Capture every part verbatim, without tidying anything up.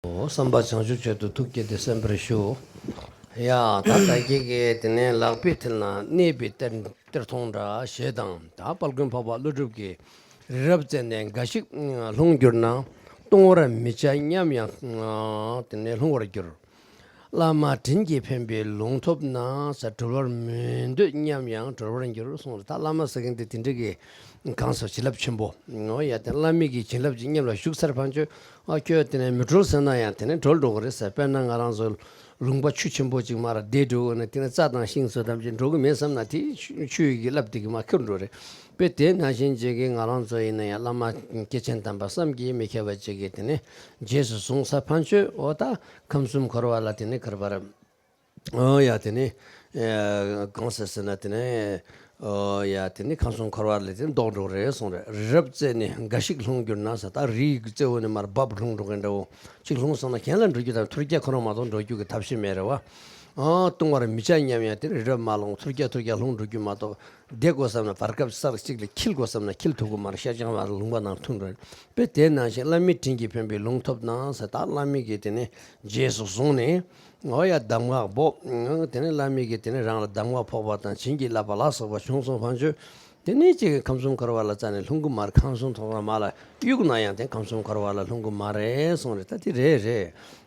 བསམ་པ་བྱང་ཆུབ་མཆོག་ཏུ་ཐུགས་བསྐྱེད་དེ་གསན་པར་ཞུ། ཡ། ད་ལྟ་སྐྱེས་ཀྱི་དེ་ནས་ལག་པའི་མཐིལ་ན་གནས་པའི་གཏེར་གཏེར་མཐོང་འདྲ་ཞེས་དང་། ད་དཔལ་མགོན་འཕགས་པ་ཀླུ་སྒྲུབ་ཀྱིས། རི་རབ་རྩེ་ནས་འགའ་ཞིག་ལྷུང་གྱུར་ན། ལྟུང་བར་མི་བྱ་སྙམ་ཡང་དེ་ནས་ལྷུང་བར་འགྱུར། བླ་མ་དྲིན་གྱིས་ཕན་པའི་ལུང་ཐོབ་ན། ཟེར། གྲོལ་བར་མི་འདོད་སྙམ་ཡང་གྲོལ་བར་འགྱུར་གསུངས་རེད། ད་བླ་མ་ཟེར་མཁན་དེ་དེ་འདྲ་གི་གང་སོ་བྱིན་རླབས་ཆེན་པོ། འོ་ཡ། དེ་བླ་མའི་གི་བྱིན་རླབས་ཀྱི་མཉམ་ལ་ཞུགས་ཚར་ཕན་ཆོད། ཨ་ཁྱོད་དེ་ནས་མི་གྲོལ་ཟེར་ན་ཡང་དེ་ནས་གྲོལ་འགྲོ་གི་རེད་ཟེར། དཔེར་ན་ང་རང་ཚོ་ལུང་པ་ཆུ་ཆེན་པོ་ཅིག་མར་བདས་འགྲོ་གི་ན། དེ་ནས་རྩྭ་དང་ཤིང་སོགས་ཐམས་ཅད་འགྲོ་གི་མེད་བསམ་ན་དེ་ཆུ་ཆུ་ཡི་གི་རླབས་དེ་གི་མར་ཁྱེར་འགྲོ་རེད། དཔེ་དེ་ནང་བཞིན་ཅིག་གི་ང་རང་ཚོ་ཡིན་ན་ཡང་བླ་མ་སྐྱེས་ཆེན་དམ་པ་བསམ་གྱིས་མི་ཁྱབ་པ་ཅིག་གིས་དེ་ནས་རྗེས་སུ་བཟུང་ས་ཕན་ཆོད། འོ་ད་ཁམས་གསུམ་འཁོར་བ་ལ་དེ་ནས་འཁོར་བར། ཨོ་ཡ། དེ་ནས་གང་ཟེར་ཟེར་ན་དེ་ནས། ཨོ་ཡ། དེ་ནས་ཁམས་གསུམ་འཁོར་བ་ལས་དེ་ལྡོག་འགྲོ་རེད་གསུངས་རེད། རི་རབ་རྩེ་ནས་འགའ་ཞིག་ལྷུང་གྱུར་ན་ཟེར། ད་རིའི་རྩེ་བོ་ནས་མར་འབབ་ལྷུང་འགྲོ་མཁན་འདྲ་བོ་ཅིག་ལྷུང་སོང་ན་གན་ལ་འགྲོ་རྒྱུ་དང་ཐུར་རྒྱག་ཁོ་རང་མ་གཏོགས་འགྲོ་རྒྱུ་གི་ཐབས་ཤེས་མེད་རེད་བ། ཨ། ལྟུང་བར་མི་བྱ་སྙམ་ཡང་དེ་རི་རབ་མ་ལྷུང་ཐུར་རྒྱག་ཐུར་རྒྱག་ལྷུང་འགྲོ་རྒྱུ་མ་གཏོགས། བསྡད་དགོས་བསམ་ན་བར་སྐབས་གསར་གཅིག་ལ་འཁྱིལ་དགོས་བསམ་ན་འཁྱིལ་ཐུབ་ཀྱི་མ་རེད། ཤར་བྱང་བར་ལུང་པ་ནང་ཐུག་འགྲོ་རེད། དཔེ་དེ་ནང་བཞིན་བླ་མའི་དྲིན་གྱིས་ཕན་པའི་ལུང་ཐོབ་ན་ཟེར། ད་བླ་མའི་གི་དེ་ནས་རྗེས་སུ་བཟུང་ནས། འོ་ཡ། གདམས་ངག་འབོགས། དེ་ནས་བླ་མའི་གི་དེ་ནས་རང་ལ་གདམས་ངག་ཕོག་པ་དང་བྱིན་གྱིས་བརླབས་པ་ལ་སོགས་པ་བྱུང་སོང་ཕན་ཆོད། དེ་ནས་ཅིག་ཁམས་གསུམ་འཁོར་བ་ལ་རྩ་ནས་ལྷུང་གི་མ་རེད། ཁམས་གསུམ་འཁོར་བ་མ་ལ་གཡུག་ན་ཡང་དེ་ཁམས་གསུམ་འཁོར་བ་ལ་ལྷུང་གི་མ་རེད་གསུངས་རེད། ད་དེ་རེད་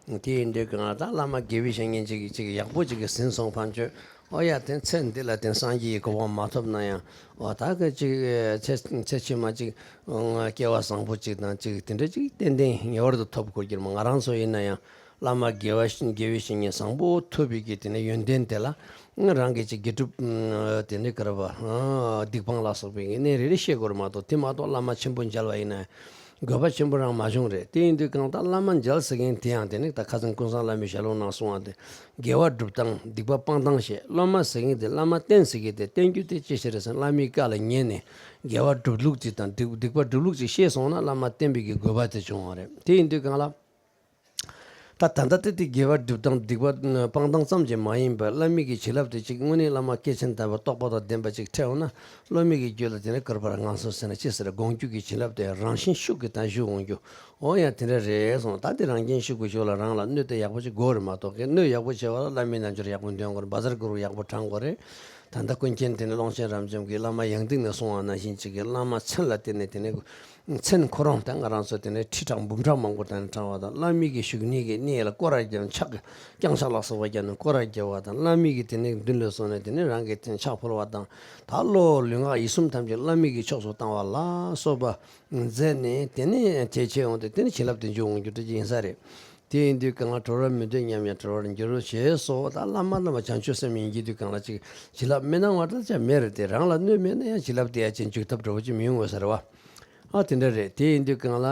རེད། དེ་ཡིན་དུས་གང་ལ་ད་བླ་མ་དགེ་བའི་བཤེས་གཉེན་ཅིག་གིས་ཅིག་ཡག་པོ་ཅིག་གིས་ཟིན་སོང་ཕན་ཆོད། ཨོ་ཡ། དེ་ཚེ་འདི་ལ་དེ་སངས་རྒྱས་ཀྱི་གོ་འཕང་མ་ཐོབ་ན་ཡང་། འོ་ད་གི་ཅིག་ཚེ་ཚེ་ཕྱི་མ་ཅིག་སྐལ་བ་བཟང་པོ་ཅིག་དང་ཅིག་དེ་འདྲ་ཅིག་ཏན་ཏན་ངེས་པར་དུ་ཐོབ་དགོས་ཀྱི་རེད་མོ། ང་རང་ཚོ་ཡིན་ན་ཡང་བླ་མ་དགེ་བ་དགེ་བའི་བཤེས་གཉེན་བཟང་པོ་ཐོབ་པའི་གི་དེ་ནས་ཡོན་ཏན་དེ་ལ་རང་གི་ཅིག་དགེ་སྒྲུབ་དེ་འདྲ་གི་རེད་བ། སྡིག་སྤང་ལ་སོགས་པའི་གི་གནས་རེ་རེ་ཤེས་དགོས་རེད་མ་གཏོགས། དེ་མ་གཏོགས་བླ་མ་ཆེན་པོ་མཇལ་བ་ཡིན་ན་དགོས་པ་ཆེན་པོ་རང་མ་བྱུང་རེད། དེ་ཡིན་དུས་གང་ལྟར་བླ་མ་མཇལ་ཟེར་མཁན་དེ་ཡང་དེ་ནི་ད་ཁ་སང་ཀུན་བཟང་བླ་མའི་ཞལ་ལུང་ནང་གསུངས་པ་དེ། དགེ་བ་སྒྲུབ་སྟངས་སྡིག་པ་སྤང་སྟངས་བཤད། སློབ་མ་ཟེར་མཁན་དེ་བླ་མ་བསྟེན་ཟེར་མཁན་དེ་བསྟེན་རྒྱུ་དེ་ཅི་ཞིག་རེད་ཟེར་ན། བླ་མའི་བཀའ་ལ་ཉན་ནས་དགེ་བ་སྒྲུབ་ལུགས་ཅིག་དང་སྡིག་སྡིག་པ་སྒྲུབ་ལུགས་ཅིག་ཤེས་སོང་ན་བླ་མ་བསྟེན་པའི་གི་དགོས་པ་དེ་བྱུང་བ་རེད། དེ་ཡིན་དུས་གང་ལ། ད་ད་ལྟ་དེ་དེ་དགེ་བ་སྒྲུབ་སྟངས་སྡིག་པ་སྤང་སྟངས་ཙམ་གྱིས་མ་ཡིན་པར་བླ་མའི་གི་བྱིན་རླབས་དེ་ཅིག་དངོས་གནས་བླ་མ་སྐྱེས་ཆེན་དམ་པ་རྟོགས་པ་དང་ལྡན་པ་ཅིག་འཕྲད་འོང་ན། སློབ་མའི་གི་རྒྱུད་ལ་དེ་ནས་བསྐུར་བར་ངང་སོང་ཟེར་ན་ཅི་ཟེར། དགོངས་རྒྱུད་ཀྱི་བྱིན་རླབས་དེ་རང་བཞིན་ཤུགས་ཀྱིས་ད་ཞུགས་འོང་རྒྱུ། འོ་ཡ། དེ་འདྲ་རེད་གསུངས། ད་དེ་རང་རྐྱེན་ཤུགས་ཀྱིས་ཞུགས་ལ་རང་ལ་སྣོད་དེ་ཡག་པོ་ཅིག་དགོས་རེད་མ་གཏོགས། ཀྱི་སྣོད་ཡག་པོ་བྱེད་པ་ལ་བླ་མའི་རྣལ་འབྱོར་ཡག་པོ་འདོན་དགོས་རེད། བཛྲ་གུ་རུ་ཡག་པོ་བགྲང་དགོས་རེད། ད་ལྟ་ཀུན་མཁྱེན་དེ་ནས་ཀློང་ཆེན་རབ་འབྱམས་ཀྱིས་བླ་མ་ཡང་ཏིག་ནས་གསུངས་པ་ནང་བཞིན་ཅིག་གི་བླ་མ་མཚན་ལ་བརྟེན་ནས་དེ་ནས་མཚན་ཁོ་རང་དང་ང་རང་ཚོ་དེ་ནས་ཁྲི་ཕྲག་འབུམ་ཕྲག་མང་པོ་དང་བགྲང་བ་དང་། བླ་མའི་གི་བཞུགས་གནས་ཀྱི་གནས་ལ་སྐོར་ར་རྒྱབ། ཕྱག་གི་བརྐྱང་ཕྱག་ལ་སོགས་པ་བརྒྱབ་ནས་སྐོར་ར་རྒྱབ་པ་དང་། བླ་མའི་གི་དེ་ནས་མདུན་ལ་སོང་ནས་དེ་ནས་རང་གི་དེ་ཕྱག་ཕུལ་བ་དང་། ད་བློ་ལུས་ངག་ཡིད་གསུམ་ཐམས་ཅད་བླ་མའི་གི་ཕྱོགས་སུ་བཏང་བ་ལ་སོགས་པ། མཛད་ནས་དེ་ནས་དེ་བྱས་འོང་སྟེ་དེ་ནས་བྱིན་རླབས་དེ་འཇུག་འོང་རྒྱུ་དེ་ཅིག་ཡིན་ས་རེད། དེ་ཡིན་དུས་གང་ལ་གྲོལ་བར་མི་འདོད་སྙམ་ཡང་གྲོལ་བར་འགྱུར་ཞེས་སོགས། ད་བླ་མ་བླ་མ་བྱང་ཆུབ་སེམས་ཡིན་གྱི་དུས་གང་ལ་ཅིག་བྱིན་རླབས་མི་གནང་བ་ད་ཅང་མེད་རེད་དེ། རང་ལ་གནོད་མེད་ན་ཡང་བྱིན་རླབས་དེ་ཡ་ཅིག་འཇུག་ཐབས་འདྲ་བོ་ཅིག་མི་ཡོང་བས་ཟེར་བ། ཨ་དེ་འདྲ་རེད། དེ་ཡིན་དུས་གང་ལ་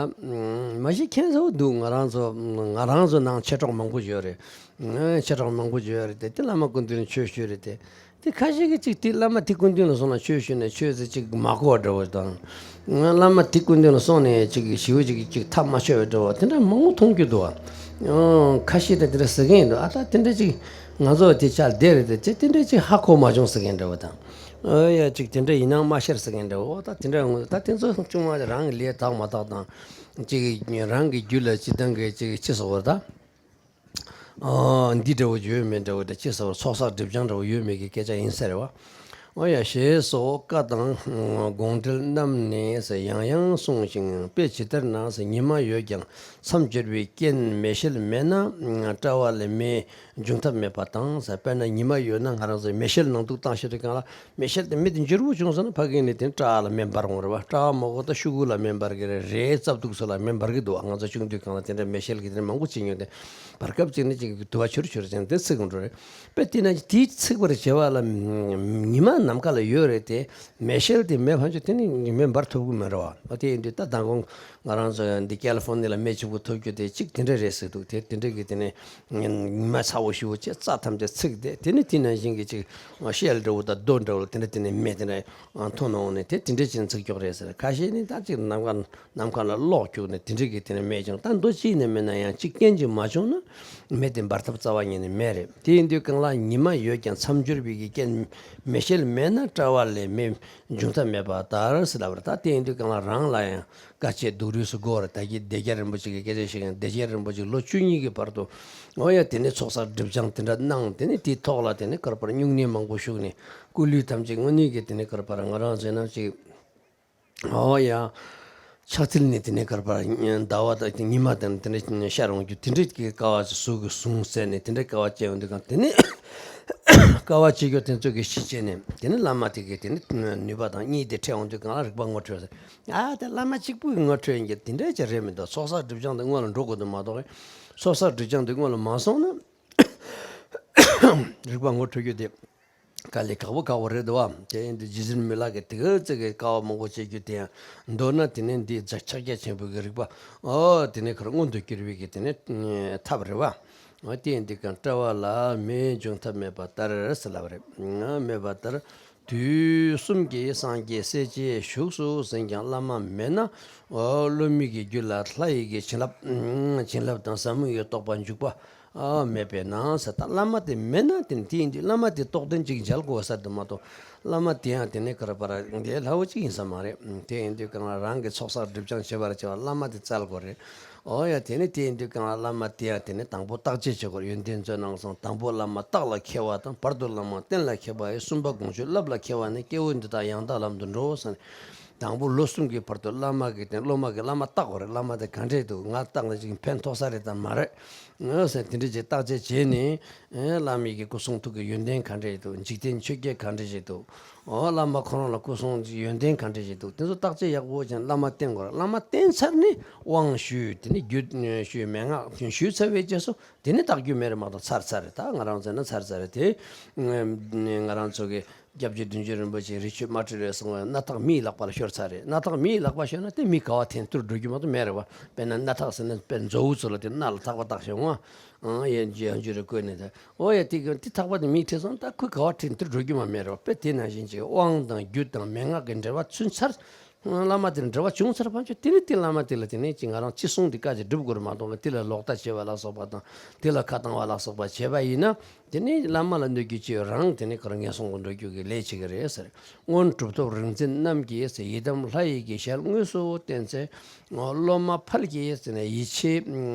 མ་གཞི་མཁྱེན་ཚ་བོ་འདུག་ང་རང་ཚོ་ང་རང་ཚོ་ནང་མཆེད་གྲོགས་མང་པོ་ཡོད་རེད། མཆེད་གྲོགས་མང་པོ་ཡོད་རེད་དེ། དེ་བླ་མ་སྐུ་མདུན་ལ་ཆོས་ཞུས་རེད་དེ། དེ་ཁ་ཤས་ཀྱིས་ཅིག་དེ་བླ་མ་དེ་སྐུ་མདུན་ལ་སོང་ན་ཆོས་ཞུས་ནས་ཆོས་ཟེར་ཅིག་མ་གོ་བ་འདྲ་བོ་དང་། བླ་མ་དེ་སྐུ་མདུན་ལ་སོང་ནས་ཅིག་ཞི་བ་ཅིག་ཅིག་ཐག་མ་ཆོད་པ་འདྲ་བོ་དེ་འདྲ་མང་པོ་མཐོང་རྒྱུ་འདུག་བ། ཁ་ཤས་ད་དེ་འདྲ་ཟེར་མཁན་འདུག་ཨ་ད་དེ་འདྲ་ཅིག་ང་ཚོ་དེ་ཆ་བསྡད་རེད་དེ། ཅེ་དེ་འདྲ་ཅིག་ཧ་གོ་མ་བྱུང་ཟེར་མཁན་འདྲ་བོ་དང་། ཨ་ཡ་ཅིག་དེ་འདྲ་ཡིན་ནའང་མ་ཤེས་ཟེར་མཁན་འདྲ་བོ། ད་དེ་འདྲ་ངོ་ད་དེ་ཚོ་ཅུང་མ་རང་གི་ལས་དག་མ་དག་དང་། ཅིག་རང་གི་རྒྱུད་ལ་ཅིག་དང་གི་ཅིག་ཅི་ཟེར་བ་ད། འདི་འདྲ་བོ་ཡོད་མེད་འདྲ་བོ་དང་། ཅི་ཟེར་བ་ཚོགས་བསགས་སྒྲིབ་སྦྱང་འདྲ་བོ་ཡོད་མེད་ཀྱི་སྐད་ཆ་ཡིན་ས་རེད་བ། ཨོ་ཡ། ཞེས་སོགས་བཀའ་དང་དགོངས་འགྲེལ་རྣམས་ནས་ཡང་ཡང་གསུངས་ཤིང་། དཔེ་ཇི་ལྟར་ན་ཉི་མ་ཡོད་ཀྱང་མཚམས་སྦྱོར་བའི་རྐྱེན་མེ་ཤེལ་མེད་ན་དཔྲལ་བ་ལས་མེ་འབྱུང་ཐབས་མེད་པ་དང་ཟེར། དཔེར་ན་ཉི་མ་ཡོད་ན་ང་རང་ཚོས་མེ་ཤེལ་ནང་དུ་བཏང་ཤེས་རེད་གང་ལ། མེ་ཤེལ་དེ་མེ་དེ་འབྱོར་པོ་བྱུང་སོང་ན་ཕ་གི་ནས་དེ་དཔྲལ་བ་ལ་མེ་འབར་འོང་རེད་བ། དཔྲལ་བ་མ་གོ་ད་ཤོག་གུ་ལ་མེ་འབར་གི་རེད། རས་རྩབ་ཏུག་ཚོ་ལ་མེ་འབར་གི་འདུག་བ། ང་ཚོ་ཆུང་དུས་གང་ལ་དེ་འདྲ་མེ་ཤེལ་གི་དེ་འདྲ་མང་པོ་བྱིན་ཡོད་དེ། བར་སྐབས་ཅིག་ནས་ཅིག་དུ་བ་ཆུར་ཆུར་ཅན་དེ་ཚིག་འགྲོ་རེད། དཔེ་དེ་ན་དེའི་ཚིག་པར་བྱེད་པ་ལ་ཉི་མ་ནམ་མཁའ་ལ་ཡོད་རེད་དེ། མེ་ཤེལ་དེ་མེ་ཕན་ཆོད་དེ་ནི་མེ་འབར་ཐུབ་ཀྱི་མེད་རེད་བ། ཨ་དེ་ཡིན་དུས་ད་མདང་དགོང་ང་རང་ཚོ་འདི་ཀལ་ཧྥོ་ནི་ལ་མེ་ཆེན་པོ་ཐུག་རྒྱུ་དེ་གཅིག་དེ་འདྲ་རེད་ཟེར་འདུག་དེ་དེ་འདྲ་གི་དེ་ནས་ཉི་མ་ཚ་བོ་ཞུ་བོ་བྱས་རྩྭ་ཐམས་ཅད་ཚིག་དེ་དེ་ནི་དེ་ནང་བཞིན་གྱི་ཅིག་ཤེལ་འདྲ་བོ་དང་རྡོ་འདྲ་བོ་ལ་དེ་འདྲ་དེ་ནས་མེ་དེ་འདྲ་ཐོན་འོང་ནས་དེ་དེ་འདྲ་ཅན་ཚིག་སྐྱོག་རེད་ཟེར། ཁ་ཤས་ནི་ད་ཅིག་ནམ་མཁའ་ནམ་མཁའ་ལ་གློག་རྒྱུག་ནས་དེ་འདྲ་གི་དེ་ནས་མེ་ཀྱང་ད་མདོ་གཅིག་ནས་མེད་ན་ཡང་གཅིག་རྐྱེན་གྱིས་མ་བྱུང་ན་མེ་དེ་འབར་ཐབས་རྩ་བ་ཉིད་ནས་མེད་རེད། དེ་ཡིན་དུས་གང་ལ་ཉི་མ་ཡོད་ཀྱང་མཚམས་སྦྱོར་བའི་གི་རྐྱེན་མེ་ཤེལ་ མེད་ན་སྐྲ་བ་ལས་མེ་འབྱུང་ཐབས་མེད་པ་ལྟར་ཟེར་ལབ་པ་རེད། ད་དེ་ཡིན་དུས་གང་ལ་རང་ལ་ཡང་དཀའ་སྤྱད་སྡུག་རུས་སུ་དགོས་རེད། ད་གི་སྡེ་བརྒྱད་རིན་པོ་ཆེ་གི་སྐད་ཆ་བཤད་མཁན་སྡེ་བརྒྱད་རིན་པོ་ཆེ་ལོ་བཅུ་གཉིས་ཀྱི་བར་དུ་ཨོ་ཡ་དེ་ནས་ཚོགས་བསགས་སྒྲིབ་སྦྱང་དེ་འདྲ་གནང་། དེ་ནས་དེའི་ཐོག་ལ་དེ་ནས་ག་རེ་ཟེར་བ་རེད། སྨྱུང་གནས་མང་པོ་ཞུགས་ནས་སྐུ་ལུས་ཐམས་ཅད་དངོས་གནས་ཀྱི་དེ་ནས་ག་རེ་ཟེར་བ་རེད། ང་རང་ཚོའི་ནང་ཅིག་ཨོ་ཡ། ཕྱག་མཐིལ་ནས་དེ་ནས་ག་རེ་ཟེར་བ་རེད། ཟླ་བ་དང་ཉི་མ་དང་དེ་འདྲ་ཤར་འོང་རྒྱུ་དེ་འདྲའི་གི་དཀའ་བ་ཅིག་གཟུགས་ཀྱི་ཟུངས་བསལ་ནས་དེ་འདྲའི་དཀའ་བ་སྤྱད་ཡོང་དུས་གང་དེ་ནས་དཀའ་བ་སྤྱད་རྒྱུ་དེ་ཚོ་གི་ཤི་བྱས་ནས་དེ་ནས་བླ་མ་དེ་གི་དེ་ནས་ནུས་པ་དང་གཉིས་དེ་འཕྲད་འོང་དུས་གང་ལ་རིག་པ་ངོ་འཕྲོད་ཟེར། ཨ་དེ་བླ་མ་གཅིག་པུ་གི་ངོ་འཕྲོད་ཡིན་གྱི་དེ་འདྲ་ཅིག་རེད་མི་འདུག་ཚོགས་བསགས་སྒྲིབ་སྦྱང་དེ་སྔོན་ལ་འགྲོ་དགོས་འདུག་མ་གཏོགས་ཚོགས་བསགས་སྒྲིབ་སྦྱང་དེ་སྔོན་ལ་མ་སོང་ན་རིག་པ་ངོ་འཕྲོད་རྒྱུ་དེ། དཀའ་ལས་ཁག་པོ་ཁག་པོ་རེད་འདུག་བ། དེ་ཡིན་དུས་རྗེ་བཙུན་མི་ལ་གིས་དེ་ག་ཙི་གི་དཀའ་བ་མང་པོ་སྤྱད་རྒྱུ་དེ་ཡང་མདོར་ན་དེ་ནས་འདི་ཕྱག་རྒྱ་ཆེན་པོ་གི་རིག་པ་ཨོ་དེ་ནས་ཁར་མངོན་དུ་གྱུར་པའི་གི་དེ་ནས་ཐབས་རེད་བ། ཨོ་དེ་ཡིན་དུས་གང་སྐྲ་བ་ལ་མེ་འབྱུང་ཐབས་མེད་པ་ལྟར་ཟེར་ལབ་རེད། མེད་པ་ལྟར་དུས་གསུམ་གྱི་སངས་རྒྱས་སྲས་བཅས་བཞུགས་སུ་ཟིན་ཀྱང་བླ་མ་མེད་ན་ཨོ་བློ་མིག་གི་རྒྱུད་ལ་ལྷ་ཡི་གི་བྱིན་རླབས་བྱིན་རླབས་དང་ཟབ་མོ་ཡི་རྟོགས་པ་འཇུག་པ། ཨ་མེད་པས་ན་ཟེར། ད་བླ་མ་དེ་མེད་ན་དེ་དེ་ཡིན་དུས་བླ་མ་དེ་རྟོགས་ལྡན་ཅིག་མཇལ་དགོས་ས་དེ་མ་གཏོགས་བླ་མ་དེ་ཡང་དེ་ནས་ག་རེ་ཟེར་བ་རེད། འདི་སླ་བོ་ཅིག་ཡིན་ས་མ་རེད། དེ་ཡིན་དུས་གང་ལ་རང་གི་ཚོགས་བསགས་སྒྲིབ་སྦྱང་བྱེད་པར་བྱ་བ་བླ་མ་དེ་བཙལ་དགོས་རེད། ཨོ་ཡ་དེ་ནས་དེ་ཡིན་དུས་གང་ལ་བླ་མ་དེ་ཡང་དེ་ནས་དང་པོ་བརྟག་དཔྱད་བྱེད་དགོས་རེད། ཡོན་ཏན་མཛོད་ནང་སོང་དང་པོ་བླ་མ་བརྟགས་ལ་མཁས་པ་དང་བར་དུ་བླ་མ་བསྟེན་ལ་མཁས་པ་ཡི་གསུམ་པ་དགོངས་ཆོས་བསླབ་ལ་མཁས་པ་ནི་སྐྱེ་བོ་འདི་དག་ཡང་དག་ལམ་དུ་འགྲོ་ཟེར་ནས། དང་པོ་ལོ་གསུམ་གྱི་བར་དུ་བླ་མ་གི་དེ་སློབ་མ་གི་བླ་མ་བརྟག་དགོས་རེད། བླ་མ་དེ་ག་འདྲས་འདུག་ང་བརྟག་ན་ཅིག་ཕན་ཐོགས་ས་རེད་དམ་མ་རེད། ངོ་ཟེར་དེ་འདྲས་ཅིག་བརྟག་དཔྱད་བྱས་ནས་ཨེ་བླ་མའི་གི་སྐུ་གསུང་ཐུགས་ཀྱི་ཡོན་ཏན་ག་འདྲས་འདུག་འཇིག་རྟེན་ཆོས་བརྒྱད་ག་འདྲས་ཅིག་འདུག་ཨོ་བླ་མ་ཁོ་རང་ལ་སྐུ་གསུང་ཡོན་ཏན་ག་འདྲས་ཅིག་འདུག་དེ་ཚོ་བརྟག་དཔྱད་ཡག་པོ་བྱས་ནས་བླ་མ་བསྟེན་དགོས་རེད། བླ་མ་བསྟེན་ཚར་ནས་དབང་ཞུས་དེ་ནས་རྒྱུད་ཞུས་མན་ངག་ཞུས་ཚར་བའི་རྗེས་སུ་དེ་ནས་བརྟག་རྒྱུ་མེད་རེད་མ་གཏོགས་ཚར་ཚར་རེད། ད་ང་རང་ཚོ་ན་ཚར་ཚར་རེད་དེ། ང་རང་ཚོ་གི་སྐྱབས་རྗེ་བདུད་འཇོམས་རིན་པོ་ཆེ་རི་ཆོས་མ་ཁྲི་རེད་གསུང་བ་སྣ་ཐག་མིའི་ལག་པ་ལ་ཤོར་ཚར་རེད། སྣ་ཐག་མིའི་ལག་པ་ཤོར་ན་དེ་མི་ག་བ་འཐེན་ཐུར་འགྲོ་རྒྱུ་མ་གཏོགས་མེད་རེད་བ། དཔེར་ན་སྣ་ཐག་ཟེར་ན་དཔེར་མཛོ་དབུ་ཚོ་ལ་དེ་སྣ་ལ་ཐག་པ་བཏགས་ཤོག་ཨང་། ཨང་ཡན་ཇི་ཡན་ཇི་རེ་བཀོད་ནས་དེ་ཨོ་ཡ་དེ་གི་དེ་ཐག་པ་དེ་མིའི་ཁྲིད་སོང་ད་ཁོས་ག་བ་འཐེན་ཐུར་འགྲོ་རྒྱུ་མ་མེད་རེད་བ། དཔེ་དེ་ནང་བཞིན་གྱི་དབང་དང་རྒྱུད་དང་མན་ངག་གི་འབྲེལ་བ་ཚུན་ཚར། བླ་མ་དེར་འབྲེལ་བ་བྱུང་ཚར་བ་ཆོག་དེ་ནས་དེ་བླ་མ་དེ་ལ་དེ་ནས་ཅིག་ང་རང་ཅི་གསུང་དེ་བཀའ་ཅིག་སྒྲུབ་དགོས་རེད་མ་གཏོགས་ལ་དེ་ལ་ལོག་ལྟ་བྱེད་པ་ལ་སོགས་པ་དང་དེ་ལ་ཁ་བཏང་བ་ལ་སོགས་པ་བྱས་པ་ཡིན་ན། དེ་ནས་བླ་མ་ལ་གནོད་རྒྱུ་ཅི་ཡོད། རང་དེ་ནས་ཁོ་རང་ངན་སོང་དུ་འགྲོ་རྒྱུ་གི་ལས་བྱེད་ཀྱི་རེད་ཟེར། སྔོན་གྲུབ་ཐོབ་རིག་འཛིན་རྣམས་ཀྱིས་ཡི་དམ་ལྷ་ཡི་གི་ཞལ་དངོས་སུ་བསྟན་ཚེ། སློབ་མ་ཕལ་གྱིས་ཡིད་ཆེས་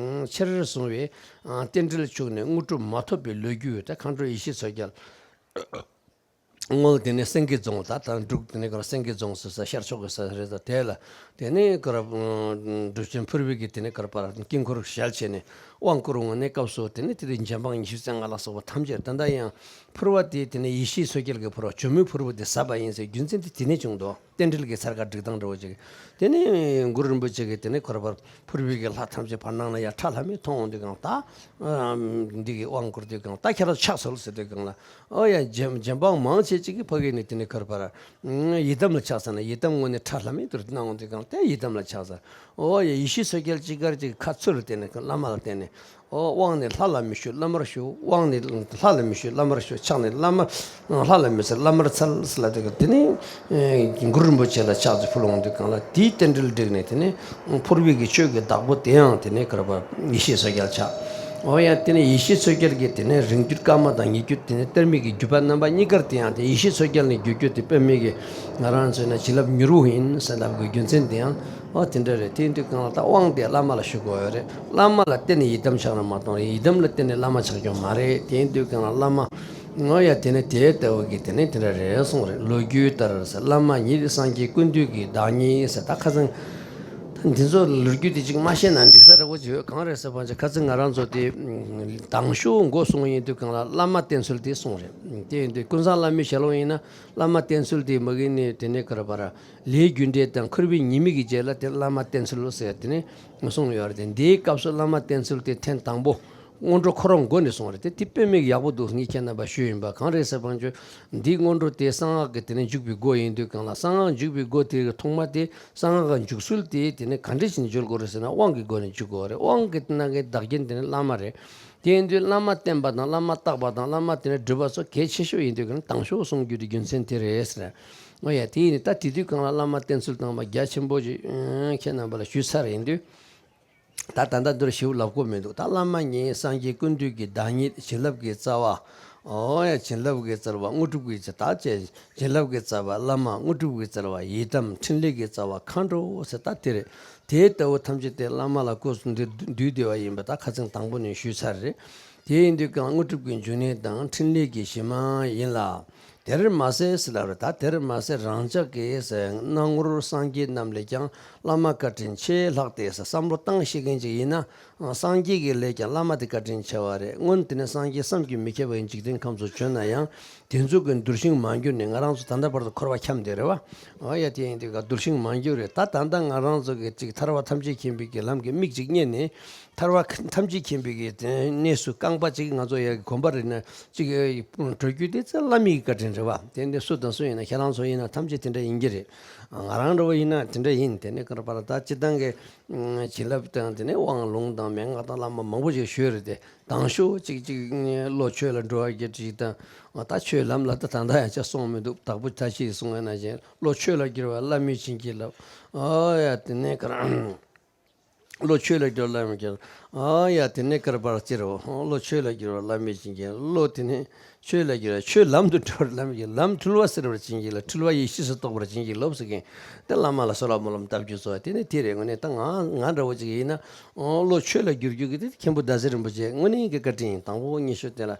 ཆེར་བཟུང་བས་རྟེན་འབྲེལ་བྱུང་ནས་དངོས་གྲུབ་མ་ཐོབ་པའི་ལོ་རྒྱུས་ད་མཁའ་འགྲོ་ཡེ་ཤེས་མཚོ་རྒྱལ། སྔོན་དེ་ནས་སེང་གེ་རྫོང་ད་ད་འབྲུག་དེ་ནས་ཁོ་རང་སེང་གེ་རྫོང་ཟེར་ས་ཤར་ཕྱོགས་ཀྱི་ས་རེད། ད་དེ་ལ་དེ་ནས་ཁོ་རང་སྒྲུབ་ཆེན་ཕུར་བུ་གི་དེ་ནས་ཁོ་རང་དཀྱིལ་འཁོར་ཞལ་ཕྱེ་ནས་དབང་བསྐུར་འོང་གནས་སྐབས་སུ་དེ་ནས་དེ་དུས་འཇམ་དབྱངས་ཉི་ཤུ་རྩ་ལྔ་ལ་སོགས་པ་ཐམས་ཅད་ད་ལྟ་ཡང་ཕུར་བ་དེ་དེ་ནས་ཡེ་ཤེས་མཚོ་རྒྱལ་གྱི་ཕུར་བ་ཇོ་མོའི་ཕུར་བུ་དེ་ཟབ་པ་ཡིན་ཟེར་རྒྱུ་མཚན་དེ་དེ་ནས་བྱུང་འདུག་རྟེན་འབྲེལ་གྱི་ཚར་ཁ་སྒྲིག་སྟངས་འདྲ་བོ་ཅིག་དེ་ནས་གུ་རུ་རིན་པོ་ཆེ་གིས་དེ་ནས་ཁོ་རང་ཕུར་བུའི་གི་ལྷ་ཐམས་ཅད་བར་སྣང་ལ་ཡར་ཁྲ་ལྷམ་མེ་མཐོང་འོང་དུས་གང་ད། འདི་གི་དབང་བསྐུར་དུས་གང་ད་ཁྱེད་རང་ཕྱག་འཚལ་ཟེར་དུས་གང་ལ། ཨོ་ཡ་འཇམ་འཇམ་དཔལ་མང་ཆེ་ཅིག་གིས་ཕ་གི་ནས་དེ་ནས་ཁར་ཕར། ཡི་དམ་ལ་ཕྱག་འཚལ་ན་ཡི་དམ་དངོས་གནས་ཁྲ་ལྷམ་མེ་དུར་སྣང་འོང་དུས་གང་དེ་ཡི་དམ་ལ་ཕྱག་འཚལ། ཨོ་ཡ་ཡེ་ཤེས་མཚོ་རྒྱལ་ཅིག་གར་ཅིག་ཁ་ཚུར་བལྟས་ནས་བླ་མ་ལ་བལྟས་ནས། ཨོ་དབང་ནི་ལྷ་ལ་མི་ཞུ་བླ་མར་ཞུ། དབང་ནི་ལྷ་ལ་མི་ཞུ་བླ་མར་ཞུ། ཕྱག་ནི་བླ་མར་ལྷ་ལ་མི་ཟེར་བླ་མར་འཚལ་ཟེར་ལབ་དུས་གང་དེ་ནས། གུ་རུ་རིན་པོ་ཆེ་ལ་ཕྱག་ཅིག་ཕུལ་འོང་དུས་གང་ལ་དེའི་རྟེན་འབྲེལ་བསྒྲིགས་ནས་དེ་ནས་ཕུར་བུའི་གི་ཆོས་ཀྱི་བདག་པོ་དེ་ཡང་དེ་ནས་གར་པ་ཡེ་ཤེས་མཚོ་རྒྱལ་ཆགས། འོ་ཡ་དེ་ནས་ཡེ་ཤེས་མཚོ་རྒྱལ་གྱི་དེ་ནས་རིང་བརྒྱུད་བཀའ་མ་དང་ཉེ་བརྒྱུད་དེ་ནས་གཏེར་མའི་གི་བརྒྱུད་པ་རྣམ་པ་གཉིས་ཀར་དེ་ཡང་དེ་ཡེ་ཤེས་མཚོ་རྒྱལ་ནས་བརྒྱུད་རྒྱུ་དེ་པདྨའི་གི་ང་རང་ཚོའི་ན་བྱིན་རླབས་མྱུར་བོ་ཡིན་ཟེར་ལབ་དགོས་རྒྱུ་མཚན་དེ་ཡང་འོ་དེ་འདྲ་རེད། དེ་ཡིན་དུས་གང་ལ་ད་དབང་དེ་བླ་མ་ལ་ཞུ་དགོས་ཡོད་རེད། བླ་མ་ལ་བརྟེན་ནས་ཡི་དམ་ཆགས་ན་མ་གཏོགས་ཡི་དམ་ལ་བརྟེན་ནས་བླ་མ་ཆགས་ཀྱང་མ་རེད། དེ་ཡིན་དུས་གང་ལ་བླ་མ། ངོ་ཡ་དེ་ནས་དེའི་ལྟ་བུ་གི་དེ་ནས་དེ་འདྲ་རེད་གསུངས་རེད། ལོ་རྒྱུས་ལྟར་ཟེར་བླ་མ་ཉིད་སངས་རྒྱས་ཀུན་འདུས་ཀྱི་བདག་ཉིད་ཟེར་ད་ཁ་སང་། ད་འདི་ཚོ་ལོ་རྒྱུས་དེ་ཅིག་མ་བཤད་ན་འགྲིག་ས་འདྲ་བོ་ཅིག་ཡོད། གང་རེད་ཟེར་བ་ཅིག་ཁ་སང་ང་རང་ཚོ་དེ་དང་ཤོག་འགོ་སོང་ཡིན་དུས་གང་ལ་བླ་མ་བསྟེན་ཚུལ་དེ་གསུངས་རེད། དེ་ཡིན་དུས་ཀུན་བཟང་བླ་མའི་ཞལ་ལུང་ཡིན་ན་བླ་མ་བསྟེན་ཚུལ་དེ་མ་གི་ནས་དེ་ནས་ག་རེ་བ་ར་ལས་རྒྱུ་འབྲས་དང་ཁུར་བའི་ཉི་མ་གི་རྗེས་ལ་དེ་བླ་མ་བསྟེན་ཚུལ་ཟེར་དེ་ནས་གསུངས་ཡོད་རེད། དེ་འདིའི་སྐབས་སུ་བླ་མ་བསྟེན་ཚུལ་དེ་ཐེངས་དང་པོ། སྔོན་འགྲོ་ཁོ་རང་མགོ་ནས་སོང་རེད་དེ། དེ་དཔེ་མེད་ཡག་པོ་འདུག་ངས་ཁྱེད་རྣམ་པ་ཞུས་ཡིན་པ། གང་རེད་ཟེར་བ་ཅོ། འདིའི་སྔོན་འགྲོ་དེ་གསང་སྔགས་ཀྱི་དེ་ནས་འཇུག་པའི་སྒོ་ཡིན་དུས་གང་ལ་གསང་སྔགས་འཇུག་པའི་སྒོ་དེ་གི་ཐོག་མ་དེ་གསང་སྔགས་ཀྱི་འཇུག་ཚུལ་དེ་དེ་ནས་ག་འདྲ་ཞིག་འཇུག་དགོས་རེད་ཟེར་ན་དབང་གི་སྒོ་ནས་འཇུག་དགོས་རེད། དབང་གི་གནང་མཁན་བདག་རྐྱེན་དེ་ནི་བླ་མ་རེད། དེ་ཡིན་དུས་བླ་མ་བསྟེན་པ་དང་བླ་མ་བརྟག་པ་དང་བླ་མ་དེ་ནས་སྒྲུབ་པ་སོགས་གལ་ཆེ་ཤོས་ཡིན་དུས་གང་དང་ཤོག་གསུང་རྒྱུ་དེ་རྒྱུ་མཚན་དེ་རེད་ཟེར། ཨོ་ཡ་དེ་ཡིན་ད་དེ་དུས་གང་ལ་བླ་མ་བསྟེན་ཚུལ་དང་མ་རྒྱ་ཆེན་པོ་ཅིག་ཁྱེད་རྣམ་པ་ལ་ཞུས་ཚར་ཡིན་དུས། ད་ད་ལྟ་འདིར་ཞིབ་ལབ་དགོས་མི་འདུག་ད་བླ་མ་ཉིད་སངས་རྒྱས་ཀུན་འདུས་ཀྱི་བདག་ཉིད་བྱིན་རླབས་ཀྱི་རྩ་བ། ཨོ་ཡ། བྱིན་རླབས་ཀྱི་རྩ་བ་དངོས་གྲུབ་ཀྱི་ཚེ་ད་བཅས། བྱིན་རླབས་ཀྱི་རྩ་བ་བླ་མ། དངོས་གྲུབ་ཀྱི་རྩ་བ་ཡི་དམ། འཕྲིན་ལས་ཀྱི་རྩ་བ་མཁའ་འགྲོ་ཟེར་ད་དེ་རེད། དེ་ལྟ་བུ་ཐམས་ཅད་དེ་བླ་མ་ལ་སྐུ་གསུམ་དུ་འདུས་བསྡད་པ་ཡིན་པ་ད་ཁ་སང་དང་པོ་ནས་ཞུས་ཚར་རེད། དེ་ཡིན་དུས་ཀྱང་དངོས་གྲུབ་ཀྱི་འབྱུང་གནས་དང་འཕྲིན་ལས་ཀྱི་གཞི་མ་ཡིན་ལ། དེར་མ་ཟད་ཟེར་ལབ་རེད། ད་དེར་མ་ཟད་རང་ཅག་གི་སྣང་ངོར་སངས་རྒྱས་རྣམས་ལས་ཀྱང་བླ་མ་བཀའ་དྲིན་ཆེ་ལྷག་སྟེ་ཟེར་བསམ་བློ་བཏང་ཤེས་མཁན་ཅིག་ཡིན་ན། སངས་རྒྱས་ཀྱི་ལས་ཀྱང་བླ་མ་དེ་བཀའ་དྲིན་ཆེ་བ་རེད། སྔོན་དེ་ནས་སངས་རྒྱས་བསམ་གྱིས་མི་ཁྱབ་པའི་འཇིག་རྟེན་ཁམས་སུ་བྱོན་ན་ཡང་དེ་ཚོ་གི་འདུལ་ཞིང་མ་གྱུར་ནས་ང་རང་ཚོ་ད་ལྟ་བར་དུ་འཁོར་བ་འཁྱམས་བསྡད་རེད་བ། ཨོ་ཡ། དེ་ཡིན་དུས་ཀ་འདུལ་ཞིང་མ་གྱུར་རེད། ད་ད་ལྟ་ང་རང་ཚོ་གི་ཅིག་ཐར་པ་ཐམས་ཅད་མཁྱེན་པའི་གི་ལམ་གྱི་མིག་ཅིག་རྙེད་ནས། ཐར་པ་ཐམས་ཅད་མཁྱེན་པའི་གི་གནས་སུ་རྐང་པ་གཅིག་ང་ཚོ་ཡ་གི་གོམ་པ་རེ་ན་གཅིག་འགྲོ་རྒྱུ་དེ་ཚེ་བླ་མའི་བཀའ་དྲིན་རེད་བ། དེ་འདི་སུ་དང་སུ་ཡིན་ན་ཁྱེད་རང་ཚོ་ཡིན་ན་ཐམས་ཅད་དེ་འདྲ་ཡིན་གྱི་རེད། ང་རང་འདྲ་བོ་ཡིན་ན་དེ་འདྲ་ཡིན། དེ་ནས་ཀར་པར་ད་སྤྱི་བཏང་གི་བྱིན་རླབས་དང་དེ་ནས་དབང་ལུང་དང་མན་ངག་དང་བླ་མ་མང་པོ་ཞིག་ཞུས་རེད་དེ། དང་ཤོས་གཅིག་གཅིག་བློ་ཆོས་ལ་འགྲོ་བ་གི་གཅིག་དང་། ད་ཆོས་ལམ་ལ་ད་ད་ལྟ་ཡང་ཆ་སོང་མི་འདུག་དྭགས་པོ་ད་ཅི་གསུང་ཡ་ན་བཞིན་བློ་ཆོས་ལ་བསྒྱུར་བ་བླ་མས་བྱིན་གྱིས་བརླབས། ཨོ་ཡ། དེ་ནས་ཀར། བློ་ཆོས་ལ་བསྒྱུར་བ་བླ་མས་བྱིན། ཨ་ཡ། དེ་ནས་ཀར་པར་སྤྱིར་བ། བློ་ཆོས་ལ་བསྒྱུར་བ་བླ་མས་བྱིན་གྱིས། བློ་དེ་ནས་ཆོས་ལ་བསྒྱུར་བ། ཆོས་ལམ་དུ་འགྲོ་བར་བླ་མས་བྱིན། ལམ་འཁྲུལ་བ་སེལ་བར་བྱིན་གྱིས་བརླབས། འཁྲུལ་བ་ཡེ་ཤེས་སུ་རྟོགས་པར་བྱིན་གྱིས་རློབས་ཟེར་མཁན་དེ་བླ་མ་ལ་གསོལ་བ་སྨོན་ལམ་བཏབ་རྒྱུ་ཚོ་དེ་ནས་དེ་རེད། དངོས་གནས་ད་ང་ང་འདྲ་བོ་ཅིག་ཡིན་ན། བློ་ཆོས་ལ་བསྒྱུར་རྒྱུ་གི་དེ་མཁན་པོ་ཟླ་ཟེར་རིན་པོ་ཆེ་དངོས་གནས་ཀྱི་བཀའ་དྲིན་ཡིན། དང་པོ་ཉི་ཤུ་དེ་ལ།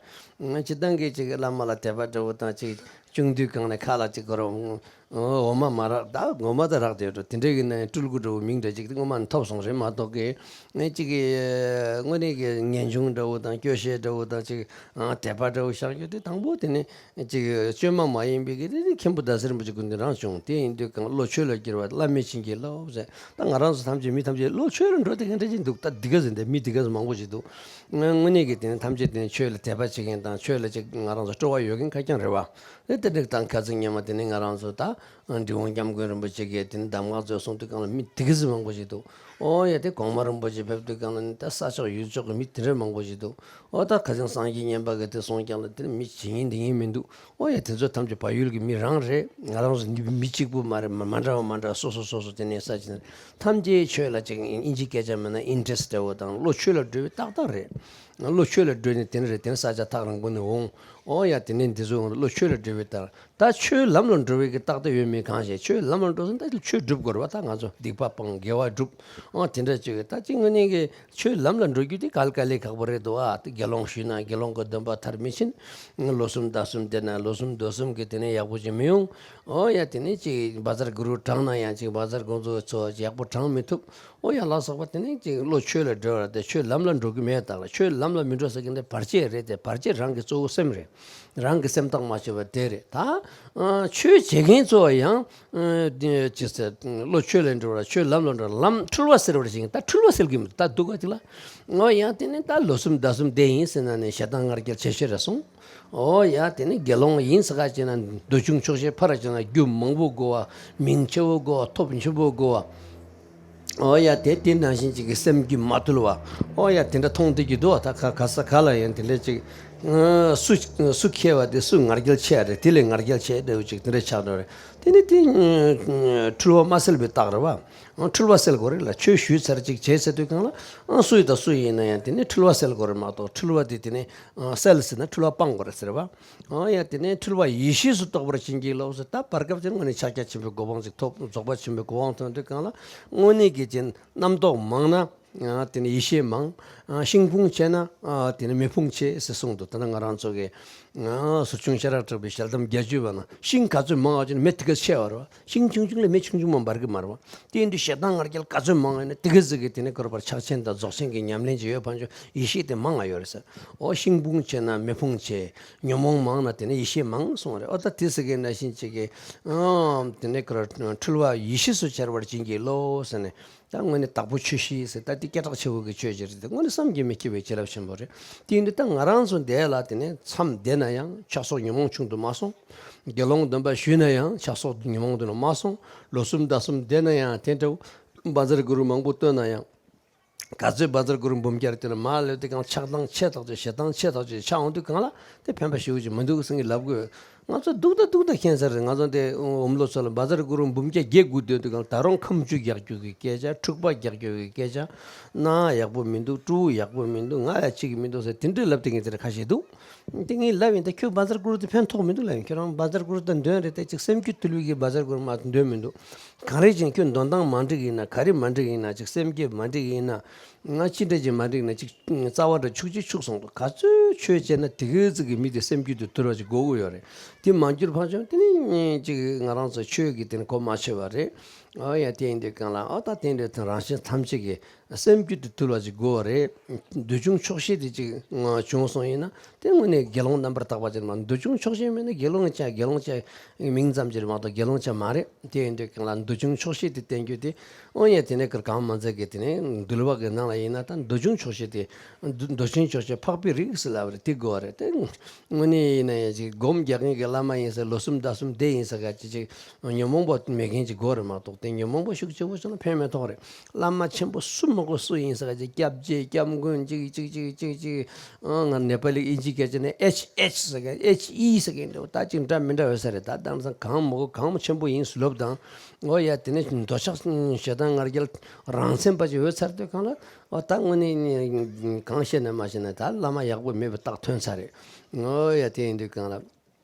སྤྱི་བཏང་གི་ཅིག་བླ་མ་ལ་དད་པ་འདྲ་བོ་དང་ཅིག་བྱུང་དུས་གང་ནས་ཁ་ལ་ཅིག་ཁོ་རང་འོ་མ་མ་རག་ད་ངོ་མ་ད་རག་དེ་འགྲོ་དེ་འདྲའི་གི་ནས་སྤྲུལ་སྐུ་འདྲ་བོ་མིང་འདྲ་ཅིག་དེ་ངོ་མ་ནས་ཐོབ་སོང་རེད་མ་གཏོགས་གི། ངས་ཅིག་གི་དངོས་གནས་ཀྱི་ངེས་འབྱུང་འདྲ་བོ་དང་སྐྱོ་ཤས་འདྲ་བོ་དང་ཅིག་དད་པ་འདྲ་བོ་བཞག་རྒྱུ་དེ་དང་པོ་དེ་ནས་ཅིག་བཅོས་མ་མ་ཡིན་པའི་གི་དེ་དེ་མཁན་པོ་ཟླ་ཟེར་རིན་པོ་ཆེ་སྐུ་མདུན་རང་བྱུང་། དེ་ཡིན་དུས་གང་བློ་ཆོས་ལ་བསྒྱུར་བ་བླ་མས་བྱིན་གྱིས་རློབས་ཟེར། ད་ང་རང་ཚོ་ཐམས་ཅད་མི་ཐམས་ཅད་བློ་ཆོས་ལ་འགྲོ་དེ་ག་འདྲ་ཅིག་འདུག་ད་འདི་ག་ཟེར་འདི་མི་འདི་ག་ཟེར་མང་པོ་ཞིག་འདུག་དངོས་གནས་ཀྱི་དེ་ནས་ཐམས་ཅད་དེ་ནས་ཆོས་ལ་དད་པ་བྱེད་མཁན་དང་ཆོས་ལ་ཅིག་ང་རང་ཚོ་སྤྲོ་བ་ཡོད་མཁན་ཁ་རྐྱང་རེད་བ། དེ་དེ་འདྲ་དང་ཁ་ཚིག་སྙན་མ་དེ་ནས་ང་རང་ཚོ་ད་འབྲི་གུང་སྐྱབས་མགོན་རིན་པོ་ཆེ་གིས་དེ་ནས་གདམས་ངག་མཛོད་གསུངས་དུས་གང་ལ་མི་དེ་ག་ཟེར་མང་པོ་ཞིག་འདུག་ཨོ་ཡ། དེ་གོང་མ་རིན་པོ་ཆེ་ཕེབས་དུས་གང་ལ་ནི་ད་ས་ཕྱོགས་ཡུལ་ཕྱོགས་ཀྱི་མི་དེ་འདྲ་མང་པོ་ཞིག་འདུག་ཨོ་ད་ཁ་སང་སངས་རྒྱས་བསྙེན་པ་གི་དེ་སོང་ཀྱང་ལ་དེར་མི་ཇི་ཡིན་འདི་ཡིན་མི་འདུག་ཨོ་ཡ། དེ་ཚོ་ཐམས་ཅད་བལ་ཡུལ་གྱི་མི་རང་རེད། ང་རང་ཚོ་འདི་མི་གཅིག་པུ་མ་རེད། མ་མ་འདྲ་བ་མ་འདྲ་སོ་སོ་སོ་སོ་དེ་ནས་ས་ཆ་ནས་ཐམས་ཅད་ཆོས་ལ་ཅིག་ཨིན་ཇི་སྐད་ཆ་མིན་ན་ཨིན་ཊི་རེ་སི་ཊི་འདྲ་བོ་དང་བློ་ཆོས་ལ་འགྲོ་བའི་ཏག་ཏག་རེད། བློ་ཆོས་ལ་འགྲོ་ནས་དེ་ནས་རེད། དེ་ནས་ས་ཆ་ཐག་རིང་པོ་ནས་འོང་། ཨོ་ཡ། དེ་ནས་འདི་ཚོ་བློ་ཆོས་ལ་འགྲོ་བའི་ཏག་ད་ཆོས་ལམ་ལ་འགྲོ་བའི་གི་རྟགས་དེ་ཡོད་མེད་གང་ཤེས། ཆོས་ལམ་ལ་འགྲོ་ཟིན་ད་ཆོས་སྒྲུབ་དགོས་རེད་བ། ད་ང་ཚོ་སྡིག་པ་སྤང་དགེ་བ་སྒྲུབ། ཨང་དེ་འདྲ་ཅིག་ད་ཅིག་དངོས་གནས་ཀྱི་ཆོས་ལམ་ལ་འགྲོ་རྒྱུ་དེ་གལ་དཀའ་ལས་ཁག་པོ་རེད་འདུག་ཨ། དེ་དགེ་སློང་ཞུས་ན་དགེ་སློང་གི་སྡོམ་པ་མཐར་མི་ཕྱིན། ལོ་གསུམ་ཟླ་གསུམ་བསྡད་ན་ལོ་གསུམ་ཟླ་གསུམ་གི་དེ་ནས་ཡག་པོ་ཅིག་མི་ཡོང་། ཨོ་ཡ། དེ་ནས་ཅིག་བཛྲ་གུ་རུ་བགྲངས་ན་ཡང་ཅིག་བཛྲ་གུ་རུ་ཚོ་ཡག་པོ་བགྲང་མི་ཐུབ། ཨོ་ཡ། ལ་སོགས་པ་དེ་ནས་ཅིག་བློ་ཆོས་ལ་འགྲོ་བ་དེ་ཆོས་ལམ་ལ་འགྲོ་གི་མེད་དག་ལ། ཆོས་ལམ་ལ་མི་འགྲོ་ཟེར་གི་འདི་བར་ཆད་རེད་དེ། བར་ཆད་རང་གི་གཙོ་བོ་སེམས་རེད། རང་གི་སེམས་ཐག་མ་ཆོད་པ་དེ་རེད་ད། ཨ་ཆོས་བྱེད་མཁན་ཚོ་ཡང་ཨ་དེ་ཅི་ཟེར། བློ་ཆོས་ལ་འགྲོ་བ་ཆོས་ལམ་ལ་འགྲོ་བ་ལམ་འཁྲུལ་བ་སེལ་བར་བྱེད་མཁན་ད་འཁྲུལ་བ་སེལ་གི་མི་འདུག་ད་སྡུག་ག་ཅིག་ལ། ཨོ་ཡ། དེ་ནས་ད་ལོ་གསུམ་ཟླ་གསུམ་བསྡད་ཡིན་ཟེར་ན་ནི་ཞེ་སྡང་ང་རྒྱལ་ཆེ་ཤོས་རེད་སོང་། ཨོ་ཡ། དེ་ནས་དགེ་སློང་ཡིན་ཟེར་ག་བྱས་ན་འདོད་ཆུང་ཆོག་ཤེས་ཕར་བྱས་ན་རྒྱུ་མང་པོ་དགོས་བ། མིང་ཆེ་བོ་དགོས་བ། ཐོབ་ཆེན་པོ་དགོས་བ། ཨོ་ཡ། དེ་དེ་ནང་བཞིན་ཅིག་གི་སེམས་རྒྱུད་མ་དུལ་བ། ཨོ་ཡ། དེ་འདྲ་མཐོང་བསྡད་ཀྱི་འདུག་བ། ད་ག་ག་ས་ག་ལ་ཡང་དེ་འདྲ་ཅིག་ཨ་སུ་སུ་མཁས་པ་དེ་སུ་ང་རྒྱལ་ཆེ་བ་རེད། དེ་ལས་ང་རྒྱལ་ཆེ་འདྲ་བོ་ཅིག་དེ་འདྲ་ཆགས་འགྲོ་རེད། དེ་ནི་དེ་ཨ་འཁྲུལ་བ་མ་སེལ་བའི་རྟགས་རེད་བ། ཨ་འཁྲུལ་བ་སེལ་དགོས་རེད་ལ། ཆོས་ཞུས་ཚར་ཅིག་བྱས་ཚར་དུས་གང་ལ་ཨ་སུ་ཡིན་དང་སུ་ཡིན་ན་ཡང་དེ་ནི་འཁྲུལ་བ་སེལ་དགོས་རེད་མ་གཏོགས། འཁྲུལ་བ་དེ་དེ་ནི་ཨ་སེལ་ཟེར་ན་འཁྲུལ་བ་སྤང་དགོས་རེད་ཟེར་བ། ཨོ་ཡ། དེ་ནས་འཁྲུལ་བ་ཡེ་ཤེས་སུ་རྟོགས་པར་བྱིན་གྱིས་རློབས་ཟེར། ད་བར་སྐབས་ཅིག་དངོས་གནས་ཕྱག་རྒྱ་ཆེན་པོའི་གོ་འཕང་ཅིག་ཐོབ། རྫོགས་པ་ཆེན་པོའི་གོ་འཕང་ཐོན་དུས་གང་ལ་དངོས་གནས་ཀྱི་ཅན་རྣམ་རྟོག་མང་ན་ཨ་དེ་ནས་ཡེ་ཤེས་མང་། ཨ་ཤིང་ཕུང་ཆེ་ན་ཨ་དེ་ནས་མེ་ཕུང་ཆེ་ཟེར་གསུངས་འདུག་ད་ལྟ་ང་རང་ཚོ་གི་ཨ་ཟུར་ཆུང་ཤེས་རབ་གྲགས་པའི་ཞལ་གདམས་བརྒྱད་ཅུ་པ་ན་ཤིང་ག་ཚོད་མང་བ་ཅན་མེ་དེ་ག་ཆེ་བ་རེད་བ། ཤིང་ཆུང་ཆུང་ལས་མེ་ཆུང་ཆུང་མ་འབར་གི་མ་རེད་བ། དེ་ཡིན་དུས་ཞེ་སྡང་ང་རྒྱལ་ག་ཚོད་མང་ཡོད་ན་དེ་ག་ཟིག་གི་དེ་ནས་ཁོ་ར་བར་ཕྱག་ཆེན་དང་རྫོགས་ཆེན་གྱི་ཉམས་ལེན་བྱེད་ཡོད་ཕན་ཆོད་ཡེ་ཤེས་དེ་མང་ང་ཡོད་རེད་ཟེར། ཨོ་ཤིང་ཕུང་ཆེ་ན་མེ་ཕུང་ཆེ། ཉོན་མོངས་མང་ན་དེ་ནས་ཡེ་ཤེས་མང་གསུངས་རེད། ཨོ་ད་དེ་ཟེར་གི་ན་ཤིང་ཅིག་གི་ཨང་དེ་ནས་ཁོ་ར་འཁྲུལ་བ་ཡེ་ཤེས་སུ་འཆར་བར་བྱིན་གྱིས་རློབས་ཟེར་ནས། ད་དངོས་གནས་དྭགས་པོ་ཆོས་བཤད་ཟེར་ད་དེ་སྐད་གྲགས་ཆེ་བོ་གི་ཆོས་ཅིག་རེད། དེ་དངོས་གནས་བསམ་གྱིས་མི་ཁྱབ་པའི་བྱིན་རླབས་ཆེན་པོ་རེད། དེ་ཡིན་དུས་ད་ང་རང་ཚོ་འདས་ལ་དེ་ནས་མཚམས་བསྡད་ན་ཡང་ཆགས་སོགས་ཉོན་མོངས་ཆུང་དུ་མ་སོང་། དགེ་སློང་སྡོམ་པ་ཞུས་ན་ཡང་ཆགས་སོགས་ཉོན་མོངས་དུ་མ་སོང་། ལོ་གསུམ་ཟླ་གསུམ་བསྡད་ན་ཡང་དེ་འདྲ་བོ་བཛྲ་གུ་རུ་མང་པོ་བཏོན་ན་ཡང་། ག་ཚོད་བཛྲ་གུ་རུ་འབུམ་བརྒྱ་རེ་བཏོན་ན་མར་སླེབས་དུས་གང་ཆགས་སྡང་ཆེ་ཐག་ཆོད། ཞེ་སྡང་ཆེ་ཐག་ཆོད་ཆགས་འོང་དུས་གང་ལ་དེ་ཕན་པ་ཞེ་པོ་ཅིག་མི་འདུག་ཟེར་གི་ལབ་དགོས། ང་ཚོ་སྡུག་ད་སྡུག་ད་མཁྱེན་ས་རེད། ང་ཚོ་འདི་འོམ་བློ་ཚོ་ལ་བཛྲ་གུ་རུ་འབུམ་བརྒྱ་བརྒྱད་དགུ་འདོན་དུས་གང་ད་རུང་ཁ་མཆུ་རྒྱག་རྒྱུ་གི་སྐད་ཆ། འཁྲུག་པ་རྒྱག་རྒྱུ་གི་སྐད་ཆ། སྣང་ཡག་པོ་མི་འདུག་སྤྲོ་བོ་ཡག་པོ་མི་འདུག་ང་ཡ་གཅིག་མི་འདུག་ཟེར་དེ་འདྲའི་ལབ་དེ་ངས་དེ་འདྲ་ཁ་ཤས་འདུག་དེ་ངས་ལབ་ཡིན། ད་ཁྱོད་བཛྲ་གུ་རུ་དེ་ཕན་ཐོགས་མི་འདུག་ལབ་ཡིན། ཁྱོད་རང་བཛྲ་གུ་རུ་དང་འདོན་རེད་དེ། ཅིག་སེམས་རྒྱུད་དུལ་བའི་གི་བཛྲ་གུ་རུ་མ་གཏོགས་འདོན་མི་འདུག་གང་རེད་ཅིག་ཁྱོད་འདོན་སྟངས་མ་འགྲིག་ཡིན་ན། ག་རེ་མ་འགྲིག་ཡིན་ན། ཅིག་སེམས་རྒྱུད་མ་འགྲིག་ཡིན་ན། ང་ཅི་འདྲ་ཅིག་མ་འགྲིག་ན། ཅིག་རྩ་བ་འདྲ་འཆུག་ཅིག་འཆུག་སོང་འདུག་ག་ཚོད་ཆོས་བྱས་ན་དེ་ག་ཙིག་གི་མི་དེ་སེམས་རྒྱུད་དུ་དུལ་བ་ཅིག་དགོས་ཀྱི་ཡོད་རེད། དེ་མ་གྱུར་ཕན་ཆད་དེ་ནི་ཅིག་ང་རང་ཚོ་ཆོས་ཀྱི་དེ་ནི་གོ་མ་ཆོད་པ་རེད། ཨོ་ཡ། དེ་ཡིན་དུས་གང་ལ། ཨོ་ད་དེ་འདྲ་དེ་རང་གཞན་ཐམས་ཅད་ཀྱི་སེམས་རྒྱུད་དུ་དུལ་བ་ཅིག་དགོས་པ་རེད། འདོད་ཆུང་ཆོག་ཤེས་དེ་ཅིག་བྱུང་སོང་ཡིན་ན། དེ་དངོས་གནས་དགེ་སློང་རྣམ་པར་དག་པ་ཅིག་མ། འདོད་ཆུང་ཆོག་ཤེས་མེད་ན་དགེ་སློང་ཆ། དགེ་སློང་ཆ་མིང་ཙམ་ཅིག་མ་གཏོགས་དགེ་སློང་ཆ་མ་རེད། དེ་ཡིན་དུས་གང་ལ་འདོད་ཆུང་ཆོག་ཤེས་དེ་བསྟེན་རྒྱུ་དེ། ཨོ་ཡ། དེ་ནས་ཁར་གང་མ་ཚད་ཀྱི་དེ་ནས་འདུལ་བ་གི་ནང་ལ་ཡིན་ན། ད་འདོད་ཆུང་ཆོག་ཤེས་དེ། འདོད་འདོད་ཆུང་ཆོག་ཤེས་འཕགས་པའི་རིགས་སུ་ལབ་པ་རེད། དེ་དགོས་པ་རེད། དེ་དངོས་གནས་ཡིན་ན་ཡང་ཅིག་སྒོམ་རྒྱག་མཁན་གྱི་བླ་མ་ཡིན་ཟེར། ལོ་གསུམ་ཟླ་གསུམ་བསྡད་ཡིན་ཟེར་ག་ཅིག་ཅིག་ཉོན་མོངས་པ་མེད་མཁན་ཅིག་དགོས་རེད་མ་གཏོགས། དེ་ཉོན་མོངས་པ་ཤུགས་ཆེ་བོ་བྱུང་ན་ཕན་མི་ཐོགས་རེད། བླ་མ་ཆེན་པོ་སུ་མང་པོ་སུ་ཡིན་ཟེར་ག་ཅིག་སྐྱབས་རྗེ་སྐྱབས་མགོན་ཅིག་ཅིག་ཅིག་ཅིག་ཅིག་ཨང་། ང་ནེ་པ་ལི་ཨིན་ཇི་སྐད་ཆ་ནས་ཨེཆ་ཨེཆ་ཟེར་མཁན། ཨེཆ་ཨི་ཟེར་མཁན་འདྲ་བོ། ད་ཅིག་འདྲ་མི་འདྲ་འོད་ས་རེད། ད་དེང་སང་གང་མང་པོ་གང་མང་ཆེན་པོ་ཡིན་ཟེར་ལབ་དང་། ཨོ་ཡ། དེ་ནས་འདོད་ཆགས་ཞེ་སྡང་ང་རྒྱལ་རང་མཚན་པ་ཅིག་འོད་ཚར་དུས་གང་ལ། ཨོ་ད་དངོས་གནས་གང་བཤད་ན་མ་བཤད་ན་ད་བླ་མ་ཡག་པོ་མེད་པ་རྟགས་ཐོན་ཚར་རེད། ཨོ་ཡ། དེ་ཡིན་དུས་གང་ལ།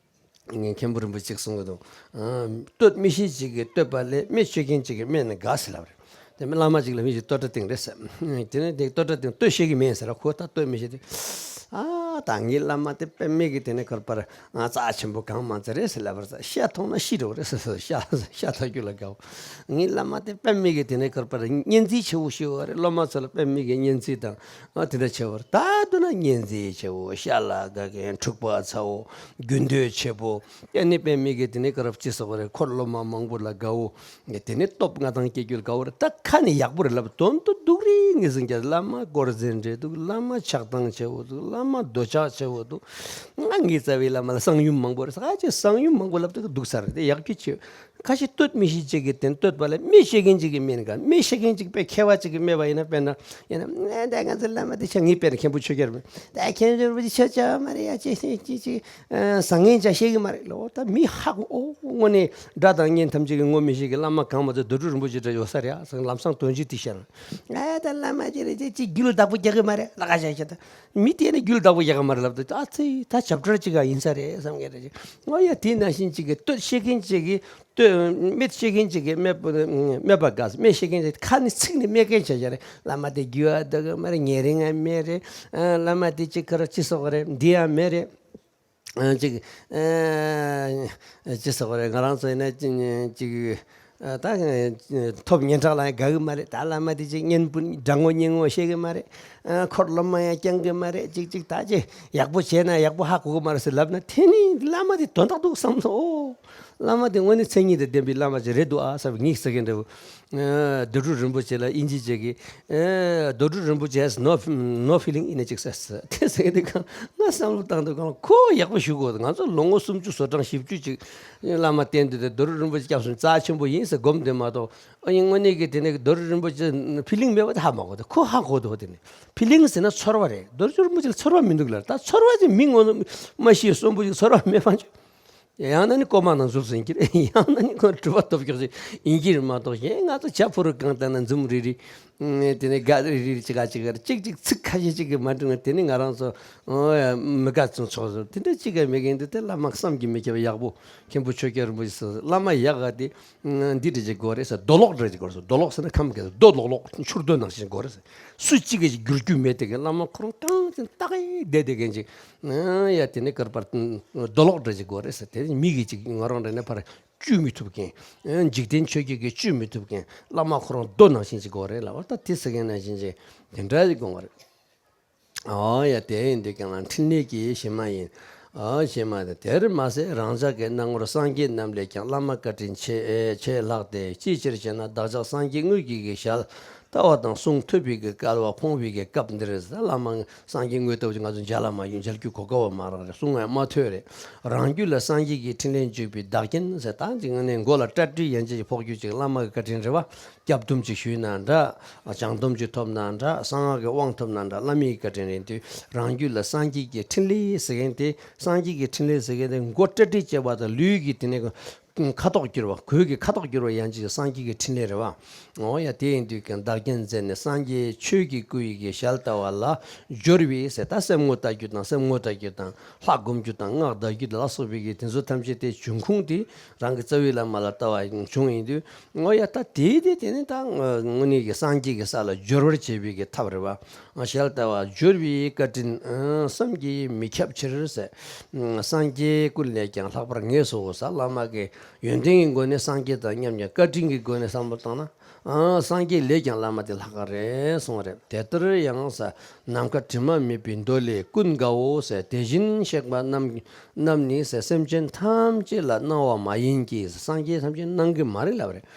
ངས་མཁན་པོ་རིན་པོ་ཆེ་གསུང་གི་འདུག་བསྟོད་མི་ཤེས་ཅིག་གིས་བསྟོད་པ་ལས། སྨད་ཤེས་མཁན་ཅིག་གིས་སྨད་ན་དགའ་ཟེར་ལབ་རེད། དེ་མིན་བླ་མ་ཅིག་ལ་མི་ཞིག་བསྟོད་གྲྭ་བཏིང་རེད་ཟེར། དེ་ནས་དེ་བསྟོད་གྲྭ་བཏིང་། བསྟོད་ཤེས་ཀྱི་མེད་ཟེར་ར། ཁོ་ད་བསྟོད་མི་ཤེས་ཏེ། ཨ་ད་ངའི་བླ་མ་དེ་དཔེ་མེད་ཀྱི་དེ་ནས་ཁར་པར་རྩ་ཆེན་པོ་གང་མ་ཚད་རེད་ཟེར་ལབ་པར། ཤ་མཐོང་ན་ཤི་འགྲོ་རེད་ཟེར། ཤ་ཤ་ཐག་རྒྱུ་ལ་དགའ་བོ། ངའི་བླ་མ་དེ་དཔེ་མེད་ཀྱི་དེ་ནས་ཁར་པར་གཉན་ཚད་ཆེ་བོ་ཞིག་ཡོད་རེད། སློབ་མ་ཚོ་ལ་དཔེ་མེད་ཀྱི་གཉན་ཚད་དང་། ཨ་དེ་འདྲ་ཆེ་བོ་རེད། ད་མདོར་ན་གཉན་ཚད་ཆེ་བོ། ཤ་ལ་དགའ་མཁན། འཁྲུག་པ་ཚ་བོ། རྒྱུ་འདོད་ཆེ་བོ། ཨ་ནི་དཔེ་མེད་ཀྱི་དེ་ནས་ཁར་པར་ཅི་ཟེར་དགོས་རེད། འཁོར་སློབ་མ་མང་པོ་ལ་དགའ་བོ། དེ་ནས་སྟོབས་མངའ་ཐང་སྐྱེ་རྒྱུ་ལ་དགའ་བོ་རེད། ད་ཁ་ནས་ཡག་པོ་རེད་ལབ། དོན་དུ་སྡུག་རེད། ངེས་ཟིན་རྒྱ། བླ་མ་དཀོར་ཟན་རེད་འདུག་བླ་མ་ཆགས་སྡང་ཆེ་བོ་འདུག་བླ་མ་འདོད་ཆགས་ཆེ་བོ་འདུག་ང་ངའི་རྩ་བའི་བླ་མ་ལ་གསང་ཡུམ་མང་པོ་རེད་ཟེར། ཨ་ཅེ་གསང་ཡུམ་མང་པོ་ལབ་དུས་སྡུག་ས་རེད། དེ་ཡག་རྒྱུ་ཆེ། ཁ་ཤས་བསྟོད་མི་ཤེས་ཅིག་གིས་དེ་བསྟོད་པ་ལས། སྨད་ཤེས་མཁན་ཅིག་གིས་སྨད་ན་དགའ། སྨད་ཤེས་མཁན་ཅིག་དཔེ་མཁས་པ་ཅིག་གིས་སྨད་པ་ཡིན་ན། དཔེར་ན་ཡིན་ན། ཨ་ད་ང་ཚོའི་བླ་མ་དེ་ཆ། ངའི་དཔེར་ན་མཁན་པོ་ཆོས་རྒྱལ་རིན་པོ་ཆེ། ད་མཁན་པོ་ཆོས་རྒྱལ་རིན་པོ་ཆེ་ཆོས་ཆོས་མ་རེད་ཡ། ཅེ་ཅེ་ཅེ་ཅེ། ཨ་བཟང་ངན་ཅང་ཤེས་ཀྱི་མ་རེད་ལོ། ད་མི་ཧ་གོ། ཨོ་དངོས་གནས་དགྲ་དང་གཉེན་ཐམས་ཅད་ཀྱིས་ངོ་མི་ཤེས་ཀྱི་བླ་མ་གང་མ་ཚད་རྡོ་གྲུབ་རིན་པོ་ཆེ་འདྲ་ཡོད་ས་རེད་ཨ་ཟེར། ལམ་སང་དོན་གཅིག་དེ་ཤར། ཨ་ད་བླ་མ་ཅི་རེད། ཅི་ཅི་རྒྱུད་ལ་བདག་པོ་རྒྱག་གི་མ་རེད་ལ། ཁ་ཤས་ཤིག་ད་མི་དེ་ནི་རྒྱུད་ལ་བདག་པོ་རྒྱག་གི་མ་རེད་ལབ་དུས། ཨ་ཙི་ད་བྱབས་ཁྲ་ཅིག་ག་ཡིན་ས་རེད་བསམ་མཁན་རེད། ཨོ་ཡ། དེ་ནང་བཞིན་ཅིག་གིས་བསྟོད་ཤེས་མཁན་ཅིག་གིས་བསྟོད། སྨད་ཤེས་མཁན་ཅིག་གིས་སྨད་པ་སྨད་པ་དགའ། སྨད་ཤེས་མཁན་ཅིག་ཁ་ནས་ཚིག་ནས་སྨད་མཁན་བྱས་བྱས་རེད། བླ་མ་དེ་རྒྱུད་ལ་བདག་གི་མ་རེད། ཉེ་རིང་ཡང་མེད་རེད། ཨ་བླ་མ་དེ་ཅིག་ཁར་ཅི་ཟེར་དགོས་རེད། འདི་ཡང་མེད་རེད། ཨ་ཅིག་ཨ་ཅི་ཟེར་དགོས་རེད། ང་རང་ཚོ་ཡིན་ན་ཅིག་ཅིག་ཨ་ད་ཐོབ་སྙན་གྲགས་ལ་ཡང་དགའ་གི་མ་རེད། ད་བླ་མ་དེ་ཅིག་སྙན་པོ་དྲང་མོ་སྙན་ངོ་ཤེས་གི་མ་རེད། ཨ་འཁོར་སློབ་མ་ཡང་བསྐྱང་གི་མ་རེད། ཅིག་ཅིག་ད་ཅིག་ཡག་པོ་བྱས་ན་ཡག་པོ་ཧ་གོ་གི་མ་རེད་ཟེར་ལབ་ན། དེ་ནི་བླ་མ་དེ་དོན་དག་འདུག་བསམ་སོང་། ཨོ་བླ་མ་དེ་དངོས་གནས་མཚན་ཉིད་དང་ལྡན་པའི་བླ་མ་ཅིག་རེད་འདུག་ཨ་བསམ། ངས་ཟེར་མཁན་འདྲ་བོ། ཨ་རྡོ་གྲུབ་རིན་པོ་ཆེ་ལ་ཨིན་ཇི་ཅིག་གིས། ཨ་རྡོ་གྲུབ་རིན་པོ་ཆེ་has no no feeling ཡིན་ན་ཅིག་ཟེར་ཟེར། དེ་ཟེར་དུས་གང་ང་བསམ་བློ་བཏང་དུས་གང་ཁོ་ཡག་པོ་ཞུ་དགོས། ང་ཚོ་ལོ་ངོ་སུམ་ཅུ་སོ་གྲངས་བཞི་བཅུ་ཅིག་བླ་མ་བསྟེན་དུས་དེ། རྡོ་གྲུབ་རིན་པོ་ཆེ་སྐྱབས་སུ་རྩ་ཆེན་པོ་ཡིན་ཟེར་སྒོམ་དེ་མ་གཏོགས། ཨ་ཡིན་དངོས་གནས་ཀྱི་དེ་ནས་རྡོ་གྲུབ་རིན་པོ་ཆེ་ཕི་ལིང་མེད་པ་དེ་ཧ་མ་གོ། དེ་ཁོ་ཧ་གོ་འདུག་དེ་ནས་ཕི་ལིང་ཟེར་ན་ཚོར་བ་རེད། རྡོ་གྲུབ་རིན་པོ་ཆེ་ལ་ཚོར་བ་མི་འདུག་ལ། ད་ཚོར་བ་ཅིག་མི་ངོ་མ་ཤེས་གསོན་པོ་ཅིག་ཚོར་བ་མེད་པ་ཅིག་ཡང་ན་ནི་རྐོ་མ་ནང་འཛུལ་སོང་གི་རེད། ཡང་ན་ནི་ཁོ་གྲུབ་པ་ཐོབ་ཀྱོག་ཅིག་ཡིན་གྱི་རེད་མ་གཏོགས། གཞན་ང་ཚོ་ཇ་ཕོར་བ་གང་བཏང་ན་འཛུམ་རི་རི། དེ་ནས་དགའ་རི་རི་ཅི་ག་ཅི་ག་ཅིག་ཅིག་ཚིག་ཁ་ཤས་ཅིག་གིས་མ་འགྲིག་ན། དེ་ནི་ང་རང་ཚོ་མི་དགའ་ཚོང་ཆོག་ཟེར། དེ་འདྲ་ཅི་ག་མེད་མཁན་འདུག་དེ་བླ་མ་བསམ་གྱིས་མི་ཁྱབ་པ་ཡག་པོ། མཁན་པོ་ཆོས་རྒྱལ་རིན་པོ་ཆེ་སོགས་བླ་མ་ཡག་ག་དེ་འདི་འདྲ་ཅིག་དགོས་རེད་ཟེར། རྡོ་ལོག་འདྲ་ཅིག་དགོས་རེད་ཟེར། རྡོ་ལོག་ཟེར་ན་ཁམས་སྐད། རྡོ་ལོག་ལོག་ཆུ་རྡོ་ནང་བཞིན་དགོས་རེད་ཟེར། སུ་གཅིག་གིས་བསྒྱུར་རྒྱུ་མེད་དེ་གི་བླ་མ་ཁོ་རང་རྐང་ཅིག་ཏག་ཏག་བསྡད་དེ་གན་ཅིག་ཨ་ཡ་དེ་ནས་ཀར་པར་རྡོ་ལོག་འདྲ་ཅིག་དགོས་རེད་ཟེར། དེ་མི་གིས་ཅིག་ང་རང་འདྲ་ནས་ཕར་བཅུག་མི་ཐུབ་མཁན། འཇིག་རྟེན་ཆོས་བརྒྱད་ཀྱིས་བཅུག་མི་ཐུབ་མཁན། བླ་མ་ཁོ་རང་རྡོ་ནང་བཞིན་ཅིག་དགོས་རེད་ལབ་པ། ད་དེ་ཟེར་མཁན་ནང་བཞིན་ཅིག་དེ་འདྲ་ཅིག་དགོངས་པ་རེད། ཨོ་ཡ། དེ་ཡིན་དུས་ཀྱང་ལ་འཕྲིན་ལས་ཀྱི་གཞི་མ་ཡིན། ཨོ་གཞི་མ་དེ། དེར་མ་ཟད་རང་ཅག་གི་སྣང་ངོར་སངས་རྒྱས་རྣམས་ལས་ཀྱང་བླ་མ་བཀའ་དྲིན་ཆེ་ཆེས་ལྷག་སྟེ། ཅིའི་ཕྱིར་ཞེ་ན། བདག་ཅག་སངས་རྒྱས་དངོས་ཀྱི་གི་ཞལ་ལྟ་བ་དང་གསུང་ཐོས་པའི་གི་སྐལ་བ་ཕོངས་པའི་གི་སྐབས་འདིར། བླ་མ་སངས་རྒྱས་དངོས་ལྟ་བུ་ཅིག་ང་ཚོ་མཇལ་ལ་མ་ཡོང་། མཇལ་རྒྱུ་གོ་སྐབས་མ་རག་རེད། གསུང་ཡང་མ་ཐོས་རེད། རང་རྒྱུད་ལ་སངས་རྒྱས་ཀྱི་འཕྲིན་ལས་འཇུག་པའི་བདག་རྐྱེན་ཟེར། ད་ཅིག་ངས་ནས་མགོ་ལ་སྐྲ་དྲི་ཡན་ཆད་ཅིག་ཕོག་རྒྱུ་ཅིག་བླ་མ་གི་བཀའ་དྲིན་རེད་བ། སྐྱབས་སྡོམ་ཅིག་ཞུས་ན་འདྲ། བྱང་སྡོམ་ཅིག་ཐོབ་ན་འདྲ། གསང་སྔགས་ཀྱི་དབང་ཐོབ་ན་འདྲ། བླ་མའི་བཀའ་དྲིན་རེད་དུས། རང་རྒྱུད་ལ་སངས་རྒྱས་ཀྱི་འཕྲིན་ལས་ཟེར་མཁན་དེ། སངས་རྒྱས་ཀྱི་འཕྲིན་ལས་ཟེར་མཁན་དེ་མགོ་སྐྲ་དྲི་བཅད་པ་དང་ལུས་ཀྱི་དེ་ནས་ ཁ་དོག་བསྒྱུར་བ། གོས་ཀྱི་ཁ་དོག་བསྒྱུར་བ་ཡང་ཅིག་སངས་རྒྱས་ཀྱི་ཕྲིན་ལས་རེད་བ། འོ་ཡ། དེ་ཡིན་དུས་ཀྱང་བདག་རྐྱེན་མཛད་ནས་སངས་རྒྱས་ཆོས་ཀྱི་སྐུ་ཡི་གི་ཞལ་ལྟ་བ་ལ་སྦྱོར་བའི་ཟེར། ད་སེམས་ངོ་ལྟ་རྒྱུ་དང་། སེམས་ངོ་ལྟ་རྒྱུ་དང་། ལྷ་སྒོམ་རྒྱུ་དང་། སྔགས་བཟླ་རྒྱུ་ལ་སོགས་པའི་གི་དེ་ཚོ་ཐམས་ཅད་དེ་འབྱུང་ཁུངས་དེ་རང་གི་རྩ་བའི་བླ་མ་ལ་ལྟ་བ་བྱུང་ཡིན་དུས། འོ་ཡ། ད་དེ་དེ་དེ་ནི་ད་དངོས་གནས་ཀྱི་སངས་རྒྱས་ཀྱི་ས་ལ་སྦྱོར་བར་བྱེད་པའི་གི་ཐབས་རེད་བ། ཞལ་ལྟ་བ་སྦྱོར་བའི་བཀའ་དྲིན་བསམ་གྱིས་མི་ཁྱབ་ཕྱིར་ཟེར། སངས་རྒྱས་ཀུན་ལས་ཀྱང་ལྷག་པར་ངེས་སོ་ཟེར། བླ་མ་གི་ཡོན་ཏན་གྱི་སྒོ་ནས་སངས་རྒྱས་དང་མཉམ་ཀྱང་། བཀའ་དྲིན་གྱི་སྒོ་ནས་བསམ་བློ་བཏང་ན། ཨ། སངས་རྒྱས་ལས་ཀྱང་བླ་མ་དེ་ལྷག་ག་རེད་གསུངས་པ་རེད། དེ་ལྟར་ཡང་ཟེར། ནམ་མཁའ་དྲི་མ་མེད་པའི་མདོ་ལས། ཀུན་དགའ་བོ་ཟེར། དེ་བཞིན་གཤེགས་པ་རྣམས་རྣམས་ནི་ཟེར། སེམས་ཅན་ཐམས་ཅད་ལ་སྣང་བ་མ་ཡིན་གྱི་ཟེར། སངས་རྒྱས་ཐམས་ཅད་སྣང་གི་མ་རེད་ལབ་པ་རེད།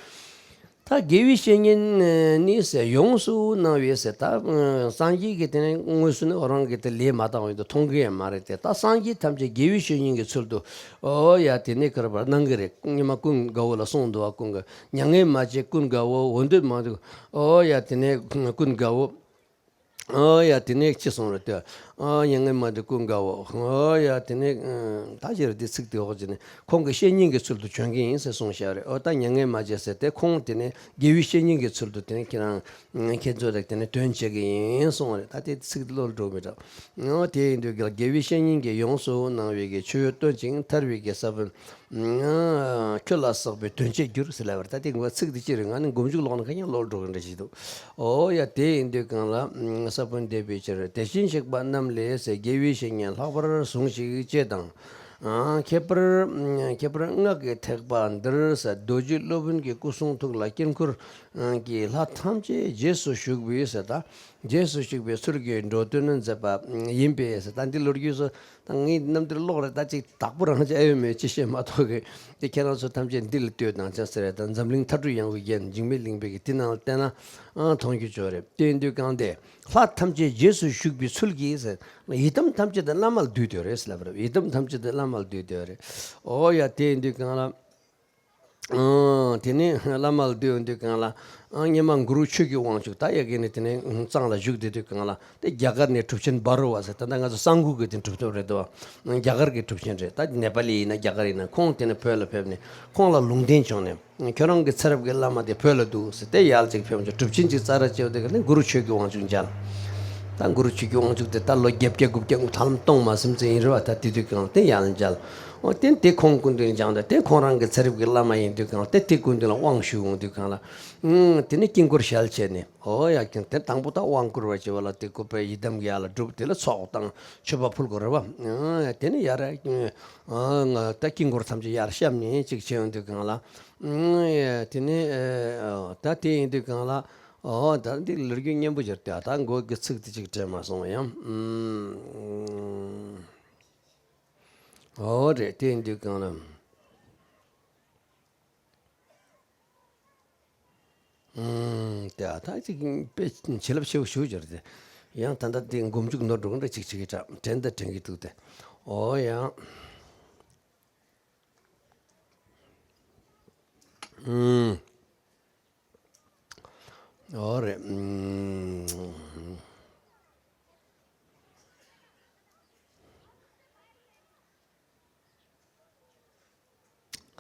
ད་དགེ་བའི་བཤེས་གཉེན་ནི་ཟེར། ཡོངས་སུ་སྣང་བའི་ཟེར། ད་སངས་རྒྱས་ཀྱི་དེ་ནས་དངོས་སུ་ནི་རང་གི་དེ་ལས་མ་བཏང་བའི་དེ་མཐོང་གི་ཡང་མ་རེད་དེ། ད་སངས་རྒྱས་ཐམས་ཅད་དགེ་བའི་བཤེས་གཉེན་གྱི་ཚུལ་དུ། འོ་ཡ། དེ་ནས་ག་རེ་བར་སྣང་གི་རེད། སྔོན་མ་ཀུན་དགའ་བོ་ལ་གསུངས་འདུག་བ། ཀུན་དགའ། མྱ་ངན་མ་བྱེད་ཀུན་དགའ་བོ། འོ་འདོད་མ་འདོད། འོ་ཡ། དེ་ནས་ཀུན་དགའ་བོ། ཨ་ཡ། དེ་ནས་ཅི་གསུངས་རེད་དེ། ཨ། མྱ་ངན་མ་འདོད་ཀུན་དགའ་བོ། ཨ་ཡ། དེ་ནས་ད་ཅི་རེད། དེ་ཚིག་དེ་འོག་ཅི་ནས་ཁོང་གི་བཤེས་གཉེན་གྱི་ཚུལ་དུ་བྱོན་གྱི་ཡིན་ཟེར་གསུངས་བཞག་རེད། ཨོ་ད་མྱ་ངན་མ་བྱེད་ཟེར་དེ་ཁོང་དེ་ནས་དགེ་བའི་བཤེས་གཉེན་གྱི་ཚུལ་དུ་དེ་ནས་ཁྱེད་རང་ཁྱེད་ཚོ་ལ་དེ་ནས་དོན་བྱེད་ཀྱི་ཡིན་གསུངས་རེད། ད་དེ་ཚིག་དེ་བློ་ལ་འགྲོ་མི་འདྲ། ཨོ་དེ་ཡིན་དུས་ཀྱང་དགེ་བའི་བཤེས་གཉེན་གྱིས་ཡོངས་སུ་སྣང་བའི་གི་ཆོས་སྟོན་ཅིང་ཐར་བའི་གི་ས་བོན། ཁྱོད་ལ་བསགས་པའི་དོན་བྱེད་འགྱུར་ཟེར་ལབ་པ་རེད། ད་དེ་ངོ་ཚིག་དེ་ཅི་རེད། ང་ནི་མགོ་མཇུག་ཀློག་ན་ཁ་ཉན་ལོག་འགྲོ་གི་འདྲ་ཞིག་འདུག། ཨོ་ཡ། དེ་ཡིན་དུས་གང་ལ་ས་བོན་འདེབས་པའི་ཕྱིར། དེ་བཞིན་གཤེགས་པ་རྣམས་ལས་ཟེར། དགེ་བའི་བཤེས་གཉེན་ལྷག་པར་ཟུངས་ཤིག་ཅེས་དང་། ཁྱད་པར་ཁྱད་པར་སྔགས་ཀྱི་ཐེག་པ་འདིར་ཟེར། རྡོ་རྗེ་སློབ་དཔོན་གྱི་སྐུ་གསུང་ཐུགས་ལ་དཀྱིལ་འཁོར་གྱི་ལྷ་ཐམས་ཅད་རྗེས་སུ་ཞུགས་པའི་ཟེར། ད་རྗེས་སུ་ཞུགས་པའི་ཚུལ་གྱིས་འགྲོ་དོན་མཛད་པ་ཡིན་པས་ཟེར། ད་འདི་ལོ་རྒྱུས་སུ། ད་ངས་རྣམ་འགྱུར་ཀློག་རེད། ད་ཅིག་དག་པོ་རང་ཅིག་ཨེ་ཡོད་མེད་ཅི་ཤེས་མ་གཏོགས་གི། དེ་ཁྱེད་རང་ཚོ་ཐམས་ཅད་འདི་ལ་ལྟོས་དང་ཅང་ཟེར་རེད། ད་འཛམ་གླིང་མཐའ་གྲུ་ཡངས་པའི་རྒྱན། འཇིགས་མེད་གླིང་པའི་གི་དེ་ནང་ལ་བལྟས་ན་ཨང་མཐོང་རྒྱུ་ཅོ་རེད། དེ་ཡིན་དུས་གང་དེ་ལྷ་ཐམས་ཅད་རྗེས་སུ་ཞུགས་པའི་ཚུལ་གྱིས་ཟེར། ཡི་དམ་ཐམས་ཅད་དེ་བླ་མ་ལ་འདུས་དེ་རེད་ཟེར་ལབ་རེད། ཡི་དམ་ཐམས་ཅད་དེ་བླ་མ་ལ་འདུས་དེ་རེད། ཨོ་ཡ། དེ་ཡིན་དུས་གང་ལ། ཨང་། དེ་ནས་བླ་མ་ལ་འདུད་འདུད་གང་ལ། ཨང་། སྔོན་མ་གུ་རུ་ཆོས་ཀྱི་དབང་ཕྱུག་ད་ཡ་གི་ནས་དེ་ནས་གཙང་ལ་བཞུགས་བསྡད་དུས་གང་ལ། དེ་རྒྱ་གར་ནས་གྲུབ་ཆེན་བྷ་རུ་བ་ཟེར། ད་ལྟ་ང་ཚོ་གསང་སྐུ་གི་དེ་གྲུབ་ཐོབ་རེད་དོ། རྒྱ་གར་གྱི་གྲུབ་ཆེན་རེད། ད་ནེ་པ་ལི་ཡིན་ན་རྒྱ་གར་ཡིན་ན། ཁོང་དེ་ནས་བོད་ལ་ཕེབས་ནས་ཁོང་ལ་ལུང་བསྟན་བྱུང་ནས། ཁྱོད་རང་གི་ཚེ་རབས་ཀྱི་བླ་མ་དེ་བོད་ལ་འདུག་ཟེར། དེ་ཡར་ཅིག་ཕེབས་བྱུང་། གྲུབ་ཆེན་ཅིག་ཙ་ར་བྱས་པ་དེ་ག་ནས་གུ་རུ་ཆོས་ཀྱི་དབང་ཕྱུག་མཇལ། ད་གུ་རུ་ཆོས་ཀྱི་དབང་ཕྱུག་དེ་ད་ལོ་བརྒྱད་བརྒྱ་དགུ་བརྒྱ་ད་ལམ་སྟོང་མ་ཟིན་ཙམ་ཡིན་རེད་བ། ད་དེ་དུས་གང་ལ་དེ་ཡར་མཇལ། འོ་དེ་དེ་ཁོང་སྐུ་མདུན་སྦྱངས་ཏེ། དེ་ཁོང་རང་གི་ཚེ་རབས་ཀྱི་བླ་མ་ཡིན་དུས་གང་ལ། དེ་དེ་སྐུ་མདུན་ལ་དབང་ཞུ་འོང་དུས་གང་ལ། ཨང་། དེ་ནས་དཀྱིལ་འཁོར་ཞལ་ཕྱེ་ནས། ཨོ་ཡ། ཀྱང་དེ་དང་པོ་ད་དབང་བསྐུར་བ་བྱེད་པ་ལ་དེ་སྐུ་པའི་ཡི་དམ་གྱི་ཡར་ལ་སྒྲུབ། དེ་ལ་ཚོགས་དང་མཆོད་པ་ཕུལ་དགོས་རེད་བ། ཨང་། དེ་ནས་ཡར་ཨང་ད་དཀྱིལ་འཁོར་ཐམས་ཅད་ཡར་བཤམས་ནས་ཅིག་བྱེད་འོང་དུས་གང་ལ། ཨང་། དེ་ནས་ཨ་ད་དེ་ཡིན་དུས་གང་ལ། ཨོ་ད་འདི་ལོ་རྒྱུས་སྙན་པོ་ཅིག་རེད། ད་མགོ་གི་ཚིག་དེ་ཅིག་དྲན་མ་སོང་ཡང་། ཨོ་རེད། དེ་ཡིན་དུས་གང་ལ། ཨང་། དེ་ཨ་ད་ཅིག་དཔེ་བྱིན་རླབས་ཆེ་བོ་ཞུ་རྒྱུ་རེད། ཡང་ད་ལྟ་དེ་མགོ་མཇུག་ནོར་འགྲོ་གི་འདྲ་ཅིག་ཅིག་གི་འདྲ་དྲན་ད་དྲན་གི་འདུག་སྟེ། ཨོ་ཡང་། ཨང་། ཨོ་རེད། ཨང་།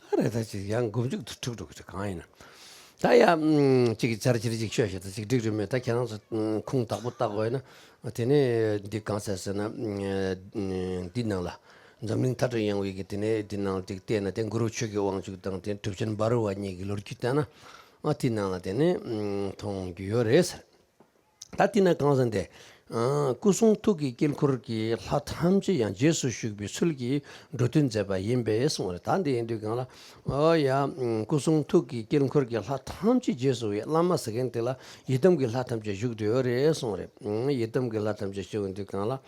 ག་རེ་ད་ཅིག་ཡང་མགོ་མཇུག་ཏུ་འཁྲུག་འགྲོ་གི་རེད། གང་ཡིན་ན། ད་ཡ་ཨམ། ཅིག་གི་ཚར་ཅིག་ཅིག་ཤོད་ཤོད། ད་ཅིག་འགྲིག་རེད་མེད། ད་ཁྱེད་རང་ཚོ་ཁུངས་དག་པོ་བལྟ་དགོས་ཡོད་ན། དེ་ནས་འདི་གང་ཟེར་ཟེར་ན། འདི་ནང་ལ། འཛམ་གླིང་མཐའ་གྲུ་ཡངས་པའི་གི་དེ་ནས་འདི་ནང་ལ་ཅིག་བལྟས་ན། དེ་གུ་རུ་ཆོས་ཀྱི་དབང་ཕྱུག་དང་དེ་གྲུབ་ཆེན་བྷ་རུ་བ་གཉིས་ཀྱི་ལོ་རྒྱུས་བལྟས་ན། ཨ་དེ་ནང་ལ་དེ་ནས་མཐོང་རྒྱུ་ཡོད་རེད་ཟེར། ད་དེ་ན་གང་ཟེར་ཏེ། ཨ། སྐུ་གསུང་ཐུགས་ཀྱི་དཀྱིལ་འཁོར་གྱི་ལྷ་ཐམས་ཅད་ཡང་རྗེས་སུ་ཞུགས་པའི་ཚུལ་གྱིས་འགྲོ་དོན་མཛད་པ་ཡིན་པས་གསུངས་པ་རེད། ད་འདི་ཡིན་དུས་གང་ལ། ཨོ་ཡ། སྐུ་གསུང་ཐུགས་ཀྱི་དཀྱིལ་འཁོར་གྱི་ལྷ་ཐམས་ཅད་རྗེས་སུ་ཡི་བླ་མ་ཟེར་མཁན་དེ་ལ་ཡི་དམ་གྱི་ལྷ་ཐམས་ཅད་བཞུགས་བསྡད་ཡོད་རེད་གསུངས་པ་རེད། ཡི་དམ་གྱི་ལྷ་ཐམས་ཅད་བཞུགས་ཡོང་དུས་གང་ལ།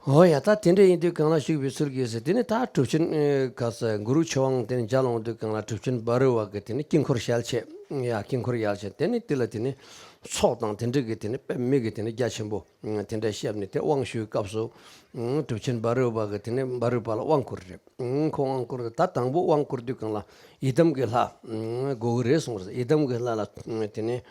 ཨོ་ཡ། ད་དེ་འདྲ་ཡིན་དུས་གང་ལ་ཞུགས་པའི་ཚུལ་གྱིས་ཟེར། དེ་ནས་ད་གྲུབ་ཆེན་ག་ས་གུ་རུ་ཆོས་དབང་དེ་ནས་མཇལ་འོང་དུས་གང་ལ། གྲུབ་ཆེན་བྷ་རུ་བ་གི་དེ་ནས་དཀྱིལ་འཁོར་ཞལ་ཕྱེ། ཡ། དཀྱིལ་འཁོར་ཞལ་ཕྱེ། དེ་ནས་དེ་ལ་དེ་ནས་ཚོགས་དང་དེ་འདྲ་གི་དེ་ནས་དཔེ་མི་གི་དེ་ནས་རྒྱ་ཆེན་པོ་དེ་འདྲ་བཤམས་ནས་དེ་དབང་ཞུའི་སྐབས་སུ། གྲུབ་ཆེན་བྷ་རུ་བ་གི་དེ་ནས་བྷ་རུ་བ་ལ་དབང་བསྐུར་རེད། ཁོང་དབང་བསྐུར། ད་དང་པོ་དབང་བསྐུར་དུས་གང་ལ་ཡི་དམ་གྱི་ལྷ་དགོས་ཀྱི་རེད་གསུངས་རེད། ཡི་དམ་གྱི་ལྷ་ལ་དེ་ནས་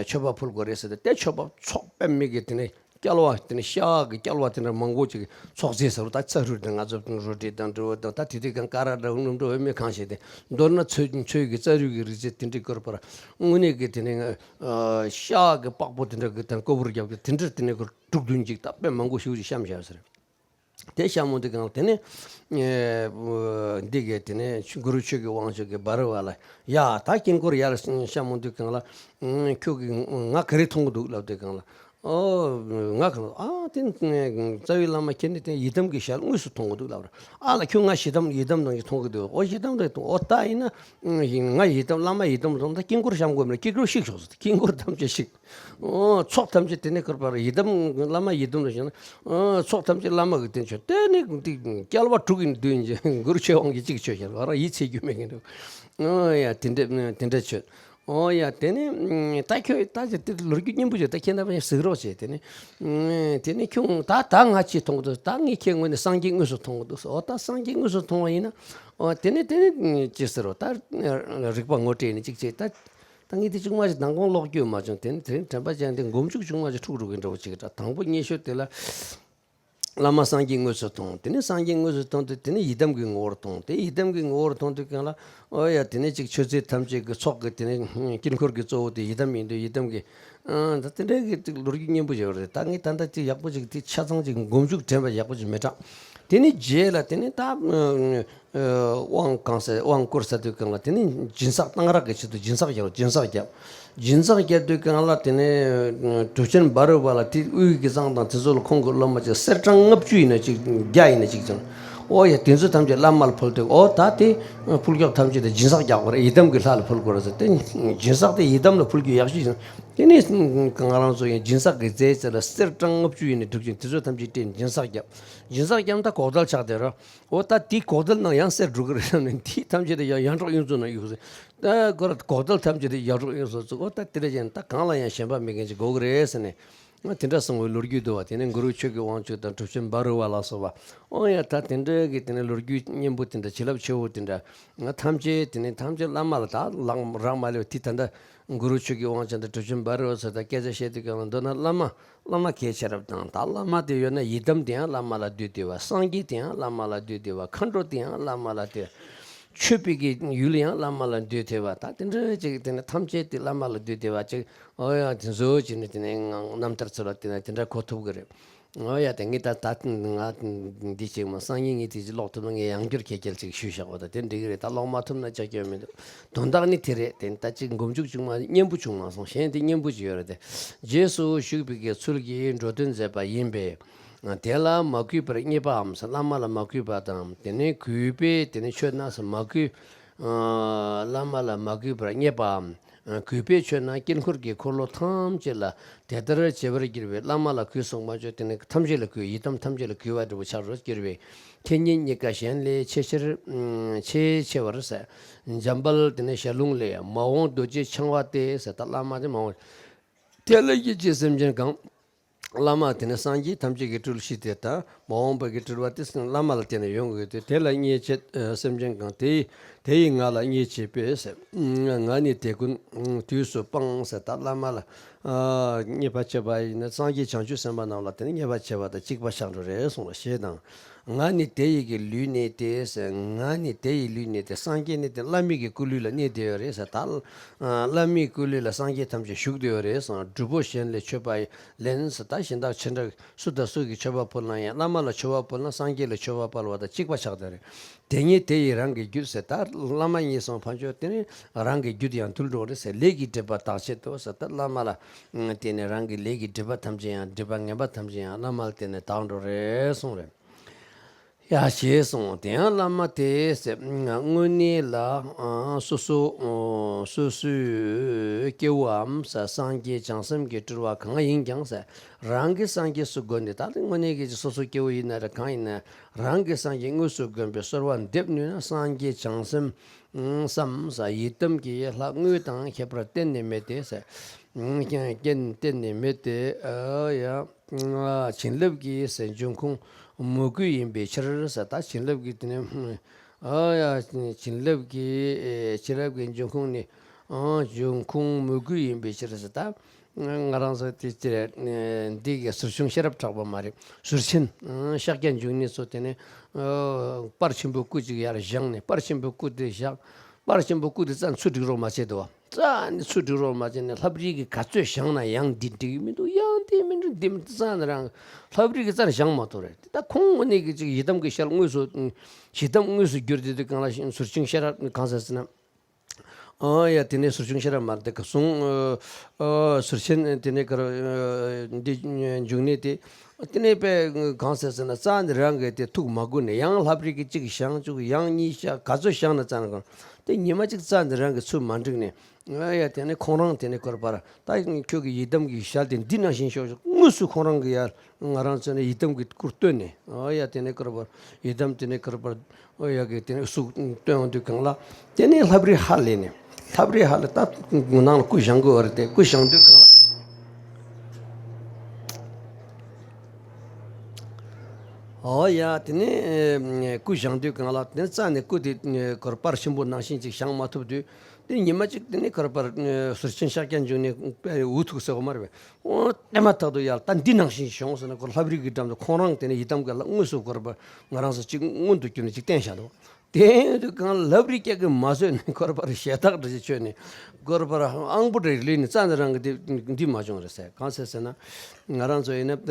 མཆོད་པ་ཕུལ་དགོས་རེད་ཟེར་ཏེ། དེ་མཆོད་པ་ཚོགས་དཔེ་མི་གི་དེ་ནས། བསྐལ་བ་དེ་ནི་ཤ་གི་བསྐལ་བ་དེ་འདྲ་མང་པོ་ཅིག་ཚོགས་རྫས་ཟེར་བ་ད་ཚ་རུ་དང་ང་ཚོ་རོ་ཏྲི་དང་འབྲི་བ་དང་ད་དེ་དུས་གང་ཀ་ར་འདྲ་སྣུམ་འདྲ་འོ་མའི་གང་བྱས་ཏེ་མདོར་ན་ཚོས་ཚོས་ཀྱི་རྩ་རུས་ཀྱི་རིགས་རྫས་དེ་འདྲའི་སྐོར་པར་དངོས་གནས་ཀྱི་དེ་ནི་ཤ་གི་པགས་པོ་དེ་འདྲ་གི་དང་ཀོ་བུར་རྒྱབ་ཀྱི་དེ་འདྲར་དེ་ནི་དྲུག་བདུན་ཅིག་ད་དཔེ་མང་པོ་ཞིག་ཅིག་བཤམས་བཞག་ཟེར། དེ་ཤ་མོ་འདི་གང་ལ་དེ་ནི། འདི་གས་དེ་ནི་གུ་རུ་ཆོས་ཀྱི་དབང་ཕྱུག་གི་འབར་བ་ལ་ཡ་ད་དཀྱིལ་འཁོར་ཡར་ཤ་མོ་འདི་གང་ལ། ཁྱོད་ཀྱིས་ང་ག་རེ་མཐོང་གི་འདུག་ལབ་དུས་གང་ལ། ཨོ་ང་གང་ལ་ཨ་དེ་རྩ་བའི་བླ་མ་ཁྱེད་ནི་དེ་ཡི་དམ་གྱི་ཞལ་དངོས་སུ་མཐོང་གི་འདུག་ལབ་ར། ཨ་ལ་ཁྱོད་ང་ཡི་དམ་ཡི་དམ་ནང་གི་མཐོང་གི་འདུག་ཨོ་ཡི་དམ་དེ་ཨོ་ད་ཡིན་ན། ང་ཡི་དམ་བླ་མ་ཡི་དམ་དང་ད་དཀྱིལ་འཁོར་བཤམས་དགོས་མེད་དཀྱིལ་འཁོར་བཤིག་ཆོག་ཟེར་དཀྱིལ་འཁོར་ཐམས་ཅད་བཤིག་ཨོ་ཚོགས་ཐམས་ཅད་དེ་ནས་ཁུར་པར་ཡི་དམ་བླ་མ་ཡི་དམ་ལ་བཞག་ན། ཨོ་ཚོགས་ཐམས་ཅད་བླ་མ་གི་རྟེན་མཆོག་དེ་ནི་འདི་བསྐལ་པ་དྲུག་གི་འདུས་ཀྱི་གུ་རུ་ཆོས་དབང་གིས་གཅིག་མཆོད་བཞག་ང་རང་ཡིད་ཆེས་རྒྱུ་མེད་མཁན་འདུག་ཨོ་ཡ་དེ་འདྲ་དེ་འདྲ་མཆོད། ཨོ་ཡ་དེ་ནི་ད་ཁྱོད་ད་ཅི་དེ་ལོ་རྒྱུས་སྙན་པོ་བྱོས་ད་ཁྱེད་རྣམ་པ་གཟིགས་རོགས་བྱེད་དེ་ནི། དེ་ནི་ཁྱོད་ད་ད་ང་ཅི་མཐོང་གི་འདུག་ད་ངས་ཁྱེད་ངོས་ནས་སངས་རྒྱས་དངོས་སུ་མཐོང་གི་འདུག་ཨོ་ད་སངས་རྒྱས་དངོས་སུ་མཐོང་བ་ཡིན་ན། ཨོ་དེ་ནི་དེ་ནི་ཅི་ཟེར་རོ་ད་རིག་པ་ངོ་སྤྲད་ནི་གཅིག་བྱེད་ད། ད་ངས་དེ་ཅུང་མ་ཞིག་མདང་དགོང་ཀློག་རྒྱུ་མ་བྱུང་། དེ་ནི་དེ་རིང་དྲན་པ་ཅན་དེ་མགོ་མཇུག་ཅུང་མ་ཞིག་འཁྲུག་འགྲོ་གི་འདྲ་བོ་ཅིག་འདྲ། དང་པོ་སྙན་ཞུ་དེ་ལ་བླ་མ་སངས་རྒྱས་དངོས་སུ་མཐོང་། དེ་ནི་སངས་རྒྱས་དངོས་སུ་མཐོང་དུས་དེ་ནི་ཡི་དམ་གྱི་ངོ་བོར་མཐོང་། དེ་ཡི་དམ་གྱི་ངོ་བོར་མཐོང་དུས་གང་ལ་ཨོ་ཡ་དེ་ནི་ཅིག་མཆོད་རྫས་ཐམས་ཅད་ཀྱི་ཚོགས་ཀྱི་དེ་ནི་དཀྱིལ་འཁོར་གྱི་གཙོ་བོ་དེ་ཡི་དམ་ཡིན་དུས་ཡི་དམ་གྱི་ཨ་ད་དེ་འདྲའི་གི་ཅིག་ལོ་རྒྱུས་སྙན་པོ་ཞིག་ཡོད་རེད། ད་ངས་ད་ལྟ་ཅིག་ཡག་པོ་ཅིག་དེ་ཆ་ཚང་ཅིག་མགོ་མཇུག་དྲན་པ་ཡག་པོ་ཅིག་མི་དྲག་དེ་ནི་རྗེས་ལ་དེ་ནི་ད། དབང་གང་ཟེར་དབང་བསྐུར་ཟེར་དུས་གང་ལ་དེ་ནི་སྦྱིན་སྲེག་གཏང་རག་གི་ཆེད་དུ་སྦྱིན་སྲེག་བརྒྱབ། སྦྱིན་སྲེག་བརྒྱབ། སྦྱིན་སྲེག་བརྒྱབ་དུས་གང་ལ་དེ་ནི་གྲུབ་ཆེན་འབར་བ་ལ་དེ་དབུས་ཀྱི་གཙང་དང་དེ་ཚོ་ལ་ཁོང་གི་སློབ་མ་ཅིག་གསེར་སྲང་ལྔ་བཅུ་ཡིན་ན་ཅིག་བརྒྱ་ཡིན་ན་ཅིག་ཙམ། ཨོ་ཡ་དེ་ཚོ་ཐམས་ཅད་བླ་མ་ལ་ཕུལ་དུས་ཨོ་ད་དེ་ཕུལ་སྐྱོགས་ཐམས་ཅད་དེ་སྦྱིན་སྲེག་རྒྱག་དགོས་རེད། ཡི་དམ་གྱི་ལྷ་ལ་ཕུལ་དགོས་རེད་ཟེར་དེ་སྦྱིན་སྲེག་དེ་ཡི་དམ་ལ་ཕུལ་རྒྱུ་ཡག་ཤོས་ཡིན། དེ་ནི་ང་རང་ཚོ་ཡང་སྦྱིན་སྲེག་གི་རྫས་ཟེར་ལ་གསེར་སྲང་ལྔ་བཅུ་ཡིན་ན་གྲུབ་ཆེན་དེ་ཚོ་ཐམས་ཅད་སྤྲད་ནས་སྦྱིན་སྲེག་བརྒྱབ། སྦྱིན་སྲེག་བརྒྱབ་ད་གོག་ལྡལ་ཆགས་བསྡད་ར། འོ་ད་དེའི་གོག་ལྡལ་ནང་ཡང་གསེར་འགྲོ་གི་རེད་བསམ་ནས་དེའི་ཐམས་ཅད་དེ་ཡང་ཡར་འདྲོག་གཡུ་མཚོ་ནང་གཡུག་ཟེར། ད་ཁོ་ར་གོག་ལྡལ་ཐམས་ཅད་དེ་ཡར་འདྲོག་གཡུག་ཟེར་ཚུགས། འོ་ད་དེ་འདྲ་བྱས་ན་ད་གང་ལ་ཡང་ཞེན་པ་མེད་མཁན་ཅིག་དགོས་གི་རེད་ཟེར་ནས། ང་དེ་འདྲ་གསུང་བའི་ལོ་རྒྱུས་འདུག་བ། དེ་ནས་གུ་རུ་ཆོས་ཀྱི་དབང་ཕྱུག་དང་གྲུབ་ཆེན་འབར་བ་ལ་སོགས་པ། འོ་ཡ་ད་དེ་འདྲ་གི་དེ་ནས་ལོ་རྒྱུས་སྙན་པོ་དེ་འདྲ་བྱིན་རླབས་ཆེ་བོ་དེ་འདྲ། ང་ཐམས་ཅད་དེ་ནས་ཐམས་ཅད་བླ་མ་ལ་ད་ལག་རག་མ་ལས་པ་དེ་ད་ལྟ་གུ་རུ་ཆོས་ཀྱི་དབང་ཕྱུག་དང་གྲུབ་ཆེན་འབར་བ་ལ་སོགས་ད་སྐད་ཆ་བཤད་དུས་གང་ལ་མདོར་ན་བླ་མ། བླ་མ་གལ་ཆེ་རབ་དང་ད་བླ་མ་དེ་ཡོད་ན་ཡི་དམ་དེ་ཡང་བླ་མ་ལ་འདུས་ཏེ་བ། སངས་རྒྱས་དེ་ཡང་བླ་མ་ལ་འདུས་ཏེ་བ། མཁའ་འགྲོ་དེ་ཡང་བླ་མ་ལ་འདུས། མཆོད་པའི་གི་ཡུལ་ཡང་བླ་མ་ལ་འདུས་ཏེ་བ། ད་དེ་འདྲ་ཅིག་དེ་ནི་ཐམས་ཅད་དེ་བླ་མ་ལ་འདུས་ཏེ་བ་ཅིག་ཨོ་ཡ་དེ་ཚོ་ཅིག་ནི་དེ་ནི་ང་རྣམ་ཐར་ཚོ་ལ་དེ་ནི་དེ་འདྲ་གོ་ཐུབ་གི་རེད། ཨོ་ཡ་དེ་ངས་ད་ད་ང་འདི་ཅིག་མ་སང་ཉིན་ངས་དེ་ཅིག་ཀློག་ཐུབ་ན་ངས་ཡང་བསྐྱར་ཁྱེད་རྒྱལ་ཅིག་ཞུས་བཞག་པ་ད་དེ་འགྲིག་གི་རེད། ད་ཀློག་མ་ཐུབ་ན་ཅག་སྐྱོན་མི་འདུག་དོན་དག་ནི་དེ་རེད། དེ་ད་ཅིག་མགོ་མཇུག་ཅུང་མ་སྙན་པོ་བྱུང་མ་སོང་། གཞན་དེ་སྙན་པོ་ཅིག་ཡོད་རེད་དེ། རྗེས་སུ་ཞུགས་པའི་གི་ཚུལ་གྱིས་འགྲོ་དོན་མཛད་པ་ཡིན་པས། དེ་ལ་མ་གུས་པར་བརྙས་པའམ་བླ་མ་ལ་མ་གུས་པ་དང་དེ་ནས་གུས་པས་དེ་ནས་མཆོད་ན་མ་གུས། བླ་མ་ལ་མ་གུས་པར་བརྙས་པའམ། གུས་པས་མཆོད་ན་དཀྱིལ་འཁོར་གྱི་འཁོར་ལོ་ཐམས་ཅད་ལ་དེ་ལྟར་བྱེད་པར་འགྱུར་བས། བླ་མ་ལ་གུས་སོགས་མ་བརྗོད་དེ་ནས་ཐམས་ཅད་ལ་གུས། ཡི་དམ་ཐམས་ཅད་ལ་གུས་པ་འདྲ་བོ་ཆགས་རོགས་འགྱུར་བས། ཁྱེད་ཉིད་རྙེད་དཀའ་གཞན་ལས་ཆེས་ཆེར་ཆེས་ཆེ་བར་ཟད། འཇམ་དཔལ་དེ་ནས་ཞལ་ལུང་ལས་མ་འོངས་རྡོ་རྗེ་འཆང་བ་སྟེ་ཟེར། ད་བླ་མ་དེ་མ་འོངས། དེ་ལ་ཡིད་ཆེས་སེམས་ཅན་གང་། བླ་མ་དེ་ནི་སངས་རྒྱས་ཐམས་ཅད་ཀྱི་སྤྲུལ་གཞི་དེ་དང་མ་འོངས་པ་གི་སྤྲུལ་པ་དེ་བླ་མ་ལ་བརྟེན་ནས་ཡོང་དགོས་ཏེ། དེ་ལ་བརྙས་བྱེད་སེམས་ཅན་གང་། དེ་ཡིས་དེ་ཡིས་ང་ལ་བརྙས་བྱེད་པས་ཟེར། ང་ནི་དེ་ཀུན་དུས་སུ་སྤང་ཟེར། ད་བླ་མ་ལ་བརྙས་པ་བྱེད་པ་ཡིན་ན་སངས་རྒྱས་བྱང་ཆུབ་སེམས་དཔའ་རྣམས་ལ་དེ་ནི་བརྙས་པ་བྱེད་པ་དང་གཅིག་པ་ཆགས་འགྲོ་རེད་གསུངས་པ་ཞེས་དང་། ང་ནི་དེ་ཡི་གི་ལུས་ནི་སྟེ་ཟེར། ང་ནི་དེ་ཡི་ལུས་ནི་སྟེ། སངས་རྒྱས་ནི་སྟེ། བླ་མའི་གི་སྐུ་ལུས་ལ་གནས་བསྡད་ཡོད་རེད་ཟེར། ད་བླ་མའི་སྐུ་ལུས་ལ་སངས་རྒྱས་ཐམས་ཅད་བཞུགས་བསྡད་ཡོད་རེད་ཟེར། སྒྲུབ་པོ་གཞན་ལས་མཆོད་པ་ལེན་ཟེར། ད་གཞན་དག་ཆོས་འདྲ་སུ་དང་སུ་གིས་མཆོད་པ་ཕུལ་ན་ཡང་བླ་མ་ལ་མཆོད་པ་ཕུལ་ན་སངས་རྒྱས་ལ་མཆོད་པ་ཕུལ་བ་དང་གཅིག་པ་ཆགས་བསྡད་རེད། དེ་ཉིད་དེ་ཡི་རང་གི་རྒྱུད་ཟེར། ད་བླ་མ་གཉིས་སོང་ཕན་ཆོད་དེ་ནི་རང་གི་རྒྱུད་ཡང་འདུལ་འགྲོ་རེད་ཟེར། ལས་ཀྱི་སྒྲིབ་པ་དག་བྱེད་དོ་ཟེར། ད་བླ་མ་ལ་བརྟེན་ནས་རང་གི་ལས་ཀྱི་སྒྲིབ་པ་ཐམས་ཅད་ཡང་སྒྲིབ་པ་ངན་པ་ཐམས་ཅད་ཡང་བླ་མ་ལ་བརྟེན་ནས་དག་འགྲོ་རེད་གསུངས་རེད། ཡ་ཞེས་གསུངས། དེ་ཡང་བླ་མ་དེས་དངོས་གནས་ལ་སོ་སོ་སོ་སོའི་སྐྱེ་བོའམ་སངས་རྒྱས་བྱང་སེམས་ཀྱི་སྤྲུལ་པ་གང་ཡིན་ཀྱང་ཟེར། རང་གི་སངས་རྒྱས་སུ་བསྒོམས་ནས། ད་དངོས་གནས་ཀྱི་སོ་སོ་སྐྱེ་བོ་ཡིན་ན་རེད་གང་ཡིན་ན་རང་གི་སངས་རྒྱས་དངོས་སུ་བསྒོམས་པའི་གསོལ་བ་འདེབས་ནུས་ན་སངས་རྒྱས་བྱང་སེམས་སམ་ཡི་དམ་གྱི་ལྷ་དངོས་དང་ཁྱད་པར་གཏན་ནས་མེད་དེ་ཟེར། གཏན་གཏན་ནས་མེད་དེ། ཡ། བྱིན་རླབས་ཀྱི་ཟེར་འབྱུང་ཁུངས་མོས་གུས་ཡིན་པའི་ཕྱིར་ཟེར། ད་བྱིན་རླབས་ཀྱི་དེ་ནི། ཨ་ཡ། བྱིན་རླབས་ཀྱི་བྱིན་རླབས་ཀྱི་འབྱུང་ཁུངས་ནི། འབྱུང་ཁུངས་མོས་གུས་ཡིན་པའི་ཕྱིར་ཟེར། ད་ང་རང་ཚོ་དེ་ཅི་རེད། འདི་གའི་ཟུར་ཆུང་ཤེས་རབ་གྲགས་པ་མ་རེད། ཟུར་ཆེན་ཤཱཀྱ་འབྱུང་གནས་ཚོ་དེ་ནི་དཔལ་ཆེན་པོའི་སྐུ་ཅིག་ཡར་བཞེངས་ནས། དཔལ་ཆེན་པོའི་སྐུ་དེ་བཞེངས། དཔལ་ཆེན་པོའི་སྐུ་དེ་རྩ་ནས་ཚུར་སྒྲིག་རོགས་མ་བྱས་འདུག་བ། རྩ་ནས་ཚུར་སྒྲིག་རོགས་མ་བྱས་ནས། ལྷ་བྲིས་ཀྱི་ག་ཚོད་བཞེངས་ན་ཡང་འདི་འགྲིག་གི་མི་འདུག་ཡང་དེ་མི་འགྲིག་འདི་མི་འགྲིག་རྩ་ནས་རང་ལྷ་བྲིས་ཀྱི་རྩ་ནས་བཞེངས་མ་ཐུབ་རེད། ད་ཁོང་དངོས་གནས་ཀྱི་ཅིག་ཡི་དམ་གྱི་ཞལ་དངོས་སུ། ཡི་དམ་དངོས་སུ་གྱུར་ཏེ། དེ་གང་ལ་ཟུར་ཆུང་ཤེས་རབ་གང་ཟེར་ཟེར་ན། ཨ་ཡ། དེ་ནས་ཟུར་ཆུང་ཤེས་རབ་མ་རེད། དེ་ག་སོང་། ཨ་ཟུར་ཆེན་དེ་ནས་གར་འདི་འབྱུང་གནས་དེ། དེ་ནས་པས་གང་ཟེར་ཟེར་ན། རྩ་ནས་རང་གིས་དེ་ཐུགས་མ་དགོངས་ནས། ཡང་ལྷ་བྲིས་ཀྱི་གཅིག་བཞེངས་བཅུག་ཡང་གཉིས་བཞེངས། ག་ཚོད་བཞེངས་ན་རྩ་ནས་གང་། དེ་ཉི་མ་གཅིག་རྩ་ནས་རང་གི་ཚུར་མ་འགྲིག་ནས། ཨ་ཡ། དེ་ནས་ཁོང་རང་དེ་ནས་ཁོ་ར་པར། ད་ཁྱོད་ཀྱི་ཡི་དམ་གྱི་ཞལ་དེ་འདི་ནང་བཞིན་ཤོག་ཤོག་དངོས་སུ་ཁོང་རང་གི་ཡར་ང་རང་ཚོ་ནས་ཡི་དམ་གྱི་སྐུར་སྟོན་ནས། ཨ་ཡ། དེ་ནས་ཁོ་ར་པར་ཡི་དམ་དེ་ནས་ཁོ་ར་པར། ཨོ་ཡ་གི་དེ་ནས་གཟུགས་སྟོན་འོང་དུས་གང་ལ། དེ་ནས་ལྷ་བྲིས་ཧ་ལས་ནས། ལྷ་བྲིས་ཧ་ལས། ད་ནང་ལ་སྐུ་བཞེངས་དགོས་པ་རེད་དེ། སྐུ་བཞེངས་དུས་གང་ལ། ཨོ་ཡ། དེ་ནས་སྐུ་བཞེངས་དུས་གང་ལ། དེ་རྩ་ནས་སྐུ་དེ་ཁོ་ར་པར་ཆེན་པོ་ནང་བཞིན་ཅིག་བཞེངས་མ་ཐུབ་དུས། དེ་ཉི་མ་གཅིག་དེ་ནས་ཁོ་ར་པར་ཟུར་ཆེན་ཤཱཀྱ་འབྱུང་གནས་དཔེ་འུ་ཐུག་ཟེར་བ་མ་རེད་པས། ཨོ། དེ་མ་ཐག་ཏུ་ཡར་ད་འདི་ནང་བཞིན་བྱུང་ཟེར་ན། ཁོ་ལྷ་བྲིས་ཀྱི་འགྲམ་དུ་ཁོང་རང་དེ་ནས་ཡི་དམ་གྱི་ལྷ་དངོས་སུ་ཁོ་ར་པར་ང་རང་ཚོ་གཅིག་མངོན་དུ་གྱུར་ནས་གཅིག་བསྟན་བཞག་འདུག་དེ་ཡིན་དུས་གང་ལ་ལྷ་བྲིས་སྐྱེ་གི་མ་བཟོད་ནས་ཁོ་ར་པར་ཞེ་ཐག་འདྲ་ཞིག་ཆོད་ནས། ཁོ་ར་པར་ཨང་པོ་འདྲ་ལུས་ནས། རྩ་ནས་རང་གི་འདི་འདི་མ་བྱུང་རེད་ཟེར། གང་ཟེར་ཟེར་ན། ང་རང་ཚོ་ཡིན་ན་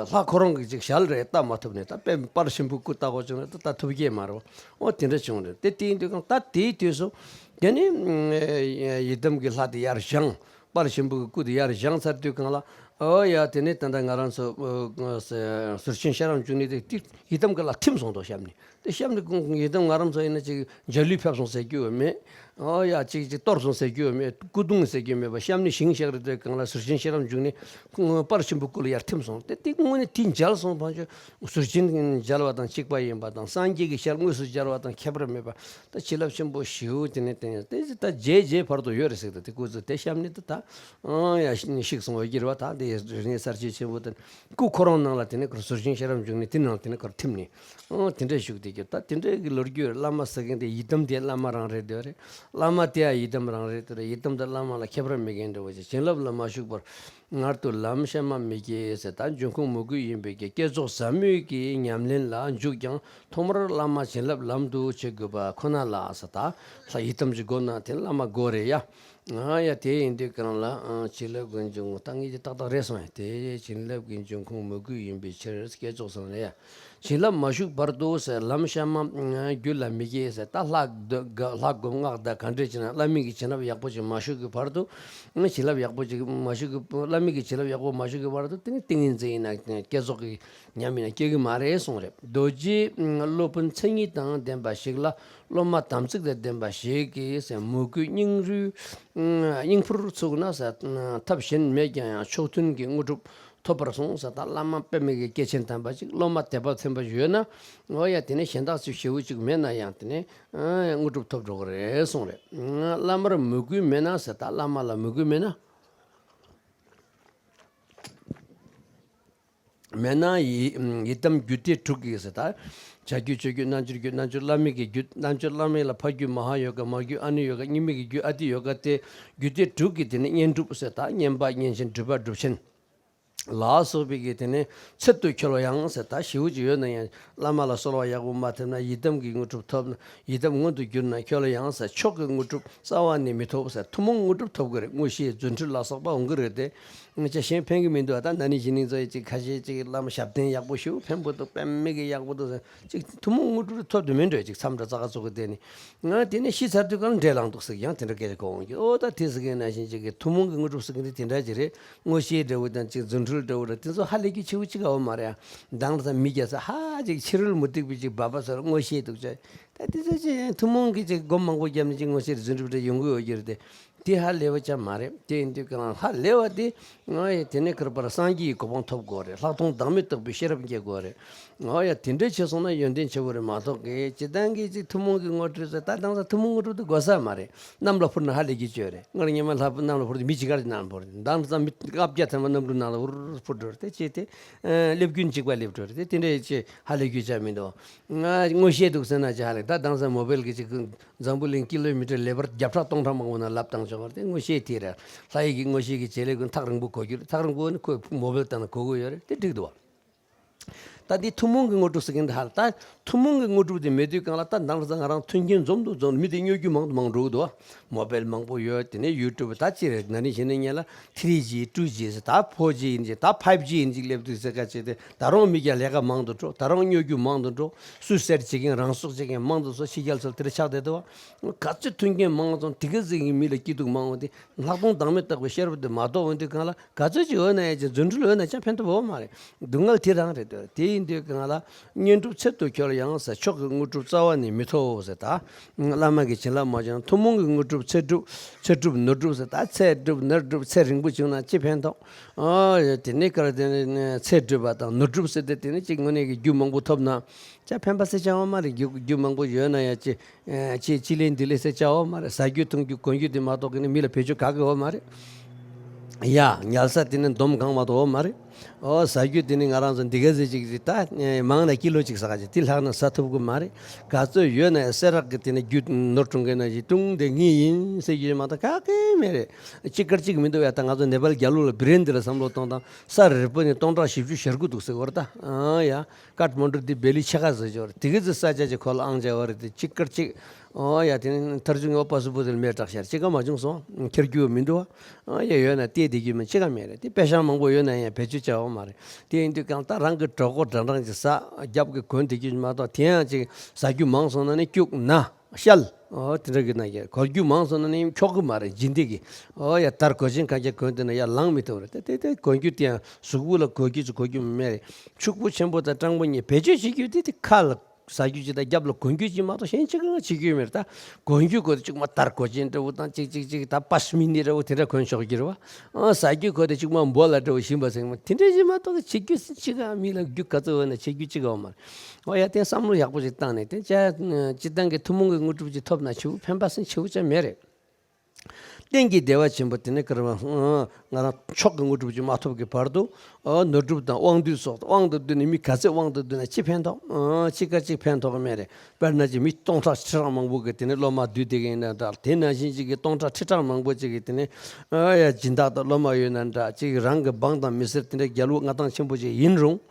ལྷ་ཁོ་རང་གི་ཅིག་ཞལ་རེ་བལྟ་མ་ཐུབ་ནས། ད་དཔེ་དཔལ་ཆེན་པོའི་སྐུ་བལྟ་དགོས་བྱུང་ན་ད་ལྟ་ཐུབ་ཀྱི་མ་རེད། ཨོ། དེ་འདྲ་བྱུང་རེད། དེ་དེ་ཡིན་དུས་གང་ད་དེའི་དུས་སུ་དེ་ནི་ཡི་དམ་གྱི་ལྷ་དེ་ཡར་བཞེངས། དཔལ་ཆེན་པོའི་སྐུ་དེ་ཡར་བཞེངས་ཚར་དུས་གང་ལ། ཨོ་ཡ། དེ་ནས་ད་ལྟ་ང་རང་ཚོ་ཟུར་ཆེན་ཤེས་རབ་འབྱུང་གནས་དེ་ཡི་དམ་གྱི་ལྷ་ཐིམ་སོང་འདུག་གཤམ་ནས། དེ་གཤམ་ནས་ཡི་དམ་ང་རང་ཚོ་ཡིན་ན་ཅིག་འཇའ་ལུས་ཕེབས་སོང་ཟེར་རྒྱུ་ཡོད་མེད། ཨོ་ཡ། ཅིག་ཅིག་གཏོར་སོང་ཟེར་རྒྱུ་ཡོད་མེད། སྐུ་གདུང་ཟེར་རྒྱུ་ཡོད་མེད་པ། གཤམ་ནས་ཞིང་གཤེགས་རེད། དེ་གང་ལ་ཟུར་ཆེན་ཤེས་རབ་འབྱུང་གནས་དཔལ་ཆེན་པོའི་སྐུ་ལ་ཡར་ཐིམ་སོང་། དེ་དེ་དངོས་གནས་དེ་མཇལ་སོང་། ཕན་ཆོད་ཟུར་ཆེན་མཇལ་བ་དང་གཅིག་པ་ཡིན་པ་དང་། སངས་རྒྱས་ཀྱི་ཞལ་དངོས་སུ་མཇལ་བ་དང་ཁྱད་པར་མེད་པ། ད་བྱིན་རླབས་ཆེན་པོ་ཞེ་པོ་དེ་ནས་བསྟན་ཡོད། དེ་ད་རྗེས་རྗེས་བར་དུ་ཡོད་རེད་ཟེར། ད་དེ་སྐུ་ཚེ་དེ་གཤམ་ནས་ད་ད་ཨང་ཡ་ཤི་ཤིག་སོང་བའི་གྱུར་བ། ད་དེ་རིག་གནས་གསར་བརྗེ་ཆེན་པོ་དེ་སྐུ་ཁོ་རང་ནང་ལ་དེ་ནས་ཁོ་ཟུར་ཆེན་ཤེས་རབ་འབྱུང་གནས་དེ་ནང་དེ་ནས་ཁོར་ཐིམ་ནས། ཨང་དེ་འདྲ་བཞུགས་བསྡད་ཀྱི། ད་དེ་འདྲ་གི་ལོ་རྒྱུས། བླ་མ་ཟེར་མཁན་དེ་ཡི་དམ་དེ་བླ་མ་རང་རེད་འདོད་རེད། བླ་མ་དེ་ཡང་ཡི་དམ་རང་རེད་འདོད་རེད། ཡི་དམ་དང་བླ་མ་ལ་ཁྱད་པར་མེད་མཁན་འདྲ་བོ་ཅིག་བྱིན་རླབས་ལ་མ་ཞུགས་པར་མངལ་དུ་ལམ་གཤའ་མ་མི་སྐྱེ་ཟེར། ད་འབྱུང་ཁུངས་མོས་གུས་ཡིན་པའི་གི། བསྐྱེད་རྫོགས་ཟབ་མོའི་གི་ཉམས་ལེན་ལ་འཇུག་ཀྱང་ཐོག་མར་བླ་མ་བྱིན་རླབས་ལམ་དུ་བྱེད་དགོས་པ་ཁོ་ན་ལ་ཟེར། ད་ལྷ་ཡི་དམ་གྱི་སྒོ་ནས་དེ་བླ་མ་དགོས་རེད་ཡ། ཨ་ཡ། དེ་ཡིན་དུས་གང་ལ་བྱིན་རླབས་ཀྱི་འབྱུང་ཁུངས། ད་ངས་ཀྱི་ཏག་ཏག་རེད་སོང་ཡ། དེ་བྱིན་རླབས་ཀྱི་འབྱུང་ཁུངས་མོས་གུས་ཡིན་པའི་ཕྱིར། བསྐྱེད་རྫོགས་ཟེར་ན་ཡ། བྱིན་རླབས་མ་ཞུགས་བར་དུ་ཟེར། ལམ་གཤའ་མ་རྒྱུད་ལ་མི་སྐྱེ་ཟེར། ད་ལྷ་ལྷ་སྒོམ་སྔགས་བཟླ་ག་འདྲས་བྱས་ན་བླ་མའི་གི་བྱིན་རླབས་ཡག་པོ་ཅིག་མ་ཞུགས་ཀྱི་བར་དུ། བྱིན་རླབས་ཡག་པོ་ཅིག་མ་ཞུགས་ཀྱི། བླ་མའི་གི་བྱིན་རླབས་ཡག་པོ་མ་ཞུགས་ཀྱི་བར་དུ་དེ་ནི་ཏིང་ངེ་འཛིན་ཡིན་ན་བསྐྱེད་རྫོགས་ཀྱི་ཉམས་ཡིན་ན་སྐྱེ་གི་མ་རེད་གསུངས་རེད། རྡོ་རྗེ་སློབ་དཔོན་མཚན་ཉིད་དང་ལྡན་པ་ཞིག་ལ། སློབ་མ་དམ་ཚིག་དང་ལྡན་པ་ཞིག་གིས་ཟེར། མོས་གུས་སྙིང་རུས་སྙིང་ཕུར་ཚུགས་ན་ཟེར། ཐབས་གཞན་མེད་ཀྱང་ཡང་ཕྱོགས་མཐུན་གྱི་དངོས་གྲུབ་ཐོབ་པར་གསུངས་ཟེར། ད་བླ་མ་དཔེ་མེད་ཀྱི་སྐྱེས་ཆེན་དམ་པ་ཅིག་སློབ་མ་དད་པ་ཚན་པ་ཞིག་ཡོད་ན། འོ་ཡ། དེ་ནས་གཞན་དག་ཅིག་ཞེ་པོ་ཅིག་མེད་ན་ཡང་དེ་ནས་དངོས་གྲུབ་ཐོབ་འགྲོ་གི་རེད་གསུངས་རེད། བླ་མར་མོས་གུས་མེད་ན་ཟེར། ད་བླ་མ་ལ་མོས་གུས་མེད་ན། མེད་ན་ཡི་ཡི་དམ་རྒྱུད་སྡེ་དྲུག་གི་ཟེར། ད་བྱ་རྒྱུད་སྤྱོད་རྒྱུད་རྣལ་འབྱོར་རྒྱུད། རྣལ་འབྱོར་བླ་མེད་ཀྱི་རྒྱུད། རྣལ་འབྱོར་བླ་མེད་ལ་ཕ་རྒྱུད་མ་ཧཱ་ཡོ་ག། མ་རྒྱུད་ཨ་ནུ་ཡོ་ག། གཉུག་མའི་གི་རྒྱུད་ཨ་ཏི་ཡོ་ག་སྟེ། རྒྱུད་སྡེ་དྲུག་གི་དེ་ནི་བསྙེན་སྒྲུབ་ཟེར། ད་བསྙེན་པ་བསྙེན་ཆེན་སྒྲུབ་པ་སྒྲུབ་ཆེན། ལ་སོགས་པའི་གི་དེ་ནས་ཚད་དུ་འཁྱོལ་བ་ཡང་ཟེར། ད་ཞེ་པོ་ཅིག་ཡོད་ན་ཡང་བླ་མ་ལ་གསོལ་བ་ཡག་པོ་མ་ཐེབས་ན། ཡི་དམ་གྱི་དངོས་གྲུབ་ཐོབ་ན། ཡི་དམ་མངོན་དུ་གྱུར་ན་འཁྱོལ་ཡང་ཟེར། མཆོག་གི་དངོས་གྲུབ་རྩ་བ་ནས་མི་ཐོབ་ཟེར། ཐུན་མོང་དངོས་གྲུབ་ཐོབ་དགོས་རེད། མངོན་ཤེས་རྫུ་འཕྲུལ་ལ་སོགས་པ་འོང་གི་རེད་དེ། ངས་ཅི་གཞན་ཕན་གི་མི་འདུག་ད་ན་ནིང་གཞེས་ནིང་ཚོ་ཡི་ཅིག་ཁ་ཤས་ཅིག་བླ་མ་ཞབས་བརྟན་ཡག་པོ་ཞེ་པོ་ཕན་པོ་འདུག་དཔེ་མི་གི་ཡག་པོ་འདུག་ཟེར། ཅིག་ཐུན་མོང་དངོས་གྲུབ་ཐོབ་དུ་མི་འགྲོ། ཅིག་མཚམས་འདྲ་ཙག་ཙོག་གི་དེ་ནི། ང་དེ་ནས་ཤི་ཚར་དུས་གང་འདྲེ་ལངས་འདུག་ཟེར། ཡང་དེ་འདྲ་སྐད་ཆ་གོ་འོང་གི། ཨོ་ད་དེ་ཟེར་མཁན་ནང་བཞིན་ཅིག་གི་ཐུན་མོང་གི་དངོས་གྲུབ་ཟེར་མཁན་དེ་དེ་འདྲ་ཅིག་རེད། མངོན་ཤེས་འདྲ་བོ་དང་ཅིག་རྫུ་འཕྲུལ་འདྲ་བོ་ར། དེ་ཚོ་ཧ་ལས་ཀྱི་ཆེ་བོ་ཅིག་ཨོ་མ་རེད་ཨ། མདང་ལ་ས་མི་རྒྱ་ས་ཧ་ཅིག་ཕྱི་རོལ་མུ་སྟེགས་པའི་ཅིག་སྦག་སྦག་ཚོ་ལ་མངོན་ཤེས་འདུག་ཅེ། ད་དེ་ཚོ་ཅིག་ཐུན་མོང་གི་ཅིག་སྒོམ་མང་པོ་བརྒྱབ་ནས་ཅིག་མངོན་ཤེས་རྫུ་འཕྲུལ་འདྲ་ཡོང་གི་ཡོད་ཀྱི་རེད་དེ། དེ་ཧ་ལས་པ་ཅང་མ་རེད། དེ་ཡིན་དུས་གང་ཧ་ལས་པ་དེ་ང་ཡི་དེ་ནས་ཁར་པར་སངས་རྒྱས་ཀྱི་གོ་འཕང་ཐོབ་དགོས་རེད། ལྷག་མཐོང་བདག་མེད་རྟོགས་པའི་ཤེས་རབ་སྐྱེ་དགོས་རེད། ང་ཡ་དེ་འདྲ་བྱས་སོང་ན་ཡོན་ཏན་ཆེ་བོ་རེད་མ་གཏོགས་ཀྱི་སྤྱིར་བཏང་གི་ཅིག་ཐུན་མོང་གི་དངོས་གྲུབ་ཟེར། ད་དེང་སང་ཐུན་མོང་དངོས་གྲུབ་དེ་དགོས་ས་མ་རེད། གནམ་ལ་འཕུར་ན་ཧ་ལས་ཀྱི་ཆོས་རེད། སྔར་སྔོན་མ་ལྷ་གནམ་ལ་འཕུར་དུས་མི་གཅིག་གར་གནམ་ལ་འཕུར་དུས་མདང་དུས་ཙམ་མི་ལྔ་བརྒྱ་ཐམ་པ་གནམ་གྲུ་ནང་ལ་འུར་འཕུར་འགྲོ་རེད། དེ་ཅི་སྟེ་སླེབས་རྒྱུན་གཅིག་པ་སླེབས་འགྲོ་རེད། དེ་དེ་འདྲ་ཅིག་ཧ་ལས་རྒྱུ་ཅང་མི་འདུག་ང་མངོན་ཤེས་འདུག་ཟེར་ན་ཅི་ཧ་ལས། ད་དེང་སང་མོ་བེལ་གྱི་ཅིག་འཛམ་བུ་གླིང་ཀི་ལོ་མི་ཊར་ལེ་བར་བརྒྱ་ཕྲག་སྟོང་ཕྲག་མང་པོ་ནང་ལབ་བཏང་ཆོག་པ་རེད། དེ་མངོན་ཤེས་དེ་རེད། ལྷ་ཡི་གི་མངོན་ཤེས་ཀྱི་བྱེད་ལས་ཀུན་ཐག་རིང་པོ་གོ་རྒྱུ་རེད། ཐག་རིང་པོ་ནི་ཁོས་མོ་བེལ་བཏང་ན་གོ་གི་ཡོད་རེད། དེ་འགྲིག་འདུག་བ། ད་འདི་ཐུན་མོང་གི་དངོས་གྲུབ་ཟེར་གྱིན་འདུག་ཧ་ལ། ད་ཐུན་མོང་གི་དངོས་གྲུབ་དེ་མེད་དུས་གང་ལ་ད་དེང་སང་ང་རང་མཐུན་རྐྱེན་འཛོམས་འདུག་འཛོམས་འདུག་མི་དེ་སྨྱོ་རྒྱུ་མང་དུ་མང་འགྲོ་གི་འདུག་བ། མོ་བེལ་མང་པོ་ཡོད། དེ་ནས་ཡུ་ཊུབ་ད་ཅི་རེད། ན་ནིང་གཞེས་ནིང་སྔོན་ལ་ཐི་རི་ཇི་ཊུ་ཇི་ཟེར། ད་ཕོར་ཇི་ཡིན་ཅིག་ད་ཕའིབ་ཇི་ཡིན་ཅིག་སླེབས་དུས་ཟེར་ཁ་ཅིག་དེ་ད་རུང་མི་རྒྱ་ལས་ཀ་མང་དུ་འགྲོ། ད་རུང་སྨྱོ་རྒྱུ་མང་དུ་འགྲོ། སུའི་སའིཌ་བྱེད་མཁན་རང་སྲོག་བཅད་མཁན་མང་དུ་སོང་། ཕྱི་རྒྱལ་ཚོ་དེ་འདྲ་ཆགས་བསྡད་འདུག་བ། ག་ཚོད་མཐུན་རྐྱེན་མང་སོང་། དེ་ག་ཚོད་ཀྱི་མི་ལ་སྐྱིད་སྡུག་མང་བ་དེ་ལྷག་མཐོང་བདག་མེད་རྟོགས་པའི་ཤེས་རབ་དེ་མ་རྟོགས་འོང་དུས་གང་ལ་ག་ཚོད་ཅིག་འོས་ན་ཡང་ཅིག་རྫུ་འཕྲུལ་འོས་ན་ཅང་ཕན་ཐོགས་ཡོད་མ་རེད། སྡུག་བསྔལ་དེ་རང་རེད་འདུག་དེ་ཡིན་དུས་གང་ལ་བསྙེན་སྒྲུབ་ཚད་དུ་འཁྱོལ་ཡང་ཟེར། མཆོག་གི་དངོས་གྲུབ་རྩ་བ་ནས་མི་ཐོབ་ཟེར། ད་བླ་མ་གི་བྱིན་རླབས་མ་བྱུང་། ཐུན་མོང་གི་དངོས་གྲུབ་ཚད་གྲུབ་ཚད་གྲུབ་ནོར་གྲུབ་ཟེར། ད་ཚད་གྲུབ་ནོར་གྲུབ་ཚད་རིང་པོ་བྱུང་ན་ཅི་ཕན་ཐོགས། ཨོ་དེ་ནས་གར་དེ་ནས་ཚད་གྲུབ་པ་དང་ནོར་གྲུབ་ཟེར་ཏེ་དེ་ནས་ཅིག་དངོས་གནས་ཀྱི་རྒྱུ་མང་པོ་ཐོབ་ན། ཅང་ཕན་པ་ཟེར་ཅང་ཡོད་མ་རེད། རྒྱུ་རྒྱུ་མང་པོ་ཡོད་ན་ཡང་ཅི་ཨེ་ཅི་ཅི་ལེན་འདི་ལེན་ཟེར་ཅང་ཡོད་མ་རེད། ཟ་རྒྱུ་འཐུང་རྒྱུ་གོན་རྒྱུ་དེ་མ་གཏོགས་ཀྱི་ནི་མི་ལ་བེད་སྤྱོད་ག་གི་ཡོད་མ་རེད། ཡ་ཉལ་ས་དེ་ནི་འདོམ་གང་མ་གཏོགས་ཡོད་མ་རེད། ཨོ་ཟ་རྒྱུ་དེ་ནི་ང་རང་ཚོ་འདི་ག་ཟེར་ཅིག་ཅིག་ད་ཨེ་མང་ན་ཀི་ལོ་གཅིག་ཟ་ག་ཅིག་དེ་ལྷག་ན་ཟ་ཐུབ་གི་མ་རེད། ག་ཚོད་ཡོད་ན་ཡང་སེ་རག་གི་དེ་ནི་རྒྱུ་ནོར་གྲོང་གི་ན་ཞིག་ཏུང་དེ་ངའི་ཡིན་ཟེར་རྒྱུ་མ་གཏོགས་ག་གི་མེད་རེད། གཅིག་ཀར་གཅིག་མི་འདུག་ཡ། ད་ང་ཚོ་ནེ་པལ་རྒྱ་ལོ་ལ་བི་རེན་འདི་ལ་བསམ་བློ་གཏོང་དང་། ས་རིལ་པོ་ནི་སྟོང་ཕྲག་བཞི་བཅུ་ཞེ་དགུ་འདུག་ཟེར་བ་རེད་ད། ཨ་ཡ། ཀཏ་མན་ཌུ་འདི་བེ་ལི་ཕྱེད་ཀ་ཟེར་ཅོག་རེད། དེ་གི་ཚེ་ས་ཆ་ཅིག་ཁོ་ལ་ཨང་ཅག་བ་རེད་དེ་གཅིག་ཀར་གཅིག་ཨོ་ཡ་དེ་ནི་མཐར་ཇུ་ངའི་ཨོ་པ་སུ་པོ་དེ་ལ་མེ་སྲེག་ཤར་གཅིག་ཀ་མ་བྱུང་སོང་། ཁྱེར་རྒྱུ་མི་འདུག་ཨ་ཡ་ཡོད་ན་བལྟས་བསྡད་རྒྱུ་མིན་གཅིག་ཀ་མེད་རེད། དེ་པེ་ཤང་མང་པོ་ཡོད་ན་ཡང་བེད་སྤྱོད་བྱ་འོ་མ་རེད། དེ་ཡིན་དུས་གང་ལྟར་རང་གི་གྲོད་ཁོག་འདྲ་འདྲ་ཅིག་ཟ་རྒྱབ་ཀྱི་གོན་བསྡད་རྒྱུ་མ་གཏོགས་དེ་ཡང་ཅིག་ཟ་རྒྱུ་མང་སོང་ན་ནི་སྐྱུག་ན། ཤལ། ཨོ་དེ་འདྲ་གི་ན་ཡ་གོན་རྒྱུ་མང་སོང་ན་ནི་འཁྱོག་གི་མ་རེད། ལྗིད་འདེད་གི། ཨོ་ཡ་དར་གོས་ཆེན་ཁ་རྒྱ་གོན་དེ་ན་ཡ་ལངས་མི་ཐུབ་རེད། དེ་དེ་དེ་གོན་རྒྱུ་དེ་ཡང་གཟུགས་པོ་ལ་གོན་རྒྱུ་ཅིག་གོན་རྒྱུ་མེད་རེད། ཕྱུག་པོ་ཆེན་པོ་དང་སྤྲང་པོ་གཉིས་བེད་སྤྱོད་བྱེད་རྒྱུ་དེ་དེ་ཁ་ལ་ཟ་རྒྱུ་ཅིག་དང་རྒྱབ་ལ་གོན་རྒྱུ་ཅིག་མ་གཏོགས་གཞན་ཅི་གང་བྱེད་རྒྱུ་མེད་རེད། ད་གོན་རྒྱུ་གོ་དེ་གཅིག་མ་དར་གོས་ཆེན་འདྲ་བོ་དང་གཅིག་གཅིག་གཅིག་ད་པ་ཤ་མི་ནི་འདྲ་བོ་དེ་འདྲ་གོན་ཆོག་རྒྱུ་རེད་བ། ཨ་ཟ་རྒྱུ་གོ་དེ་གཅིག་མ་འབོ་ལ་འདྲ་བོ་ཞིམ་པ་ཟེར་མ་དེ་འདྲ་ཞིམ་མ་གཏོགས་བྱེད་རྒྱུ་ཅི་གང་མི་ལ་རྒྱུ་ག་ཚོད་འོས་ན་བྱེད་རྒྱུ་ཅི་གང་མ་རེད། ཨོ་ཡ་དེ་བསམ་བློ་ཡག་པོ་ཞིག་བཏང་ནས་དེ་ཅི་སྤྱིར་བཏང་གི་ཐུན་མོང་གི་དངོས་གྲུབ་ཅིག་ཐོབ་ན་ཆེ་བོ་ཕན་པ་སེམས་ཆེ་བོ་ཅང་མེད་རེད། གཏན་གྱི་བདེ་བ་ཆེན་པོ་དེ་ནི་ཀར་མ་ང་རང་མཆོག་གི་དངོས་གྲུབ་ཅིག་མ་ཐོབ་ཀྱི་བར་དུ་ཨོ་ནོར་སྒྲུབ་དང་དབང་སྡུད་སོགས། དབང་དུ་བསྡུས་ནས་མི་ག་ཚད་དབང་དུ་བསྡུས་ན་ཅི་ཕན་ཐོགས། ཨོ་ཅི་ག་ཅིག་ཕན་ཐོགས་མེད་རེད། དཔེར་ན་ཅིག་མི་སྟོང་ཕྲག་ཁྲི་ཕྲག་མང་པོ་གི་དེ་ནི་སློབ་མ་བསྡུས་བསྡད་ཀྱི་ཡིན་ན་འདྲ། དེ་ནང་བཞིན་ཅིག་གི་སྟོང་ཕྲག་ཁྲི་ཕྲག་མང་པོ་ཅིག་གི་དེ་ནི་ཨོ་ཡ་སྦྱིན་བདག་དང་སློབ་མ་ཡོད་ན་འདྲ། ཅིག་རང་གི་འབངས་དང་མི་སེར་དེ་འདྲ་རྒྱལ་པོ་མངའ་ཐང་ཆེན་པོ་ཅིག་ཡིན་རུང་།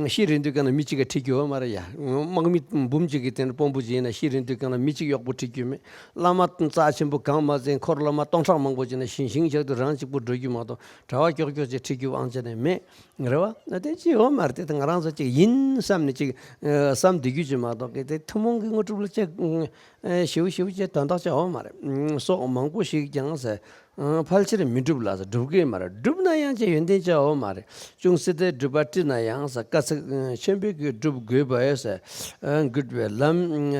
ཤི་རན་དུས་ག་ན་མི་གཅིག་ག་ཁྲིད་རྒྱུ་ཡོད་མ་རེད་ཡ། དམག་མི་འབུམ་གཅིག་གི་དེ་ནི་དཔོན་པོ་ཅིག་ཡིན་ན་ཤི་རན་དུས་ག་ན་མི་གཅིག་གཡོག་པོ་ཁྲིད་རྒྱུ་མེད། བླ་མ་རྩ་ཆེན་པོ་གང་མ་ཟིན་འཁོར་བླ་མ་སྟོང་ཕྲག་མང་པོ་ཅིག་ན་ཤིང་ཤིང་ཆགས་དུས་རང་གཅིག་པུ་འགྲོ་རྒྱུ་མ་གཏོགས་གྲྭ་པ་ཀྱོག་ཀྱོག་ཅིག་ཁྲིད་རྒྱུ་ཨང་ཅི་ནས་མེད། རེད་བ། ན་དེ་ཅི་ཡོད་མ་རེད། དེ་ང་རང་ཚོ་ཅིག་ཡིན་བསམ་ནས་ཅིག་བསམ་བསྡད་རྒྱུ་ཅིག་མ་གཏོགས་གི་དེ་ཐུན་མོང་གི་དངོས་གྲུབ་ལ་ཅིག་ཞེ་པོ་ཞེ་པོ་ཅིག་དོན་དག་ཅིག་ཡོད་མ་རེད། སོགས་མང་པོ་ཞིག་ཀྱང་ཟེར། ཕལ་ཆེར་མི་འགྲུབ་ལ་ཟེར། འགྲུབ་ཀྱི་མ་རེད། འགྲུབ་ན་ཡང་ཅི་ཡོན་ཏན་ཅི་ཡོད་མ་རེད། ཅུང་ཟད་དེ་སྒྲུབ་པ་བཀྲི་ན་ཡང་ཟེར། དཀའ་ཚེགས་ཆེན་པོས་ཀྱིས་སྒྲུབ་དགོས་པས་ཟེར། རྒུད་པའི་ལམ་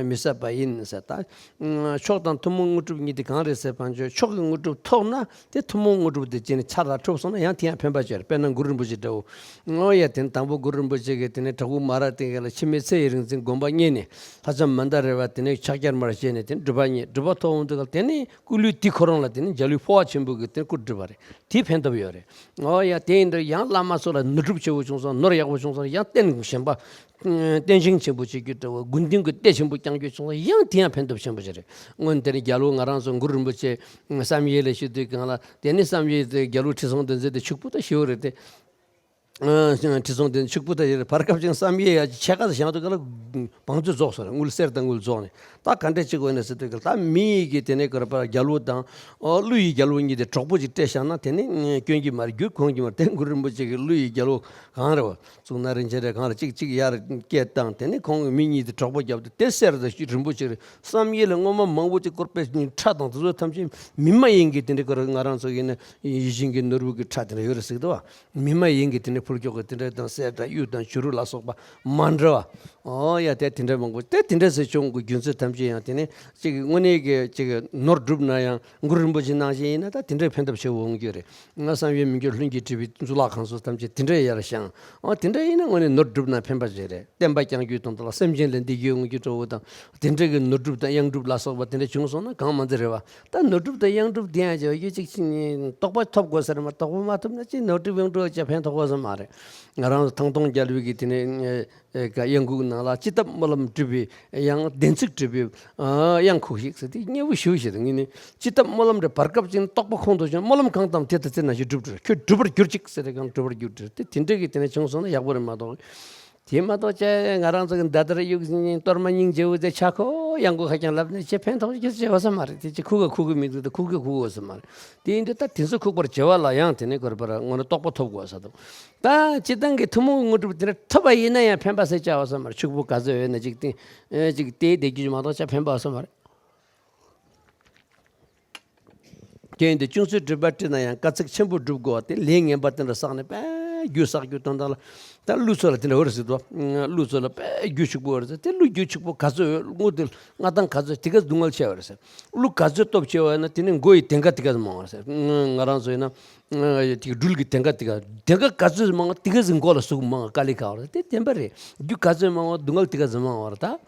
མི་བསགས་པ་ཡིན་ཟེར། ད་མཆོག་དང་ཐུན་མོང་དངོས་གྲུབ་གཉིས་དེ་གང་རེད་ཟེར་བ་ཅོ། མཆོག་གི་དངོས་གྲུབ་ཐོབ་ན་དེ་ཐུན་མོང་དངོས་གྲུབ་དེ་ཅི་ནས་ཆ་ལ་ཐོབ་སོང་ན་ཡང་དེ་ཡང་ཕན་པ་ཅི་རེད། དཔེར་ན་གུ་རུ་རིན་པོ་ཆེ་འདྲ་བོ། ཨོ་ཡ་དེ་ནི་དང་པོ་གུ་རུ་རིན་པོ་ཆེ་གིས་དེ་ནས་བྲག་ཕུག་མ་ར་ཏི་ཀ་ལ་འཆི་མེད་ཚེ་ཡི་རིག་འཛིན་སྒོམ་པ་བརྙེས་ནས་ལྷ་ལྕམ་མན་དཱ་ར་བ་དེ་ནས་ཕྱག་རྒྱར་མར་བྱས་ནས་དེ་ནས་སྒྲུབ་པ་བརྙེས། སྒྲུབ་པ་ཐོབ་འོང་དུས་ག་ལ་དེ་ནས། སྐུ་ལུས་དེ་ཁོ་རང་ལ་དེ་ནི་འཇའ་ལུས་འཕོ་བ་ཆེན་པོ་གི་དེ་ནི་སྐུར་བསྒྲུབས་པ་རེད། དེ་ཕན་ཐོགས་ཡོད་རེད། ཨོ་ཡ་དེ་ཡིན་དུས་ཡང་བླ་མ་ཚོ་ལ་ནོར་སྒྲུབ་ཆེ་བོ་བྱུང་སོང་། ནོར་ཡག་པོ་བྱུང་སོང་། ཡང་རྟེན་གཞན་པ། རྟེན་བཞེངས་ཆེན་པོ་བྱེད་རྒྱུ་འདྲ་བོ། དགོན་སྡེ་གི་རྟེན་ཆེན་པོ་བསྐྱང་རྒྱུ་བྱུང་སོང་། ཡང་དེ་ཡང་ཕན་ཐོགས་ཆེན་པོ་ཞིག་རེད། སྔོན་དེ་ནི་རྒྱལ་པོ་ང་རང་ཚོ་གུ་རུ་རིན་པོ་ཆེ་བསམ་ཡས་ལ་བཞུགས་དུས་སྒང་ལ་དེ་ནི་བསམ་ཡས་དེ་རྒྱལ་པོ་ཁྲི་སྲོང་ལྡེ་བཙན་དེ་ཕྱུག་པོ་དང་ཞེ་བོ་རེད་དེ། ཁྲི་སྲོང་ལྡེ་བཙན་ཕྱུག་པོ་དང་ཡོད་རེད། བར་སྐབས་ཅིག་བསམ་ཡས་ཡ་ཕྱེད་ཀ་ཙམ་བཞེངས་དུས་སྒང་ལ་བང་མཛོད་རྫོགས་སོང་རེད། དངུལ་གསེར་དང་དངུལ་རྫོགས་ནས། ད་ག་འདྲ་ཅིག་དགོས་ན་ཟེར་དུས་སྒང་ལ་ད་མི་ཡི་གི་དེ་ནས་ག་རེ་བར་རྒྱལ་པོ་དང་ཨོ་ཀླུ་ཡི་རྒྱལ་པོ་གཉིས་དེ་གྲོགས་པོ་ཅིག་སྤྲད་བཞག་ན་དེ་ནི་སྐྱོན་གྱི་མ་རེད། རྒྱུ་གོན་གྱི་མ་རེད། དེ་གུ་རུ་རིན་པོ་ཆེ་གིས་ཀླུ་ཡི་རྒྱལ་པོ་གང་རེད་བ། གཙུག་ན་རིན་ཆེན་རེད་གང་རེད་གཅིག་གཅིག་ཡར་སྐད་བཏང་། དེ་ནས་ཁོང་གི་མི་གཉིས་དེ་གྲོགས་པོ་རྒྱབ་སྟེ་དེ་གསེར་དང་རིན་པོ་ཆེ་རེད། བསམ་ཡས་ལ་སྔོན་མ་མང་པོ་ཅིག་བསྐུར་པའི་ཕྲ་དང་དེ་ཚོ་ཐམས་ཅད་མི་མ་ཡིན་གྱི་དེ་འདྲ་ཀ་ར་ང་རང་ཚོ་ཡིན་ན་ཡིད་བཞིན་གྱི་ནོར་བུ་གི་ཕྲ་དེ་འདྲ་ཡོད་རེད་ཟེར་གི་འདུག་བ། མི་མ་ཡིན་གྱི་དེ་འདྲ་ ཕུར་ཁྱོག་གི་དེ་འདྲ་དང་གསེར་དང་གཡུ་དང་བྱུ་རུ་ལ་སོགས་པ་མ་འདྲ་བ། ཨོ་ཡ་དེ་དེ་འདྲ་མང་པོ་དེ་དེ་འདྲ་ཟེར་བྱུང་གི་རྒྱུ་མཚན་ཐམས་ཅད་ཡང་དེ་ནི་ཅིག་དངོས་གནས་ཀྱི་ཅིག་ནོར་བསྒྲུབས་ན་ཡང་གུ་རུ་རིན་པོ་ཆེ་ནང་བཞིན་ཡིན་ན་ད་དེ་འདྲའི་ཕན་ཐབས་ཆེ་བོ་འོང་རྒྱུ་རེད། ང་བསམ་ཡས་མི་འགྱུར་ལྷུན་གྱིས་གྲུབ་པའི་གཙུག་ལག་ཁང་སོགས་ཐམས་ཅད་དེ་འདྲའི་ཡར་བཞེངས། ཨོ་དེ་འདྲ་ཡིན་ན་དངོས་གནས་ནོར་བསྒྲུབས་ན་ཕན་པ་ཞིག་རེད། བསྟན་པ་བསྐྱང་རྒྱུའི་དོན་དག་ལ་སེམས་ཅན་ལ་འདི་རྒྱུ་འོང་རྒྱུ་གཙོ་བོ་དང་དེ་འདྲ་གི་ནོར་སྒྲུབ་དང་གཡང་སྒྲུབ་ལ་སོགས་པ་དེ་འདྲ་བྱུང་སོང་ན་གང་མ་འདི་རེད་བ། ད་ནོར་སྒྲུབ་དང་གཡང་སྒྲུབ་དེ་ཡང་བྱ་བ་ཡོད་ཅིག་ཅིག་རྟོགས་པ་ཐོབ་དགོས་ས་རེད་མ་རྟོགས་པ་མ་ཐོབ་ན་ཅི་ནོར་སྒྲུབ་གཡང་སྒྲུབ་ཅི་ཕན་ཐོགས་པ་ཟེར་མ་རེད། ང་རང་ཚོ་ཐང་སྟོང་རྒྱལ་པོའི་གི་དེ་ནས་གཡང་འགུགས་ནང་ལ་སྤྱི་ཐབ་སྨོན་ལམ་སྒྲུབ་པའི་གཡང་བདེན་ཚིག་སྒྲུབ་པའི་གཡང་ཁུག་ཤིག་ཟེར་དེ་སྙན་པོ་ཞུ་ཞེས་ངས་ནི་སྤྱི་ཐབ་སྨོན་ལམ་རེ་བར་སྐབས་ཅིག་རྟོགས་པ་ཁོང་དུ་ཆུད་སྨོན་ལམ་གང་བཏབ་དེ་ལྟར་ཚེ་ན་ཞིག་སྒྲུབ་འགྲོ་ཁྱོད་སྒྲུབ་པར་གྱུར་ཅིག་ཟེར་དེ་གང་སྒྲུབ་པར་གྱུར་ཏེ་དེ་འདྲ་གི་དེ་ནས་བྱུང་སོང་ན་ཡག་པོ་རེད་མ་གཏོགས། དེ་མ་གཏོགས་ཅི་ང་རང་ཚོ་གི་མདའ་དར་གཡུག་གཏོར་མ་སྙིང་རྗེ་བོ་དེ་ཆ་ཁོ་གཡང་འགུགས་ཁ་རྐྱང་ལབ་ནས་ཅི་ཕན་ཐོགས་ཀྱི་བྱེད་བ་ས་མ་རེད། དེ་ཅི་ཁུག་ག་ཁུག་གི་མི་འདུག་ད་ཁུག་གི་ཁུག་གོ་ས་མ་རེད། དེ་ཡིན་དུས་ད་དེ་ཚོ་ཁུག་པར་བྱེད་པ་ལ་ཡང་དེ་ནས་གོ་རེ་པར་ངོ་ནས་རྟོགས་པ་ཐོབ་དགོས་ས་དང་། ད་སྤྱི་བཏང་གི་ཐུན་མོང་གི་དངོས་གྲུབ་དེ་འདྲ་ཐོབ་པ་ཡིན་ན་ཡང་ཕན་པ་ཟེར་བྱ་བ་ས་མ་རེད། ཕྱུག་པོ་ག་ཚོད་ཡོད་ན་ཅིག་སྟེ་ཅིག་སྟེ་བསྡད་རྒྱུ་མ་གཏོགས་ཅི་ཕན་པ་ས་མ་རེད། དེ་ཡིན་དུས་ཅུང་ཟད་སྒྲུབ་པ་བྲིས་ན་ཡང་དཀའ་ཚེགས་ཆེན་པོ་སྒྲུབ་དགོས་པ་དེ་ལས་ངན་པ་དེ་འདྲ་བསགས་ནས་དཔེ་རྒྱུ་བསགས་རྒྱུ་དོན་དག་ལ། ད་ཀླུ་ཚོ་ལ་དེ་འདྲ་འོ་རེ་ཟེར་དོ། ཀླུ་ཚོ་ལ་དཔེ་རྒྱུ་ཕྱུག་པོ་འོ་རེ་ཟེར་དེ་ཀླུ་རྒྱུ་ཕྱུག་པོ་ག་ཚོད་ཡོད་དངུལ་དེ་མངའ་ཐང་ག་ཚོད་དེ་ག་སྡུག་བསྔལ་ཆེ་བ་རེད་ཟེར། ཀླུ་ག་ཚོད་སྟོབས་ཆེ་བ་ཡོད་ན་དེ་ནི་མགོ་ཡི་དེང་ག་དེ་ག་མང་བ་རེད་ཟེར། ང་རང་ཚོ་ཡིན་ན་དེ་ག་སྦྲུལ་གྱི་དེང་ག་དེ་ག་དེང་ག་ག་ཚོད་མང་བ་དེ་ག་ཟིག་མགོ་ལ་ཟུག་མང་བ་དཀའ་ལས་ཁག་བ་རེད། དེ་བདེན་པ་རེད། རྒྱུ་ག་ཚོད་མང་བ་སྡུག་བསྔལ་དེ་ག་ཟིག་མང་བ་རེད་ད།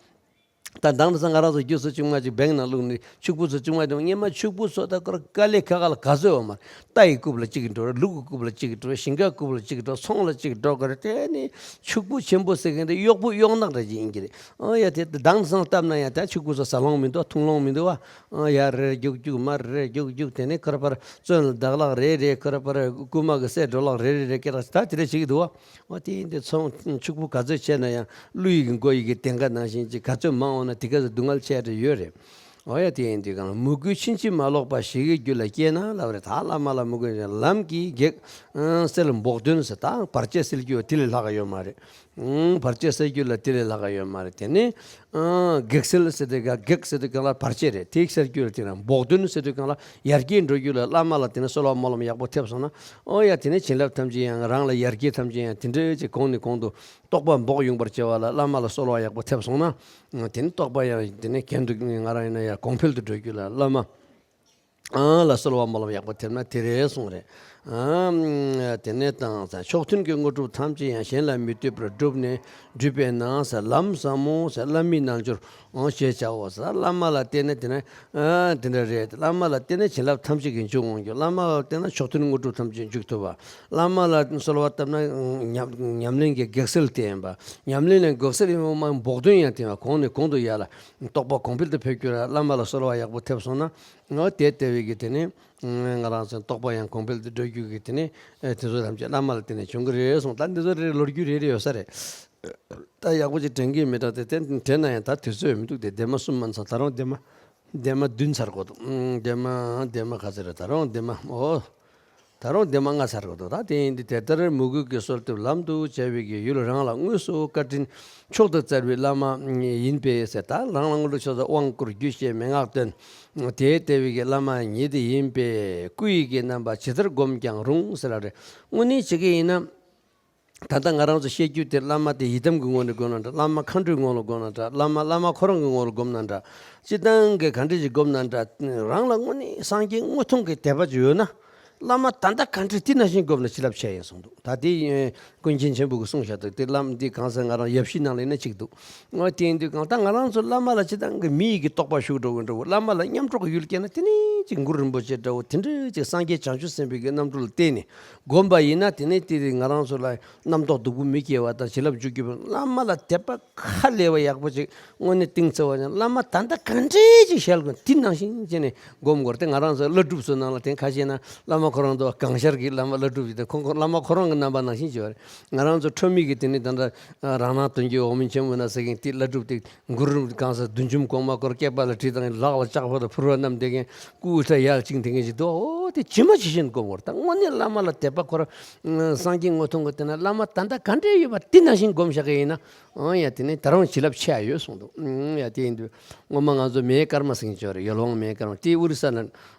ད་དང་དུ་སང་ང་རང་ཚོ་རྒྱུ་སོ་ཆུང་མ་ཅིག་བེང་ནང་བླུགས་ནས་ཕྱུག་པོ་ཚོ་ཆུང་མ་དེ་སྔོན་མ་ཕྱུག་པོ་ཚོ་ད་ཀར་དཀའ་ལས་ཁག་ཁག་ལ་ག་ཚོད་འོ་མ་རྟ་ཡི་རྐུབ་ལ་གཅིག་འགྲོ་རེད། ལུག་གི་རྐུབ་ལ་གཅིག་འགྲོ་རེད། ཞིང་ཁའི་རྐུབ་ལ་གཅིག་འགྲོ་ཚོང་ལ་གཅིག་འགྲོ་གི་རེད། དེ་ནི་ཕྱུག་པོ་ཆེན་པོ་ཟེར་མཁན་དེ་གཡོག་པོ་གཡོག་ནག་རེད་ཅིག་ཡིན་གྱི་རེད། ཨོ་ཡ་དེ་དང་དུ་སང་བཏབ་ན་ཡང་ད་ཕྱུག་པོ་ཚོ་ཟ་ལོང་མི་འདུག་འཐུང་ལོང་མི་འདུག་བ། ཨོ་ཡ་རེ་རེ་རྒྱུག་རྒྱུག་མ་རེ་རེ་རྒྱུག་རྒྱུག་དེ་ནི་ཁར་པར་བཙོན་ལ་བདག་ལག་རེ་རེ་ཁར་པར་རྐུན་མ་གི་སྲས་འགྲོ་ལག་རེ་རེ་རེ་སྐེ་རགས་ད་དེ་འདྲ་བྱེད་ཀྱི་འདུག་བ། འོ་དེ་ཡིན་དུས་ཚོང་ཕྱུག་པོ་ག་ཚོད་ཆེ་ན་ཡང་ཀླུ་ཡི་གི་མགོ་ཡི་གི་དེང་ག་ནང་བཞིན་གྱི་ག་ཚོད་མང་འོང་ན་དེ་ག་ཚོད་སྡུག་བསྔལ་ཆེ་རེ་ཡོད་རེད། འོ་ཡ་དེ་ཡིན་དུས་གང་མོས་གུས་ཕྱིན་ཅི་མ་ལོག་པ་ཞིག་གི་རྒྱུད་ལ་སྐྱེས་ན་ལབ་རེད། ད་བླ་མ་ལ་མོས་གུས་ལམ་གྱི་གེགས་སེལ་འབོག་དོན་ཟེར་ད་བར་ཆད་སེལ་རྒྱུ་དེ་ལས་ལྷག་ག་ཡོད་མ་རེད། བར་ཆད་སེལ་རྒྱུ་ལ་དེ་ལས་ལྷག་ག་ཡོད་མ་རེད། དེ་ནི་གེགས་སེལ་ཟེར་དུས་ག་གེགས་ཟེར་དུས་གང་ལ་བར་ཆད་རེད། དེ་སེལ་རྒྱུ་ལ་དེ་ན་འབོག་དོན་ཟེར་དུས་གང་ལ་ཡར་རྒྱས་འགྲོ་རྒྱུ་ལ་བླ་མ་ལ་དེ་ནི་གསོལ་བ་སྨོན་ལམ་ཡག་པོ་ཐེབས་སོང་ན། ཨོ་ཡ་དེ་ནས་བྱིན་རླབས་ཐམས་ཅད་ཡང་རང་ལ་ཡར་རྒྱས་ཐམས་ཅད་ཡང་དེ་འདྲའི་ཅིག་གོང་ནས་གོང་དུ་རྟོགས་པ་འབོག་ཡོང་བར་བྱེད་པ་ལ་བླ་མ་ལ་གསོལ་བ་ཡག་པོ་ཐེབས་སོང་ན། དེ་ནི་རྟོགས་པ་ཡང་དེ་ནས་གྱེན་དུ་ང་རང་ཡིན་ན་ཡང་གོང་འཕེལ་དུ་འགྲོ་རྒྱུ་ལ་བླ་མ་ལ་གསོལ་བ་སྨོན་ལམ་ཡག་པོ་ཐེབས་ན་དེ་རེད་གསུངས་རེད། དེ་ནས་དང་མཆོག་ཐུན་གྱི་དངོས་གྲུབ་ཐམས་ཅད་ཡང་གཞན་ལ་མི་ལྟོས་པར་བསྒྲུབས་ནས་སྒྲུབ་པས་ན་ལམ་ཟབ་མོ་བླ་མའི་རྣལ་འབྱོར། འོང་ཞེས་བྱའོ་ཟེར། བླ་མ་ལ་བརྟེན་ནས་དེ་ནས་དེ་འདྲ་རེད། བླ་མ་ལ་བརྟེན་ནས་བྱིན་རླབས་ཐམས་ཅད་ཀྱི་འཇུག་འོང་རྒྱུ། བླ་མ་ལ་བརྟེན་ན་མཆོག་ཐུན་དངོས་གྲུབ་ཐམས་ཅད་འཇུག་ཐུབ་པ། བླ་མ་ལ་གསོལ་བ་བཏབ་ན་ཉམས་ཉམས་ལེན་གྱི་གེགས་སེལ་དེ་ཡིན་པ། ཉམས་ལེན་ལ་གེགས་སེལ་ཡིན་པ་མ་འབོག་དོན་ཡང་དེ་ཡིན་པ། གོང་ནས་གོང་དུ་ཡར་ལ་རྟོགས་པ་གོང་འཕེལ་དུ་ཕེབས་རྒྱུ་ལ་བླ་མ་ལ་གསོལ་བ་ཡག་པོ་ཐེབས་སོང་ན། འོ་དེ་ལྟ་བུའི་གི་དེ་ནས་ང་རང་ཚོའི་རྟོགས་པ་ཡང་གོང་འཕེལ་དུ་འགྲོ་རྒྱུ་གི་དེ་ནས་དེ་ཚོ་ཐམས་ཅད་བླ་མ་ལ་བརྟེན་ནས་བྱུང་གི་རེད་གསུངས། ད་འདི་ཚོ་རེ་རེ་ལོ་རྒྱུས་རེ་རེ་ཡོད་ས་རེད། ད་ཡག་པོ་ཅིག་དྲན་གྱི་མེད་དྲགས་དེ་དེ་དྲན་ན་ཡང་ད་དུས་ཚོད་མི་འདུག་སྟེ། སྡེ་མ་གསུམ་མ་ཚང་། ད་རུང་སྡེ་མ་སྡེ་མ་བདུན་ཚར་དགོས་འདུག་སྡེ་མ་སྡེ་མ་ག་ཚོད་རེད། ད་རུང་སྡེ་མ་ཨོ། ད་རུང་སྡེ་མ་ལྔ་ཚར་དགོས་འདུག་ད་དེ་ཡིན་དུས་དེ་ལྟར་མོས་གུས་ཀྱི་གསོལ་འདེབས་ལམ་དུ་བྱ་བའི་གི་ཡུལ་རང་ལ་དངོས་སུ་བཀའ་དྲིན་མཆོག་ཏུ་སྩལ་བའི་བླ་མ་ཡིན་པས་ཟེར། ད་རང་ལ་དངོས་སུ་མཆོག་ཏུ་དབང་བསྐུར་རྒྱུད་བཤད་མན་ངག་སྟོན། དེ་ལྟ་བུའི་གི་བླ་མ་ཉིད་ཡིན་པས་སྐུ་ཡི་གི་རྣམ་པ་ཇི་ལྟར་བསྒོམས་ཀྱང་རུང་ཟེར་ར་རེད། དངོས་གནས་བྱེད་ཀྱི་ཡིན་ན། ད་ལྟ་ང་རང་ཚོ་བཤད་རྒྱུ་དེ་བླ་མ་དེ་ཡི་དམ་གྱི་ངོ་ནས་བསྒོམས་ན་འདྲ། བླ་མ་མཁའ་འགྲོའི་ངོ་ལ་བསྒོམས་ན་འདྲ། བླ་མ་བླ་མ་ཁོ་རང་གི་ངོ་ལ་བསྒོམས་ན་འདྲ། སྤྱིར་བཏང་གི་ག་འདྲ་ཞིག་བསྒོམས་ན་འདྲ། རང་ལ་དངོས་གནས་སངས་རྒྱས་དངོས་མཐོང་གི་དད་པ་ཅིག་ཡོད་ན། བླ་མ་ད་ལྟ་ག་འདྲ་དེ་ནང་བཞིན་བསྒོམས་ན་བྱིན་རླབས་ཆེ་ཡིན་གསུངས་འདུག་ད་དེ་ཀུན་མཁྱེན་ཆེན་པོ་གིས་གསུངས་བཞག་འདུག་དེ་བླ་མ་འདི་གང་ཟེར་ང་རང་ཡབ་གཞིས་ནང་ལ་ཡིན་ན་གཅིག་འདུག་འོ་དེ་ཡིན་དུས་གང་ལྟར་ང་རང་ཚོ་བླ་མ་ལ་སྤྱིར་བཏང་གི་མི་ཡི་གི་རྟོགས་པ་ཞུགས་འགྲོ་གི་འདྲ་བོ། བླ་མ་ལ་མཉམ་འགྲོགས་ཀྱི་ཡུལ་སྐྱེས་ན་དེ་ནས་ཅིག་གུ་རུ་རིན་པོ་ཆེ་འདྲ་བོ་དེ་འདྲའི་ཅིག་སངས་རྒྱས་བྱང་ཆུབ་སེམས་དཔའི་གི་རྣམ་འཕྲུལ་ལ་བརྟེན་ནས་བསྒོམས་པ་ཡིན་ན། དེ་ནས་དེ་ང་རང་ཚོ་ལ་རྣམ་རྟོག་སྡུག་པོ་མི་སྐྱེ་བ་དང་བྱིན་རླབས་འཇུག་རྒྱུ་བླ་མ་ལ་དད་པ་ཁ་ལས་པ་ཡག་པོ་ཅིག་དངོས་གནས་གཏིང་ཚ་བ་ཅན། བླ་མ་ད་ལྟ་ག་འདྲས་ཅིག་བཞག་དགོས་དེ་ནང་བཞིན་བྱས་ནས་སྒོམ་དགོས་རེད་དེ། ང་རང་ཚོ་བླ་སྒྲུབ་ཚོའི་ནང་ལ་དེ་ཁ་ཤས་ན་བླ་མ་ཁོ་རང་ཚོ་གང་ཤར་གྱི་བླ་མ་བླ་སྒྲུབ་ཡིན་ཏེ། ཁོང་ཁོ་བླ་མ་ཁོ་རང་གི་རྣམ་པ་ནང་བཞིན་བྱས་པ་རེད། ང་རང་ཚོ་ཁྲོ་མི་གི་དེ་ནི་ད་ལྟ་རང་སྣང་དོན་གྱི་འོག་མིན་ཆེན་མོ་ན་ཟེར་མཁན་དེ་བླ་སྒྲུབ་དེ་གུ་རུ་གང་ཟེར་བདུད་འཇོམས་གོང་མ་སྐོར་སྐེད་པ་ལ་གྲི་དང་ལག་ལ་ལྕགས་ཕོར་དང་ཕུར་བ་བསྣམས་བསྡད་མཁན། སྐུ་ལ་ཡར་བཅིངས་བསྡད་མཁན་ཞིག་འདུག་འོ་དེ་ཇི་མ་ཇི་བཞིན་སྒོམ་དགོས་རེད། ད་དངོས་གནས་བླ་མ་ལ་དད་པ་ཁོ་རང་སངས་རྒྱས་དངོས་མཐོང་གི་དེ་ན་བླ་མ་ད་ལྟ་ག་འདྲས་ཡོད་པ་དེ་ནང་བཞིན་སྒོམ་བཞག་གི་ཡིན་ན། ཨང་ཡ་དེ་ནས་ད་རུང་བྱིན་རླབས་ཆེ་ཡ་ཡོད་གསུངས་འདུག་ཨང་ཡ་དེ་ཡིན་དུས་སྔོན་མ་ང་ཚོ་མེའི་སྐར་མ་ཟེར་མཁན་ཅིག་ཡོད་རེད། ཡུལ་དབང་མེའི་སྐར་མ་དེ་ཨོ་རི་ས་ནས་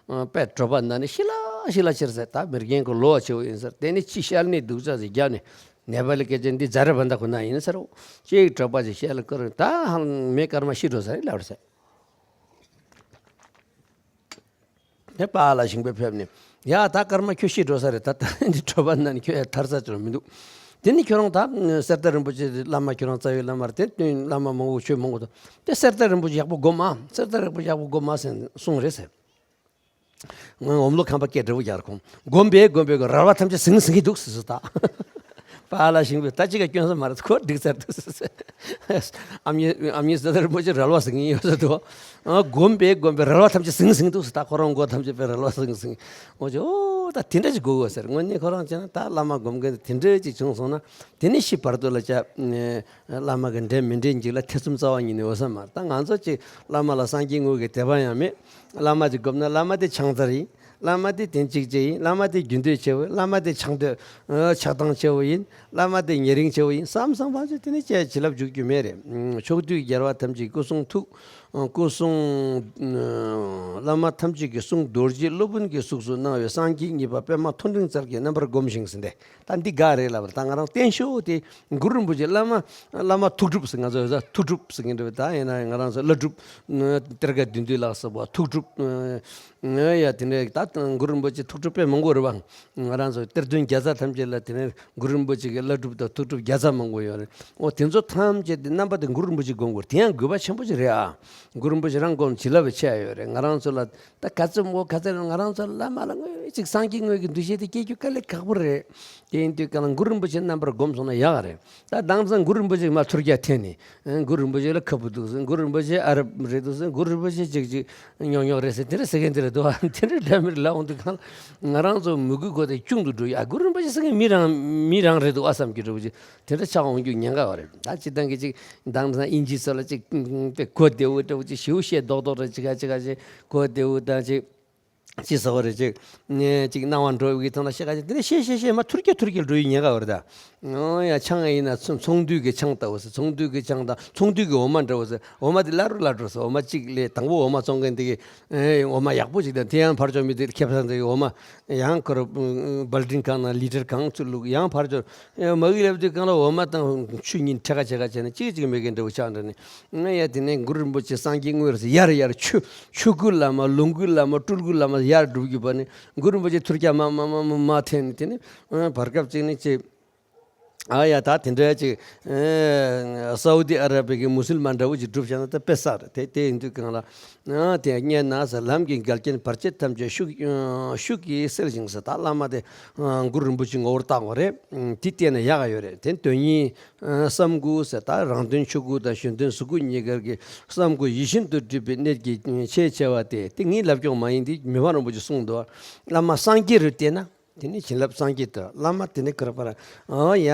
དཔེ་དྲོ་པ་འདི་ནས་ཤི་ལ་ཤི་ལ་ཕྱིར་ཟེར། ད་མི་རྒན་གྱི་ལོ་བ་ཆེ་བོ་ཡིན་ཟེར། དེ་ནས་ཅི་ཤར་ནས་སྡུག་ཅག་ཟེར་རྒྱབ་ནས། ནེ་པ་ལི་སྐད་ཆ་འདི་ཛ་ར་བན་ད་ཁོ་ན་ཡིན་ཟེར་རོ། ཅིག་གྲོགས་པོ་ཅིག་བཤད་ལ་ཀར་ད་ཧང་མེ་སྐར་མ་ཤི་འགྲོ་ས་རེད་ལབ་རེད་ཟེར། དེ་པཱ་ལགས་ཞིང་པའི་ཕེབས་ནས། ཡ་ད་སྐར་མ་ཁྱོད་ཤི་འགྲོ་ས་རེད། ད་ད་འདི་གྲོགས་པོ་ན་ནི་ཁྱོད་ཡ་ཐར་ས་ཅིག་མི་འདུག་དེ་ནི་ཁྱོད་རང་ད་གསེར་རྟ་རིན་པོ་ཆེ་བླ་མ་ཁྱོད་རང་རྩ་བའི་བླ་མ་རེད། དེ་བླ་མ་མང་པོ་ཆོས་མང་པོ་འདུག་དེ་གསེར་རྟ་རིན་པོ་ཆེ་ཡག་པོ་སྒོམ་ཨ། གསེར་རྟ་རིན་པོ་ཆེ་ཡག་པོ་སྒོམ་ཨ་ཟེར་གསུངས་རེད་ཟེར། ངས་འོམ་ལོ་ཁམས་པ་སྐད་འདྲ་བོ་རྒྱག་ར་ཁོང་། སྒོམ་པས་སྒོམ་པས་རལ་བ་ཐམས་ཅད་ཟིན་ཟིན་གྱི་འདུག་ཟེར་ཟེར་ད། པཱ་ལགས་ཞིང་པས་ད་ཅི་ག་སྐྱོན་ས་མ་རེད། ཁོ་འགྲིག་ཚར་འདུག་ཟེར་ཟེར། ཨ་མྱེས་ཨ་མྱེས་གསེར་རྟ་རིན་པོ་ཆེ་རལ་བ་ཟིན་གྱི་ཡོད་ཟེར་འདུག་ཨ་སྒོམ་པས་སྒོམ་པས་རལ་བ་ཐམས་ཅད་ཟིན་ཟིན་འདུག་ཟེར་ད། ཁོ་རང་མགོ་ཐམས་ཅད་པས་རལ་བ་ཟིན་ཟིན། འོ་ཅི་ཨོ་ད་དེ་འདྲ་ཅིག་དགོས་དགོས་ཟེར། དངོས་གནས་ཁོ་རང་བྱས་ན་ད་བླ་མ་སྒོམ་མཁན་དེ་འདྲ་ཅིག་བྱུང་སོང་ན་དེ་ནས་ཤི་བར་དུ་ལ་ཅག་བླ་མ་གི་འདྲེན་མི་འདྲེན་ཅིག་ལ་ཐེ་ཚོམ་རྩ་བ་ཉིད་ནས་ཡོད་ས་མ་རེད། ད་ང་ཚོ་ཅིག་བླ་མ་ལ་སངས་རྒྱས་དངོས་ཀྱི་དད་པ་ཡང་མེད། བླ་མ་ཅིག་སྒོམ་ན་བླ་མ་དེ་ཆང་རྩར་ཡིན། བླ་མ་དེ་དོན་གཅིག་ཅན་ཡིན། བླ་མ་དེ་རྒྱུ་འདོད་ཆེ་བོ་ཡིན། བླ་མ་དེ་ཆགས་འདོད་ཨ་ཆགས་སྡང་ཆེ་བོ་ཡིན། བླ་མ་དེ་ཉེ་རིང་ཆེ་བོ་ཡིན་བསམ་བསམ་པ་ཚོས་དེ་ནས་ཅི་བྱིན་རླབས་འཇུག་རྒྱུ་མེད་རེད། ཕྱོགས་དུས་རྒྱལ་བ་ཐམས་ཅད་སྐུ་གསུང་ཐུགས། སྐུ་གསུང་བླ་མ་ཐམས་ཅད་ཀྱི་གསུང་རྡོ་རྗེ་སློབ་དཔོན་གྱིས་གཟུགས་སུ་སྣང་བའི་སངས་རྒྱས་གཉིས་པ་པདྨ་མཐོ་འབྲིང་རྩལ་གྱི་རྣམ་པར་སྒོམ་ཞིང་ཟེར་ཏེ། ད་འདི་ག་རེད་ལབ་པ་ད་ང་རང་བསྟན་ཤོག་དེ་གུ་རུ་རིན་པོ་ཆེ་བླ་མ་བླ་མ་ཐུགས་སྒྲུབ་ཟེར། ང་ཚོ་ཡོད་ས་ཐུགས་སྒྲུབ་ཟེར་གྱིན་འདྲ་བ་ད་ཡིན་ན་ང་རང་ཚོ་བླ་སྒྲུབ་གཏེར་ཁ་བདུན་བདུན་ལ་སོགས་པ་ཐུགས་སྒྲུབ། ཡ་དེ་ནས་ད་གུ་རུ་རིན་པོ་ཆེ་ཐུགས་སྒྲུབ་དཔེ་མང་པོ་རེད་བ། ང་རང་ཚོ་གཏེར་སྟོན་བརྒྱ་རྩ་ཐམས་ཅད་ལ་དེ་ནས་གུ་རུ་རིན་པོ་ཆེ་གི་བླ་སྒྲུབ་དང་ཐུགས་སྒྲུབ་བརྒྱ་རྩ་མང་པོ་ཡོད་རེད། འོ་དེ་ཚོ་ཐམས་ཅད་དེ་རྣམ་པ་དེ་གུ་རུ་རིན་པོ་ཆེ་སྒོམ་དགོས་རེད། དེ་ཡང་དགོས་པ་ཆེན་པོ་ཞིག་རེད་ཨ། གུ་རུ་རིན་པོ་ཆེ་རང་སྒོམ་བྱིན་རླབས་ཆེ་ཡོད་རེད། ང་རང་ཚོ་ལ་ད་ག་ཚོད་མོ་ག་ཚོད་རེད། ང་རང་ཚོ་བླ་མ་ལ་དངོས་གཅིག་སངས་རྒྱས་དངོས་ཀྱི་འདུ་ཤེས་དེ་སྐྱེ་རྒྱུ་དཀའ་ལས་ཁག་པོ་རེད། དེ་ཡིན་དུས་གང་ལ་གུ་རུ་རིན་པོ་ཆེ་རྣམ་པར་སྒོམ་སོང་ན་ཡག་རེད། ད་དེང་སང་གུ་རུ་རིན་པོ་ཆེ་མ་ཐུར་རྒྱག་འཐེན་ནས་གུ་རུ་རིན་པོ་ཆེ་ལ་ཁ་བུ་འདུག་ཟེར། གུ་རུ་རིན་པོ་ཆེ་ཨ་རབ་རེད་འདུག་ཟེར། གུ་རུ་རིན་པོ་ཆེ་ཅིག་ཅིག་ཉོག་ཉོག་རེད་ཟེར། དེ་འདྲ་ཟེར་མཁན་དེ་རེད་འདུག་ཨ། དེ་འདྲ་འདྲ་མི་རེད་ལབ་འོང་དུས་གང་ལ་ང་རང་ཚོ་མོས་གུས་ཁོ་དེ་ཆུང་དུ་འགྲོ་ཡ། གུ་རུ་རིན་པོ་ཆེ་ཟེར་མཁན་མི་རང་མི་རང་རེད་འདུག་ཨ་བསམ་གྱི་འདྲ་བོ་ཅིག་དེ་འདྲ་ཆགས་འོང་རྒྱུ་ཉེན་ཁ་བ་རེད། ད་སྤྱིར་བཏང་གི་ཅིག་དེང་སང་དབྱིན་ཇི་ཚོ་ལ་ཅིག་དེ་གོ་བདེ་བོ་འདྲ་བོ་ཅིག་ཞེ་པོ་བཤད་རྡོག་རྡོག་རེད། ཅིག་ག་ཅིག་ག་ཅིག་གོ་བདེ་བོ་དང་ཅིག་ཅི་ཟེར་བ་རེད། ཅིག་ཅིག་སྣང་བ་འགྲོ་བའི་ཐོག་ལ་བཤད་ག་ཅིག་དེ་འདྲ་བཤད་བཤད་བཤད་མ་ཐུར་སྐྱ་ཐུར་སྐྱ་འགྲོ་ཡི་ཉེན་ཁ་བ་རེད་ད། ཨོ་ཡ་ཆང་ཡིན་ན་ཚོང་ཚོང་འདུས་ཀྱི་ཆང་ལྟ་བུ་ཟེར། ཚོང་འདུས་ཀྱི་ཆང་དང་ཚོང་འདུས་ཀྱི་འོ་མ་འདྲ་བོ་ཟེར། འོ་མ་དེ་སླ་རུ་སླ་རུ་ཟེར། འོ་མ་གཅིག་ལས་དང་པོ་འོ་མ་བཙོང་མཁན་དེ་གི་ཨེ་འོ་མ་ཡག་པོ་ཞིག་དང་དེ་ཡང་ཕར་ཕྱོགས་མི་དེ་ཁེ་བཟང་དེ་གི་འོ་མ་ཡང་ཁོ་ར་སྦལ་ཏིན་གང་ན་ལི་ཊར་གང་ཚུར་བླུགས། ཡང་ཕར་ཕྱོགས་ཨེ་མ་གི་ལབ་དུས་གང་ལ་འོ་མ་དང་ཆུ་གཉིས་ཕྲད་ཁ་ཕྱེད་ཁ་བྱས་ནས་གཅིག་གཅིག་མེད་མཁན་འདྲ་བོ་ཆགས་འདྲ་ནས། ང་ཡ་དེ་ནས་གུ་རུ་རིན་པོ་ཆེ་སངས་རྒྱས་དངོས་རེད་ཟེར་ཡར་ཡར་ཆོས་ཆོས་སྐུའི་བླ་མ་ལོངས་སྐུའི་བླ་མ་སྤྲུལ་སྐུའི་བླ་མ་ཡར་སྒྲུབ་རྒྱུ་བར་ནས་གུ་རུ་རིན་པོ་ཆེ་ཐུར་སྐྱ་མ་མ་མ་མ་མ་འཐེན་ནས་དེ་ནས་ཨ་བར་སྐབས་གཅིག་ནས་ཅིག་ཨ་ཡ་ད་དེ་འདྲ་ཅིག་ཨེ་སའུ་དི་ཨ་ར་བི་གི་མུ་སུལ་མན་འདྲ་བོ་ཅིག་སྒྲུབ་བྱས་ན་ད་དཔེ་བསགས་རེད། དེ་དེ་ཡིན་དུས་གང་ལ་ཨ་དེ་སྙན་ན་ཟེར། ལམ་གྱི་འགལ་རྐྱེན་བར་ཆད་ཐམས་ཅད་ཤུགས་ཨ་ཤུགས་ཀྱིས་སེལ་ཞིང་ཟེར། ད་བླ་མ་དེ་ཨ་གུ་རུ་རིན་པོ་ཆེའི་ངོ་བོར་བཏགས་པ་རེད། དེ་བལྟས་ན་ཡག་ག་ཡོད་རེད། དེ་དོན་གཉིས། ཨ་བསམ་དགུ་ཟེར། ད་རང་དོན་ཆོས་སྐུ་དང་གཞན་དོན་གཟུགས་སྐུ་གཉིས་ཀར་གྱི་བསམ་དགུ་ཡིད་བཞིན་དུ་འགྲུབ་པའི་གནད་ཀྱི་ཆེས་ཆེ་བ་སྟེ། དེ་ངས་ལབ་སྐྱོང་མ་ཡིན་ཏེ་མི་ཕམ་རིན་པོ་ཆེས་གསུངས་འདུག་བླ་མ་སངས་རྒྱས་རུ་བལྟས་ན་དེ་ནི་བྱིན་རླབས་སངས་རྒྱས་དང་། བླ་མ་དེ་ནི་ག་རེ་བར་ཨ་ཡ་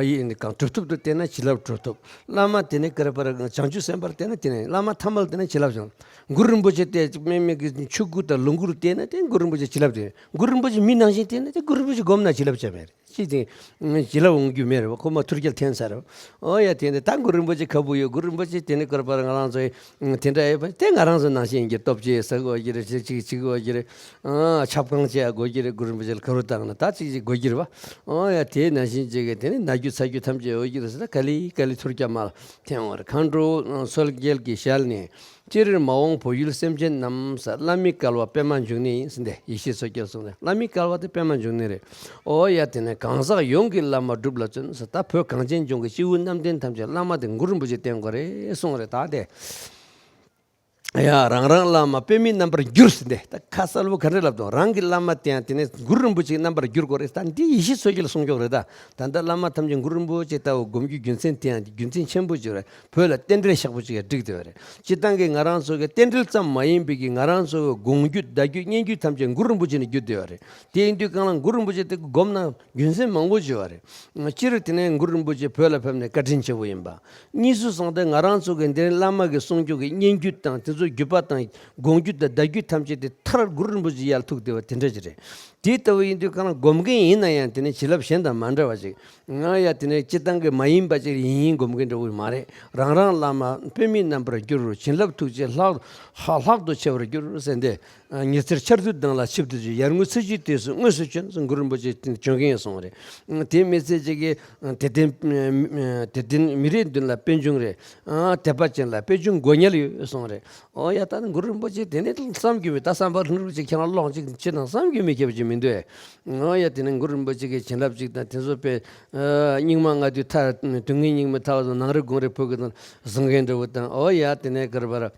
ཡིན་གང་གྲུབ་ཐོབ་ཏུ་བལྟས་ན་བྱིན་རླབས་གྲུབ་ཐོབ། བླ་མ་དེ་ནི་ག་རེ་བར་བྱང་ཆུབ་སེམས་དཔར་བལྟས་ན་དེ་ནི། བླ་མ་ཐ་མལ་བལྟས་ན་བྱིན་རླབས་ཀྱང་། གུ་རུ་རིན་པོ་ཆེ་དེ་དམིགས་མེད་ཀྱི་ཆོས་སྐུ་དང་ལོངས་སྐུ་རུ་བལྟས་ན་དེ་གུ་རུ་རིན་པོ་ཆེ་བྱིན་རླབས་དེ། གུ་རུ་རིན་པོ་ཆེ་མི་ནང་བཞིན་བལྟས་ན་དེ་གུ་རུ་རིན་པོ་ཆེ་སྒོམ་ན་བྱིན་རླབས་ཅན་མེད་རེད། ཅི་སྟེ། བྱིན་རླབས་འོང་རྒྱུ་མེད་རེད་བ། ཁོ་མ་ཐུར་སྐྱེལ་འཐེན་ས་རེད་བ། ཨོ་ཡ་དེ་འདི་ད་གུ་རུ་རིན་པོ་ཆེ་ཁ་བུ་ཡོད། གུ་རུ་རིན་པོ་ཆེ་དེ་ནི་ག་རེ་བར་ང་རང་ཚོ་དེ་འདྲ་ཡོད་པ་དེ་ང་རང་ཚོ་ནང་བཞིན་གྱི་སྟོབས་ཆེ་ཟེར་དགོས་ཀྱི་རེད། ཅིག་ཅིག་བྱེད་དགོས་ཀྱི་རེད། ཨ་ཆབ་གང་བྱེད་དགོས་ཀྱི་རེད། གུ་རུ་རིན་པོ་ཆེ་ལ་ཁ་རུ་བཏང་ན་ད་ཅིག་ཅིག་དགོས་ཀྱི་རེད་བ། ཨོ་ཡ་དེ་ནང་བཞིན་ཅིག་གི་དེ་ནི་ན་རྒྱུ་ཚ་རྒྱུ་ཐམས་ཅད་ཡོད་ཀྱི་རེད་ཟེར། ད་ག་ལེ་ག་ལེ་ཐུར་སྐྱེལ་མ་འཐེན་འོང་རེད། མཁའ་འགྲོ་སོལ་རྒྱལ་གྱི་ཞལ་ནས། སྤྱིར་མ་འོངས་བོད་ཡུལ་སེམས་ཅན་རྣམས། བླ་མའི་སྐལ་བ་པདྨ་འབྱུང་གནས་ཡིན་ཟེར་ཏེ་ཡེ་ཤེས་མཚོ་རྒྱལ་གསུངས་ཏེ། བླ་མའི་སྐལ་བ་དེ་པདྨ་འབྱུང་གནས་རེད། ཨོ་ཡ་དེ་ནས་གང་ཟག་ཡོངས་ཀྱི་བླ་མ་སྒྲུབ་ལ་བརྩོན་ཟེར། ད་བོད་གངས་ཅན་ལྗོངས་ཀྱི་སྤྱི་བོའི་རྣམ་ལྡན་ཐམས་ཅད་བླ་མ་དེ་གུ་རུ་རིན་པོ་ཆེ་བསྟེན་དགོས་རེད་གསུངས་རེད། ད་དེ་ཡ་རང་རང་བླ་མ་པདྨའི་རྣམ་པར་གྱུར་ཟེར་ཏེ་ད་ཁ་གསལ་པོ་ག་འདྲ་ལབ་དང་། རང་གི་བླ་མ་དེ་ཡང་དེ་ནས་གུ་རུ་རིན་པོ་ཆེའི་རྣམ་པར་གྱུར་དགོས་རེད། ད་འདི་ཡེ་ཤེས་མཚོ་རྒྱལ་གསུང་ཆོག་རེད། ད་ད་ལྟ་བླ་མ་ཐམས་ཅད་གུ་རུ་རིན་པོ་ཆེ་ལྟ་བུ་སྒོམ་རྒྱུ་རྒྱུ་མཚན་དེ་ཡང་རྒྱུ་མཚན་ཆེན་པོ་ཅིག་རེད། བོད་ལ་རྟེན་འབྲེལ་ཞག་པོ་ཅིག་ཡང་བསྒྲིགས་བསྡད་པ་རེད། སྤྱིར་བཏང་གི་ང་རང་ཚོ་གི་རྟེན་འབྲེལ་ཙམ་མ་ཡིན་པའི་གི་ང་རང་ཚོ་གི་སྒོམ་རྒྱུ་བཟླ་རྒྱུ་སྙན་རྒྱུ་ཐམས་ཅད་གུ་རུ་རིན་པོ་ཆེ་ནས་བརྒྱུད་བསྡད་པ་རེད། དེ་ཡིན་དུས་གང་ལ་གུ་རུ་རིན་པོ་ཆེ་དེ་སྒོམ་ན་རྒྱུ་མཚན་མང་པོ་ཅིག་ཡོད་པ་རེད། སྤྱིར་དེ་ནས་གུ་རུ་རིན་པོ་ཆེ་བོད་ལ་ཕེབས་ནས་བཀའ་དྲིན་ཆེ་བོ་ཡིན་པ། གཉིས་སུ་སོང་སྟེ་ང་རང་ཚོ་གི་འདིར་བླ་མ་གི་གསུང་ཆོས་ཀྱི་སྙན་བརྒྱུད་དང་དེ་ཚོ་བརྒྱུད་པ་དང་སྒོམ་རྒྱུ་དང་བཟླ་རྒྱུ་ཐམས་ཅད་དེ་མཐར་གུ་རུ་རིན་པོ་ཆེ་ཡར་ཐུག་བསྡད་པ་དེ་འདྲ་ཅིག་རེད། དེ་ལྟ་བུ་ཡིན་དུས་གང་ལ་སྒོམ་མཁན་ཡིན་ན་ཡང་དེ་ནས་བྱིན་རླབས་གཞན་དང་མ་འདྲ་བ་ཅིག་ང་ཡ་དེ་ནས་སྤྱིར་བཏང་གི་མ་ཡིན་པ་ཅིག་ཡིན་ཡིན་སྒོམ་མཁན་འདྲ་བོ་མ་རེད། རང་རང་བླ་མ་པདྨའི་རྣམ་པར་གྱུར། བྱིན་རླབས་ཐུགས་རྗེ་ལྷག་ལྷག་ཏུ་ཆེ་བར་གྱུར་ཟེར་ཏེ། ཉི་ཚེར་འཆར་དུས་དང་ལ་ཆིབས་སུ་བཞུགས། ཡར་ངོའི་ཚེས་བཅུའི་དུས་སུ་དངོས་སུ་བྱོན་ཟེར་གུ་རུ་རིན་པོ་ཆེ་བྱོན་མཁན་ཡིན་གསུངས་རེད། དེ་མི་ཚད་ཅིག་གིས་དད་ལྡན་དད་ལྡན་མི་རེ་མདུན་ལ་པད་འབྱུང་རེད། དད་པ་ཅན་ལ་པད་འབྱུང་མགོ་ཉལ་ཡོད་གསུངས་རེད། ཨོ་ཡ། ད་ནི་གུ་རུ་རིན་པོ་ཆེ་དེ་ནི་བསམ་རྒྱུ་མེད། ད་བསམ་པ་ལྷུན་གྲུབ་ཅིག་ཁྱེད་རང་ཀློག་ཅིག་བྱེད་དང་བསམ་རྒྱུ་མེད་ཁྱབ་ཅིག་མི་འདུག་ཨོ་ཡ། དེ་ནི་གུ་རུ་རིན་པོ་ཆེ་གི་བྱིན་རླབས་ཅིག་དང་དེ་ཚོ་དཔེ་སྙིགས་མ་ལྔ་བདོའི་མཐའ། དུས་ངན་སྙིགས་མའི་མཐའ་བ་ཚོ་ནང་རི་སྒང་རི་བོད་ཀྱི་དང་བཟང་ངན་འདྲ་བོ་དང་། ཨོ་ཡ། དེ་ནས་གར་བར།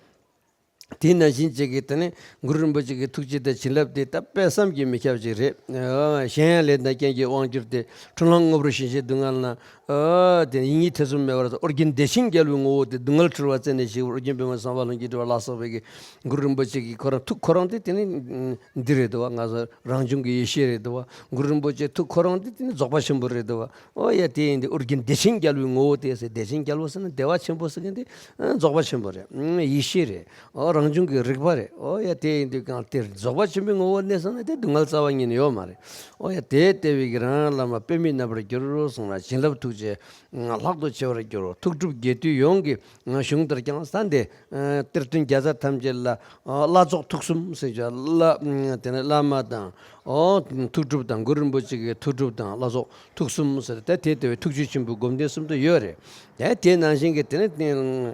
དེ་ནང་བཞིན་ཅིག་གིས་དེ་ནས་གུ་རུ་རིན་པོ་ཆེ་གི་ཐུགས་རྗེ་དང་བྱིན་རླབས་དེ་ད་དཔེ་བསམ་གྱིས་མི་ཁྱབ་ཅིག་རེད། ཨོ། གཞན་ཡང་ལས་དང་རྐྱེན་གྱི་དབང་གྱུར་ཏེ། འཁྲུལ་སྣང་དངོས་པོར་ཞེན་ཅིང་སྡུག་བསྔལ་ན། ཨོ། དེ་ཡིད་གཉིས་ཐེ་ཚོམ་མེད་པར། ཨོ་རྒྱན་བདེ་ཆེན་རྒྱལ་པོའི་ངོ་བོ་སྟེ། སྡུག་བསྔལ་འཁྲུལ་བ་རྩད་ནས་ཞི་བར། ཨོ་རྒྱན་པདྨ་སམ་བྷ་ལྷུན་གྱིས་སྤྲུལ་པ་ལ་སོགས་པའི་གི་གུ་རུ་རིན་པོ་ཆེ་གི་ཁོ་རང་ཐུགས་ཁོ་རང་དེ་དེ་ནི་འདི་རེད་དོ། ང་ཚོ་རང་བྱུང་གི་ཡེ་ཤེས་རེད་དོ། གུ་རུ་རིན་པོ་ཆེ་ཐུགས་ཁོ་རང་དེ་དེ་ནི་རྫོགས་པ་ཆེན་པོ་རེད་དོ། ཨོ་ཡ། དེ་ཡིན་དུས་ཨོ་རྒྱན་བདེ་ཆེན་རྒྱལ་པོའི་ངོ་བོ་སྟེ་ཟེར། བདེ་ཆེན་རྒྱལ་པོ་ཟེར་ན་བདེ་བ་ཆེན་པོ་ཟེར་མཁན་དེ་རྫོགས་པ་ཆེན་པོ་རེད། ཡེ་ཤེས་རེད། ཨོ་རང་བྱུང་གི་རིག་པ་རེད། ཨོ་ཡ། དེ་ཡིན་དུས་གང་དེ་རྫོགས་པ་ཆེན་པོའི་ངོ་བོ་གནས་སོང་ན་དེ་སྡུག་བསྔལ་རྩ་བ་ཉིད་ནས་ཡོད་མ་རེད། ཨོ་ཡ། དེ་ལྟ་བུའི་གི་རང་བླ་མ་པདྨའི་རྣམ་པར་གྱུར་གསུངས་ལ། བྱིན་རླབས་ཐུགས་རྗེ་ལྷག་ཏུ་ཆེ་བར་གྱུར། ཐུགས་སྒྲུབ་དགེ་འདུན་ཡོངས་ཀྱི་གཞུང་ལྟར་ཀྱང་ས་འདི་གཏེར་སྟོན་བརྒྱ་རྩ་ཐམས་ཅད་ལ། ཨོ། བླ་རྫོགས་ཐུགས་གསུམ་ཟེར་བྱ་བླ། དེ་ནས་བླ་མ་དང་། ཨོ། ཐུགས་སྒྲུབ་དང་། གུ་རུ་རིན་པོ་ཆེ་གི་ཐུགས་སྒྲུབ་དང་བླ་རྫོགས་ཐུགས་གསུམ་ཟེར་ཏེ། དེ་ལྟ་བུའི་ཐུགས་རྒྱུད་ཆེན་པོའི་སྒོམ་བཟླས་གསུམ་དུ་ཡོད་རེད། དེ་དེ་ནང་བཞིན་གྱི་དེ་ནི་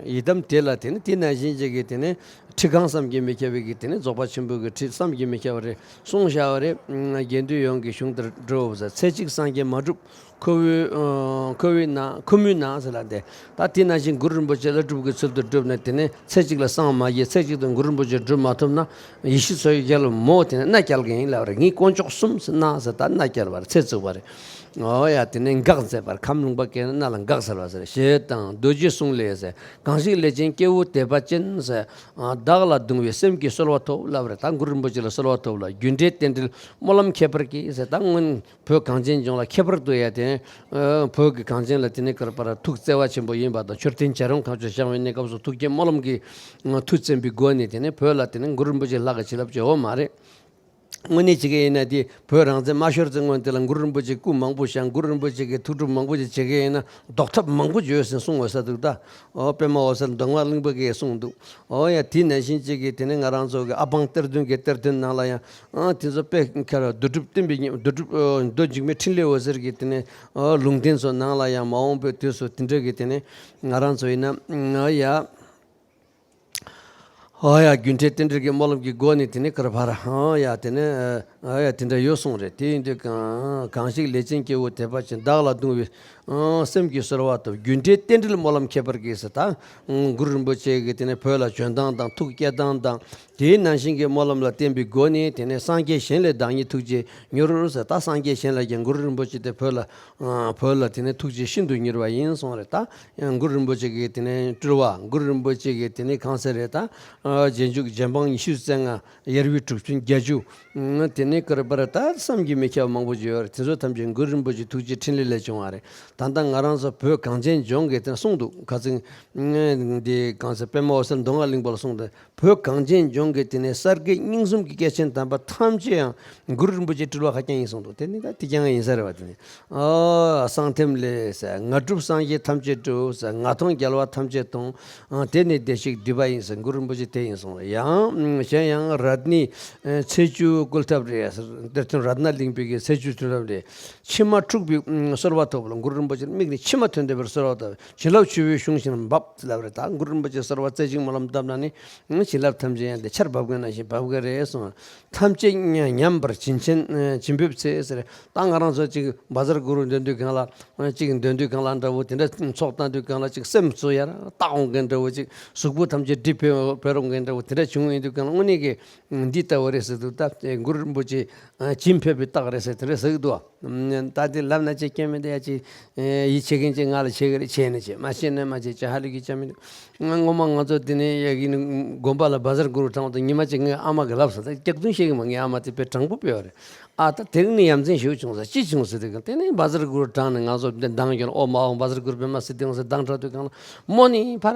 ཡི་དམ་དེ་ལ་དེ་ནི་དེ་ནང་བཞིན་ཅིག་གི་དེ་ནི་ཁྲི་གང་བསམ་གྱིས་མི་ཁྱབ་པའི་གི་དེ་ནི་རྫོགས་པ་ཆེན་པོའི་གི་ཁྲི་བསམ་གྱིས་མི་ཁྱབ་པ་རེ་གསུངས་བཞག་པ་རེད། དགེ་འདུན་ཡོངས་ཀྱི་གཞུང་ལྟར་སྒྲུབ་ཟེར། ཚེ་གཅིག་སངས་རྒྱས་མ་གྲུབ། ཁོ་བོའི། ཨ། ཁོ་བོའི་ནང་། ཁོ་མོའི་ནང་ཟེར་ལ་དེ། ད་དེ་ནང་བཞིན་གུ་རུ་རིན་པོ་ཆེ་བླ་སྒྲུབ་ཀྱི་ཚུལ་དུ་བསྒྲུབས་ནས། དེ་ནས་ཚེ་གཅིག་ལ་སངས་མ་རྒྱས། ཚེ་གཅིག་ཏུ་གུ་རུ་རིན་པོ་ཆེ་སྒྲུབ་མ་ཐུབ་ན། ཡེ་ཤེས་མཚོ་ཡི་རྒྱལ་པོ་མོ་དེ་ནས་མནའ་བསྐྱལ་མཁན་ཡིན་ལབ་རེད། ངས་དཀོན་མཆོག་གསུམ་ཟེར་མནའ་ཟེར། ད་མནའ་བསྐྱལ་བ་རེད། ཚེ་བཙུགས་པ་རེད། ཨོ་ཡ། དེ་ནས་འགག་མཛད་པར། ཁམས་ལུང་པ་སྐད་ན་མནའ་ལ་འགག་ཟེར་བ་ཟེར། ཞེས་དང་རྡོ་རྗེའི་གསུང་ལས་ཟེར། གང་ཞིག་ལས་ཅན་སྐྱེ་བོ་དད་པ་ཅན་ཟེར། བདག་ལ་གདུང་བའི་སེམས་ཀྱིས་གསོལ་བ་ཐོབ་ལབ་རེད། ད་གུ་རུ་རིན་པོ་ཆེ་ལ་གསོལ་བ་ཐོབ་ལ། རྒྱུ་འབྲས་རྟེན་འབྲེལ་སྨོན་ལམ་ཁྱད་པར་གྱིས་ཟེར། ད་སྔོན་བོད་གངས་ཅན་ལྗོངས་ལ་ཁྱད་པར་དུ་ཡ་དེ། ཨ། བོད་ཀྱི་གངས་ཅན་ལ་དེ་ནས་གར་བར་ཐུགས་བརྩེ་བ་ཆེན་པོ་ཡིན་པ་དང་། མཆོད་རྟེན་བྱ་རུང་གང་བྱོ་བཞེངས་པའི་གནས་སྐབས་སུ་ཐུགས་བསྐྱེད་སྨོན་ལམ་གྱི་མཐུ་བཙན་པའི་སྒོ་ནས་དེ་ནས་བོད་ལ་དེ་ནས་གུ་རུ་རིན་པོ་ཆེ་ལྷ་གི་བྱིན་རླབས་ཅིག་ཡོད་མ་རེད། དངོས་གནས་བྱེད་མཁན་ཡིན་ན་དེ་བོད་རང་བཙན་མ་ཤོར་ཙམ་སྔོན་དེ་ལ་གུ་རུ་རིན་པོ་ཆེ་སྐུ་མང་པོ་བཞེངས། གུ་རུ་རིན་པོ་ཆེ་གི་ཐུགས་སྒྲུབ་མང་པོ་ཅིག་བྱེད་མཁན་ཡིན་ན་ཟློག་ཐབས་མང་པོ་ཅིག་ཡོད་ཟེར་གསུངས་འོ་ས་འདུག་ད། ཨོ། པདྨ་འོད་གསལ་མདོ་སྔགས་གླིང་པ་གིས་གསུངས་འདུག་ཨོ་ཡ། དེ་ནང་བཞིན་ཅིག་གིས་དེ་ནས་ང་རང་ཚོ་གི་ཨ་པང་གཏེར་སྟོན་གྱི་གཏེར་སྟོན་ནང་ལ་ཡང་། ཨ། དེ་ཚོ་དཔེ་ཁ་ར་བསྡུ་སྒྲུབ་བསྟན་པའི་བསྡུ་སྒྲུབ། ཨོ། མདོ་འཇིགས་མེད་ཕྲིན་ལས་འོད་ཟེར་གྱི་དེ་ནས། ཨོ། ལུང་བསྟན་ཚོ་ནང་ལ་ཡང་མ་འོངས་པའི་དུས་སུ་དེ་འདྲ་གི་དེ་ནས་ང་རང་ཚོ་ཡིན་ན། ཨོ་ཡ། ཨོ་ཡ། རྒྱུ་འབྲས་རྟེན་འབྲེལ་གྱི་སྨོན་ལམ་གྱི་སྒོ་ནས་དེ་ནས་གར་བར། ཨོ་ཡ། དེ་ནས། ཨོ་ཡ། དེ་འདྲ་ཡོད་གསུངས་རེད། དེ་ཡིན་དུས་གང་གང་ཞིག་ལས་ཅན་སྐྱེ་བོ་དད་པ་ཅན། བདག་ལ་གདུང་བའི་སེམས་ཀྱིས་གསོལ་བ་ཐོབ། རྒྱུ་འབྲས་རྟེན་འབྲེལ་སྨོན་ལམ་ཁྱད་པར་གྱིས་ཟེར། ད་གུ་རུ་རིན་པོ་ཆེ་གིས་དེ་ནས་བོད་ལ་བྱོན་སྟངས་དང་ཐུགས་བསྐྱེད་སྟངས་དང་། དེའི་ནང་བཞིན་གྱི་སྨོན་ལམ་ལ་བརྟེན་པའི་སྒོ་ནས་དེ་ནས་སངས་རྒྱས་གཞན་ལས་བདག་ཉིད་ཐུགས་རྗེས་མྱུར་ཟེར། ད་སངས་རྒྱས་གཞན་ལས་ཀྱང་གུ་རུ་རིན་པོ་ཆེ་དེ་བོད་ལ། ཨ། བོད་ལ་དེ་ནས་ཐུགས་རྗེས་ཤིན་ཏུ་མྱུར་བ་ཡིན་གསུངས་རེད། ད་གུ་རུ་རིན་པོ་ཆེ་གི་དེ་ནས་སྤྲུལ་བ། གུ་རུ་རིན་པོ་ཆེ་གི་དེ་ནས་གང་ཟེར་རེད། ད་རྗེས་འཇུག་རྗེ་འབངས་ཉི་ཤུ་རྩ་ལྔ། ཡབ་ཡུམ་གྲུབ་ཆེན་བརྒྱད་ཅུ། དེ་ནས་གར་བར་ད་བསམ་གྱིས་མི་ཁྱབ་མང་པོ་ཅིག་ཡོད་རེད། དེ་ཚོ་ཐམས་ཅད་གུ་རུ་རིན་པོ་ཆེ་ཐུགས་རྗེ་ཕྲིན་ལས་ལས་བྱུང་བ་རེད། ད་ལྟ་ང་རང་ཚོ་བོད་གངས་ཅན་ལྗོངས་ཀྱི་དེ་གསུངས་འདུག་ཁ་སང་འདི་གང་ཟེར། པདྨ་འོད་གསལ་མདོ་སྔགས་གླིང་པ་ལ་གསུངས་ཏེ། བོད་གངས་ཅན་ལྗོངས་ཀྱི་དེ་ནས་གསར་བསྐལ་རྙིང་གསུམ་གྱི་སྐྱེས་ཆེན་དམ་པ་ཐམས་ཅད་ཡང་གུ་རུ་རིན་པོ་ཆེ་སྤྲུལ་བ་ཁ་རྐྱང་ཡིན་གསུངས་འདུག་དེ་ནི་ད་དེ་རྐྱང་ཡིན་ས་རེད་བ། དེ་ནི། ཨོ། གསང་ཐིམ་ལས་ཟེར། ང་སྒྲུབ་སངས་རྒྱས་ཐམས་ཅད་སྒྲུབ་ཟེར། ང་མཐོང་རྒྱལ་བ་ཐམས་ཅད་མཐོང་། ཨ། དེ་ནི་བདེ་གཤེགས་འདུས་པ་ཡིན་ཟེར། གུ་རུ་རིན་པོ་ཆེ་དེ་ཡིན་གསུངས་རེད། ཡང་གཞན་ཡང་རཏྣའི་ཚེས་བཅུའི་སྐུ་ཐབས་རེད་ཟེར། གཏེར་སྟོན་རཏྣ་གླིང་པའི་གི་ཚེས་བཅུའི་སྐུ་ཐབས་རེད། ཕྱི་མ་འཁྲུགས་པའི་གསོལ་བ་ཐོབ་ལ། གུ་རུ་རིན་པོ་ཆེ་མིག་ནས་མཆི་མ་ཐོན་བསྡད་པར་གསོལ་བ་ཐོབ། བྱིན་རླབས་ཆུ་བོའི་གཞུང་བཞིན་འབབ་ལབ་རེད། ད་གུ་རུ་རིན་པོ་ཆེ་གསོལ་བ་རྩེ་གཅིག་སྨོན་ལམ་བཏབ་ན་ནི། བྱིན་རླབས་ཐམས་ཅད་ཡང་དེ་ཆར་འབབ་མཁན་ནང་བཞིན་འབབ་གི་རེད་གསུངས། ཐམས་ཅད་ཉམས་པར་བྱིན་ཆེན་བྱིན་འབེབས་ཚེ་ཟེར། ད་ང་རང་ཚོ་ཅིག་བཛྲ་གུ་རུ་འདོན་དུས་སྒང་ལ། ཅིག་འདོན་དུས་སྒང་ལ་འདྲ་བོ་དེ་འདྲ་ཚོགས་བཏང་དུས་སྒང་ལ་ཅིག་སེམས་གཙོ་ཡར་བཏགས་འོང་མཁན་འདྲ་བོ། ཅིག་གཟུགས་པོ་ཐམས་ཅད་སྒྲིབ་འཕེལ་འོང་མཁན་འདྲ་བོ་དེ་འདྲ་བྱུང་ཡོང་དུས་སྒང་ལ། དངོས་གནས་ཀྱི་འདི་ལྟ་བུ་རེད་ཟེར་དུས། ད་གུ་རུ་རིན་པོ་ཆེ་བྱིན་ཕེབས་པའི་རྟགས་རེད་ཟེར་དེ་འདྲ་ཟེར་གི་འདུག་ད་དེ་ལབ་ན་ཅིག་སྐྱོན་མི་འདུག་ཡ། ཅིག་ཡིད་ཆེས་མཁན་ཅིག་ང་ལ་བྱེད་གི་རེད། བྱས་ན་བྱས། མ་བྱས་ན་མ་བྱས། ཅིག་ཧ་ལས་གི་ཅང་མི་འདུག་ང་ངོ་མ་ང་ཚོ་དེ་ནས་ཡ་གི་ནི་དགོན་པ་ལ་བཛྲ་གུ་རུ་བགྲངས་དུས་ཉི་མ་གཅིག་ངའི་ཨ་མ་གིས་ལབ་སོང་། ད་སྐྱག་རྫུན་བཤད་གི་མ། ངའི་ཨ་མ་དེ་དཔེ་དྲང་པོ་དཔེ་བ་རེད། ཨ། ད་དེ་རིང་ནི་ཡ་མཚན་ཞེ་པོ་བྱུང་ཟེར། ཅི་བྱུང་ཟེར་དུས་སྒང་དེ་ནས་བཛྲ་གུ་རུ་བགྲངས་ནས་ང་ཚོ་འདི་འདང་རྒྱག་ཨོཾ་ཨཱཿཧཱུྃ་བཛྲ་གུ་རུ་པདྨ་སིདྡྷི་ཧཱུྃ་ཟེར་འདང་རྒྱག་དུས་སྒང་ལ། མོ་ནི་ཕར་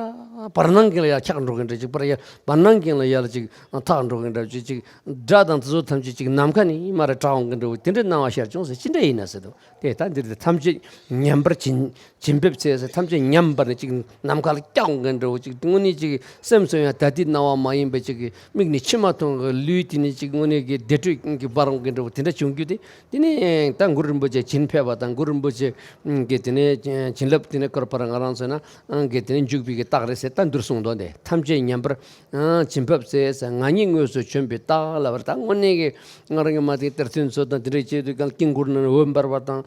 བར་སྣང་གི་ལ་ཡར་འཁྱག་འགྲོ་གི་འདྲ། ཅིག་ཕར་ཡར་བར་སྣང་གི་ལ་ཡར་ཅིག་འཐག་འགྲོ་གི་འདྲ། ཅིག་ཅིག་སྒྲ་དང་དེ་ཚོ་ཐམས་ཅད་ཅིག་ནམ་མཁའ་ནས་མར་གྲགས་འོང་གི་འདྲ་བོ་དེ་འདྲའི་སྣང་བ་ཤར་བྱུང་ཟེར། ཅི་འདྲ་ཡིན་ན་ཟེར་དུས། དེ་ལྟར་འདིར་ཐམས་ཅད་ཉམས། ཉམས་པར་བྱིན་བྱིན་ཕེབས་ཚེ་ཟེར། ཐམས་ཅད་ཉམས་པར་ནི་ཅིག་ནམ་མཁའ་ལ་བཀྱག་འོང་མཁན་འདྲ་བོ་ཅིག་དངོས་གནས་ཅིག་སེམས་སུ་ཡང་ད་ལྟའི་སྣང་བ་མ་ཡིན་པ་ཅིག་གི་མིག་ནས་མཆི་མ་འཐུང་གི་ལུས་དེ་ནི་ཅིག་དངོས་གནས་ཀྱི་བདེ་དྲོད་ཀྱི་འབར་འོང་མཁན་འདྲ་བོ་དེ་འདྲ་བྱུང་རྒྱུ་དེ། དེ་ནི་ད་གུ་རུ་རིན་པོ་ཆེ་བྱིན་ཕེབས་པ་དང་གུ་རུ་རིན་པོ་ཆེ་གི་དེ་ནི་བྱིན་རླབས་དེ་ནི་བསྐུར་བར་ང་རང་ཚོ་ན་གི་དེ་ནི་འཇུག་པའི་གི་རྟགས་རེད་ཟེར་ད་འདིར་གསུངས་དོན་དེ། ཐམས་ཅད་ཉམས་པར་བྱིན་ཕེབས་ཚེ་ཟེར། ང་ཉིད་དངོས་སུ་བྱོན་པའི་རྟགས་ལབ་པར་ད་དངོས་གནས་ཀྱི་ང་རང་གི་མ་དེ་གཏེར་སྟོན་ཚོ་དང་དེ་འདྲ་བྱེད་དུས་ཀྱང་དཀྱིལ་འཁོར་ནང་འོད་འབར་བ་དང་།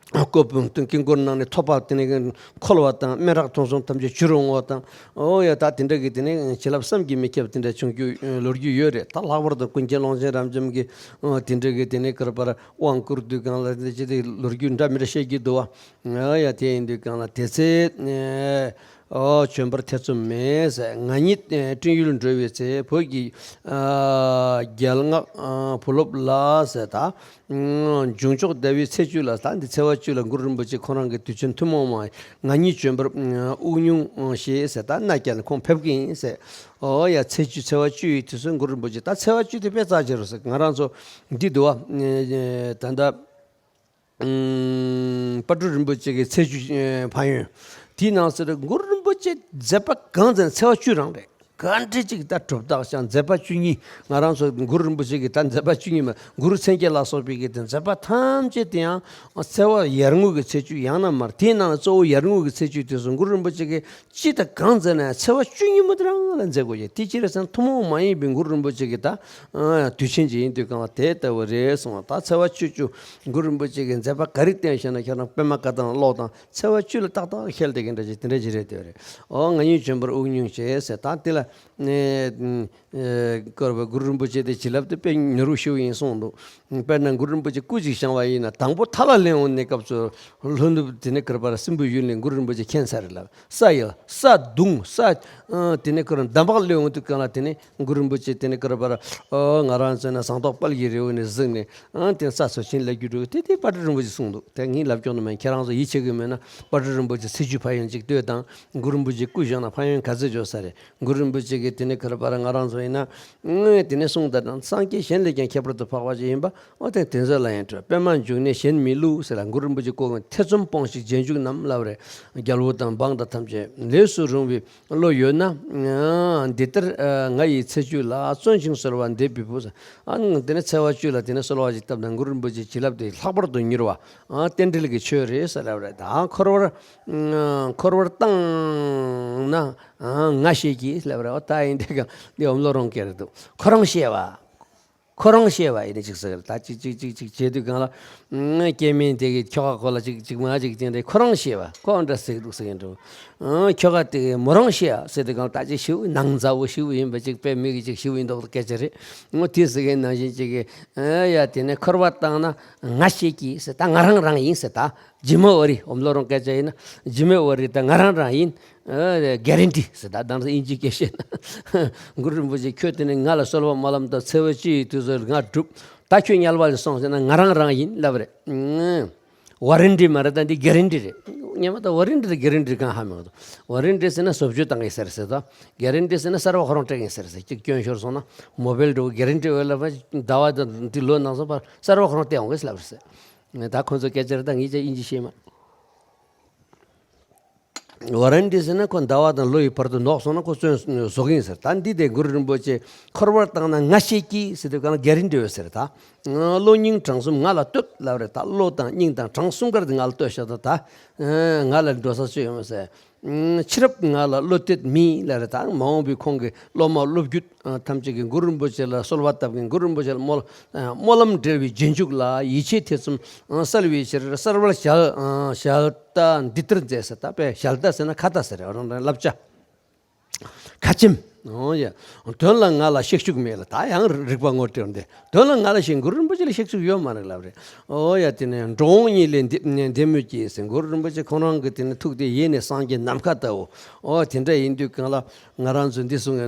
སྐུ་སྤུངས་དང་དཀྱིལ་འཁོར་ནང་ནས་ཐོད་པ་དེ་ནས་འཁོལ་བ་དང་སྨན་རག་མཐོང་གསུམ་ཐམས་ཅད་བྱུར་འོང་བ་དང་། ཨོ་ཡ་ད་དེ་འདྲ་གི་དེ་ནས་བྱིན་རླབས་བསམ་གྱིས་མི་ཁྱབ་དེ་འདྲ་བྱུང་རྒྱུ་ལོ་རྒྱུས་ཡོད་རེད། ད་ལྷག་པར་དུ་ཀུན་མཁྱེན་ཀློང་ཆེན་རབ་འབྱམས་ཀྱིས་ཨོ་དེ་འདྲ་གི་དེ་ནས་བསྐུར་བར་དབང་བསྐུར་དུས་གང་ལ་དེ་ཅི་དེ་ལོ་རྒྱུས་འདྲ་མི་འདྲ་བཤད་ཀྱི་འདུག་བ། ཨོ་ཡ་དེ་ཡིན་དུས་གང་ལ་དེ་ཚེ་ཨོ་བྱོན་པར་ཐེ་ཚོམ་མེད་ཟེར། ང་ཉིད་སྤྲིན་ཡུལ་འགྲོ་བའི་ཚེ་བོད་ཀྱི་རྒྱལ་སྔགས་བུ་སློབ་ལ་ཟེར་ད། འབྱུང་ཆོག་ཟླ་བའི་ཚེས་བཅུ་ལ་ད་འདི་ཚེས་པ་བཅུ་ལ་གུ་རུ་རིན་པོ་ཆེ་ཁོང་རང་གི་དུས་ཆེན་ཐུན་མོང་མ་ང་ཉིད་བྱོན་པར་དབུགས་དབྱུང་ཞེས་ཟེར་ད་མནའ་བསྐྱལ་ནས་ཁོང་ཕེབས་ཀྱི་ཡིན་ཟེར། ཨོ་ཡ་ཚེས་བཅུ་ཚེས་པ་བཅུ་ཡི་དུས་སུ་གུ་རུ་རིན་པོ་ཆེ་ད་ཚེས་པ་བཅུ་དེ་དཔེ་རྩ་ཆེ་རུ་ཟེར། ང་རང་ཚོ་འདི་འདུག་བ། ད་ལྟ་དཔལ་སྤྲུལ་རིན་པོ་ཆེ་གི་ཚེས་བཅུ་ཕན་ཡོན་དེའི་ནང་ཟེར་གུ་རུ་རིན་པོ་ཆེ་མཛད་པ་གང་མཛད་ན་ཚེས་པ་བཅུ་རང་རེད། ག་འདྲ་ཅིག་ད་གྲུབ་རྟགས་ཤིག་མཛད་པ་བཅུ་གཉིས། ང་རང་ཚོ་གུ་རུ་རིན་པོ་ཆེ་གི་ད་མཛད་པ་བཅུ་གཉིས་མ་གུ་རུ་མཚན་བརྒྱད་ལ་སོགས་པའི་གི་དེ་མཛད་པ་ཐམས་ཅད་དེ་ཡང་ཚེས་པ་ཡར་ངོའི་གི་ཚེས་བཅུ་ཡང་ན་མར་དེའི་ནང་ལ་གཙོ་བོ་ཡར་ངོའི་གི་ཚེས་བཅུ་དེ་ཚོ་གུ་རུ་རིན་པོ་ཆེ་གི་ཅི་ད་གང་མཛད་ན་ཚེས་པ་བཅུ་གཉིས་མ་དེ་རང་ལ་མཛད་དགོས་ཀྱི་དེ་ཅི་རེད་ཟེར་ན་ཐུན་མོང་མ་ཡིན་པའི་གུ་རུ་རིན་པོ་ཆེ་གི་ད་དུས་ཆེན་ཅིག་ཡིན་དུས་གང་ལ་དེ་ལྟ་བུ་རེད་གསུངས་པ། ད་ཚེས་པ་བཅུ་བཅུ་གུ་རུ་རིན་པོ་ཆེ་གི་མཛད་པ་ག་རེ་བསྟན་ཤེ་ན་ཁྱེད་རང་པད་མ་བཀའ་ཐང་ཀློག་དང་། ཚེས་པ་བཅུ་ལ་ཏག་ཏག་ཁེལ་བསྡད་མཁན་འདྲ་ཅིག་དེ་འདྲ་ཅིག་རེད་དེ་རེད། ཨོ་ང་ཉིད་བྱོན་པར་དབུགས་དབྱུང་བྱེད་ཟེར། ད་དེ་ལ་ནས་བསྐོར་བའི་གུ་རུ་རིན་པོ་ཆེ་དེ་བྱིན་རླབས་དེ་དཔེ་མྱུར་བ་ཞིག་ཡིན་གསུངས་འདུག་དཔེར་ན་གུ་རུ་རིན་པོ་ཆེ་སྐུ་གཅིག་བཞེངས་པ་ཡིན་ན་དང་པོ་མཐའ་ལ་སླེབས་འོང་ནས་སྐབས་སུ་ལྷོ་ནུབ་དེ་ནས་བསྐོར་བར་སྲིན་པོའི་ཡུལ་ནས་གུ་རུ་རིན་པོ་ཆེ་མཁྱེན་ས་རེད་ལ། ས་ཡི་ས་གདུང་ས་དེ་ནས་བསྐོར་འདམ་བག་སླེབས་འོང་དུས་གང་ལ་དེ་ནས་གུ་རུ་རིན་པོ་ཆེ་དེ་ནས་བསྐོར་བར་ཨོ་ང་རང་ཚོ་ན་ཟངས་མདོག་དཔལ་གྱི་རི་བོ་ནས་གཟིགས་ནས། ཨང་དེ་ས་སོ་ཆེན་ལ་རྒྱུ་འགྲོ་དེ་དེ་དཔལ་སྤྲུལ་རིན་པོ་ཆེ་གསུངས་འདུག་དེ་ངས་ལབ་ཀྱོག་ནི་མིན། ཁྱེད་རང་ཚོ་ཡིད་ཆེས་གི་མེད་ན་དཔལ་སྤྲུལ་རིན་པོ་ཆེ་ཚེས་བཅུ་ཕན་ཡོན་ཅིག་ལྟོས་དང་། གུ་རུ་རིན་པོ་ཆེ་སྐུ་བཞེངས་ན་ཕན་ཡོན་ག་ཚོད་འཇོག་ས་རེད། གུ་རུ་རིན་པོ་ཆེ་གི་དེ་ནས་ག་རེ་བར་ང་རང་ཚོ་ཡིན་ན་ངས་དེ་ནས་གསུངས་ད་དང་སངས་རྒྱས་གཞན་ལས་ཀྱང་ཁྱད་པར་དུ་འཕགས་པ་ཞིག་ཡིན་པ་ཨོ་དེ་དེ་ཚོ་ལ་ཡང་སྤྲོད། པདྨ་འབྱུང་གནས་གཞན་མི་བསླུ་ཟེར་ལ་གུ་རུ་རིན་པོ་ཆེ་བསྐོར་བའི་ཐེ་ཚོམ་སྤོངས་ཤིག་རྗེས་འཇུག་རྣམས་ལབ་རེད། རྒྱལ་པོ་དང་འབངས་དང་ཐམས་ཅད་ལས་སུ་རུང་བའི་བློ་ཡོད་ན། འདི་ལྟར་ང་ཡི་ཚེས་བཅུ་ལ་བརྩོན་ཅིང་གསོལ་བ་འདེབས་པའི་བུ། ཨ་ནི་དེ་ནས་ཚེས་པ་བཅུ་ལ་དེ་ནས་གསོལ་བ་ཞིག་བཏབ་ན་གུ་རུ་རིན་པོ་ཆེའི་བྱིན་རླབས་དེ་ལྷག་པར་དུ་མྱུར་བ། རྟེན་འབྲེལ་གྱི་ཆོས་རེད་ཟེར་ལབ་རེད། ད་འཁོར་བར་འཁོར་བར་བཏང་ན་ང་ཤེས་ཀྱིས་ལབ་རེད། ཨོ་ད་ཡིན་དེ་ག་འདི་འོམ་ལོ་རོང་སྐད་རེད་འདུག་ཁོ་རང་ཤེས་པ། ཁོ་རང་ཤེས་པ་ཡིན་ནི་ཅིག་ཟེར་ད་ཅིག་ཅིག་ཅིག་ཅིག་བྱེད་དུས་གང་ལ། སྐྱེ་དམན་དེ་གི་ཁྱོ་ག་ཁོ་ལ་ཅིག་ཅིག་མ་ཅིག་ཅན་རེད། ཁོ་རང་ཤེས་པ་ཁོ་འདྲ་ཟེར་འདུག་ཟེར་གྱིན་འགྲོ། ཁྱོ་ག་དེ་གི་མོ་རང་ཤེས་ཟེར་དུས་གང་ལ་ད་ཅིག་ཞིབ་ནང་མཛའ་བོ་ཞིབ་ཡིན་པ་ཅིག་དཔེ་མི་གི་ཅིག་ཞིབ་ཡིན་མདོག་སྐད་ཆ་རེད། ངོ་དེ་ཟེར་མཁན་ནང་བཞིན་ཅིག་གི་ཡ་དེ་ནས་འཁོར་བ་བཏང་ན་ང་ཤེས་ཀྱིས་ཟེར་ད་ང་རང་རང་ཡིན་ཟེར་ད། ཇི་མ་ཝ་རི་འོམ་ལོ་རོང་སྐད་ཆ་ཡིན་ན་ཇི་མ་ཝ་རི་ད་ང་རང་རང་ཡིན། གྷ་རན་ཊི་ཟེར་ད་དང་སང་ཨིན་ཇི་སྐད་བཤད་ན། གུ་རུ་རིན་པོ་ཆེ་ཁྱོད་དེ་ནས་ང་ལ་གསོལ་བ་སྨོན་ལམ་དང་ཚེས་པ་བཅུ་ཡི་དུས་ཚོད་ང་སྒྲུབ། ད་ཁྱོད་དམྱལ་བ་ལ་སོང་ཟེར་ན་ང་རང་རང་ཡིན་ལབ་རེད། ཝ་རན་ཊི་མ་རེད་ད་འདི་གྷ་རན་ཊི་རེད། སྙམ་པ་ད་ཝ་རན་ཊི་དང་གྷ་རན་ཊི་གང་ཧ་མི་གོ། ཝ་རན་ཊི་ཟེར་ན་བཟོ་བཅོས་བཏང་གི་ཟེར་ཟེར་ད། གྷ་རན་ཊི་ཟེར་ན་གསར་བ་ཁོ་རང་སྤྲད་གི་ཟེར་ཟེར་གཅིག་སྐྱོན་ཤོར་སོང་ན་མོ་བེལ་འགྲོ་གྷ་རན་ཊི་ཝེ་ལ་བ་ཟླ་བ་དང་འདི་ལོ་ནང་སོང་བར་གསར་བ་ཁོ་རང་སྟེར་འོང་གི་ལབ་ཟེར། ད་ཁོ་ཚོ་སྐད་ཆ་རེད་ད་ངས་ཀྱང་ཨིན་ཇི་ཤེས་མ། ཝ་རན་ཊི་ཟེར་ན་ཁོ་ཟླ་བ་དང་ལོ་ཡི་བར་དུ་ནོར་སོང་ན་ཁོ་བཙོན་བཟོ་གི་ཡིན་ཟེར། ད་འདི་དེ་གུ་རུ་རིན་པོ་ཆེ་འཁོར་བར་བཏང་ན་ང་ཤེས་ཀྱིས་ཟེར་དུས་གང་ལ་གྷ་རན་ཊི་ཡོད་ཟེར་ད། བློ་སྙིང་བྲང་གསུམ་ང་ལ་གཏོད་ལབ་རེད་ད། བློ་དང་སྙིང་དང་བྲང་གསུམ་ཀར་དེ་ང་ལ་གཏོད་ཤག་ད་ད། ང་ལ་འགྲོ་ས་ཅི་ཡོང་ཟེར། ཕྱི་རབས་ང་ལ་བློ་གཏད་མིན་ལབ་རེད་ད། མ་འོངས་པའི་ཁོང་གི་སློབ་མ་སློབ་རྒྱུད་ཐམས་ཅད་ཀྱིས་གུ་རུ་རིན་པོ་ཆེ་ལ་གསོལ་བ་བཏབ་མཁན་གུ་རུ་རིན་པོ་ཆེ་ལ་སྨོན་སྨོན་ལམ་འབྲེལ་བའི་རྗེས་འཇུག་ལ་ཡིད་ཆེས་ཐེ་ཚོམ་བསལ་བའི་ཕྱིར་གསོལ་བར་ཞལ་ཞལ་ཏ་འདི་ལྟར་མཛད་ཟེར་ད། དཔེ་ཞལ་ཏ་ཟེར་ན་ཁ་ཏ་ཟེར་རེད། རང་རང་བསླབ་བྱ། ཁ་ཆེམས། ཨོ་ཡ། དོན་ལ་ང་ལ་ཤེག་ཤུགས་མེད་ལ་ད་ཡང་རིག་པ་ངོ་སྤྲོད་འདི། དོན་ལ་ང་ལ་ཤེག་གུ་རུ་རིན་པོ་ཆེ་ལ་ཤེག་ཤུགས་ཡོད་མ་རེད་ལབ་རེད། ཨོ་ཡ་དེ་ནས་འགྲོ་འོང་གཉིས་ལས་འདི་འདི་མོད་ཀྱིས་ཟེར། གུ་རུ་རིན་པོ་ཆེ་ཁོང་རང་གི་དེ་ནས་ཐུགས་དེ་ཡེ་ནས་སངས་རྒྱས་ནམ་མཁའ་ལྟ་བུ། ཨོ་དེ་འདྲ་ཡིན་དུས་གང་ལ་ང་རང་ཚོ་འདི་གསུང་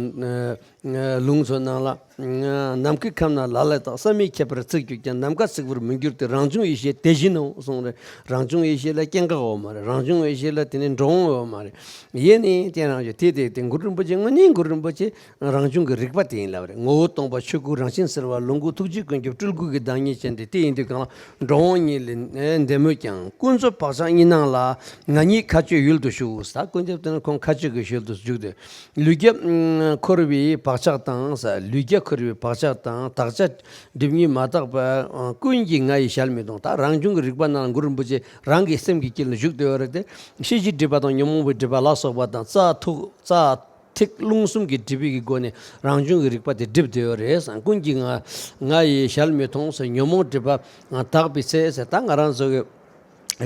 ངའི་ལུང་ཚོ་ནང་ལ། ནམ་མཁའི་ཁམས་ན་ལ་ལ་དག་བསམ་མི་ཁྱབ་པར་ཚིག་གྱུར་ཀྱང་ནམ་མཁའ་ཚིག་པར་མི་འགྱུར་ཏེ། རང་བྱུང་ཡེ་ཤེས་དེ་བཞིན་ནོ་གསུངས་རེད། རང་བྱུང་ཡེ་ཤེས་ལ་སྐྱེ་འགག་ཡོད་མ་རེད། རང་བྱུང་ཡེ་ཤེས་ལ་དེ་ནས་འགྲོ་འོང་ཡོད་མ་རེད། ཡེ་ནས་དེ་རང་བྱུང་དེ་དེ་དེ་གུ་རུ་རིན་པོ་ཆེ་དངོས་གནས་གུ་རུ་རིན་ རིན་པོ་ཆེ་རང་བྱུང་གི་རིག་པ་དེ་ཡིན་ལབ་རེད། ངོ་བོ་སྟོང་པ་ཆོས་སྐུ་རང་བཞིན་གསལ་བ། ལོངས་སྐུ་ཐུགས་རྗེ་ཀུན་ཁྱབ། སྤྲུལ་སྐུ་གི་བདག་ཉིད་ཅན་ཏེ། དེ་ཡིན་དུས་གང་ལ་འགྲོ་འོང་གཉིས་ལས་འདས་མོད་ཀྱང་། ཀུན་རྫོབ་བག་ཆགས་གཉིས་སྣང་ལ། ང་ཉིད་མཁའ་སྤྱོད་ཡུལ་དུ་ཞུགས། ད་ཀུན་ཁྱབ་དེ་ནི་ཁོང་མཁའ་སྤྱོད་ཀྱི་ཞལ་དུ་བཞུགས་ཏེ། ལུས་རྒྱུ་འཁོར་བའི་བག་ཆགས་དང་། ལུས་རྒྱུ་འཁོར་བའི་བག་ཆགས་དང་། དག་བྱ་སྒྲིབ་གཉིས་མ་དག་པ་ཀུན་གྱིས་ང་ཡི་ཞལ་མི་མཐོང་། ད་རང་བྱུང་གི་རིག་པ་ནང་གུ་རུ་རིན་པོ་ཆེ་རང་གི་སེམས་ཀྱི་དཀྱིལ་ནས་བཞུགས་བསྡད་ཡོད་རེད་དེ། ཤེས་བྱའི་སྒྲིབ་པ་དང་ཉོན་མོངས་པའི་སྒྲིབ་པ་ལ་སོགས་པ་དང་། རྩ་ཐིག་རྩ་ཐིག་རླུང་གསུམ་གྱི་སྒྲིབ་པའི་གི་སྒོ་ནས་རང་བྱུང་གི་རིག་པ་དེ་སྒྲིབ་བསྡད་ཡོད་རེད་ཟེར། ཀུན་གྱིས་ང་ང་ཡི་ཞལ་མི་མཐོང་ཟེར། ཉོན་མོངས་སྒྲིབ་པ་དག་པའི་ཚེ་ཟེར། ད་ང་རང་ཚོ་གི་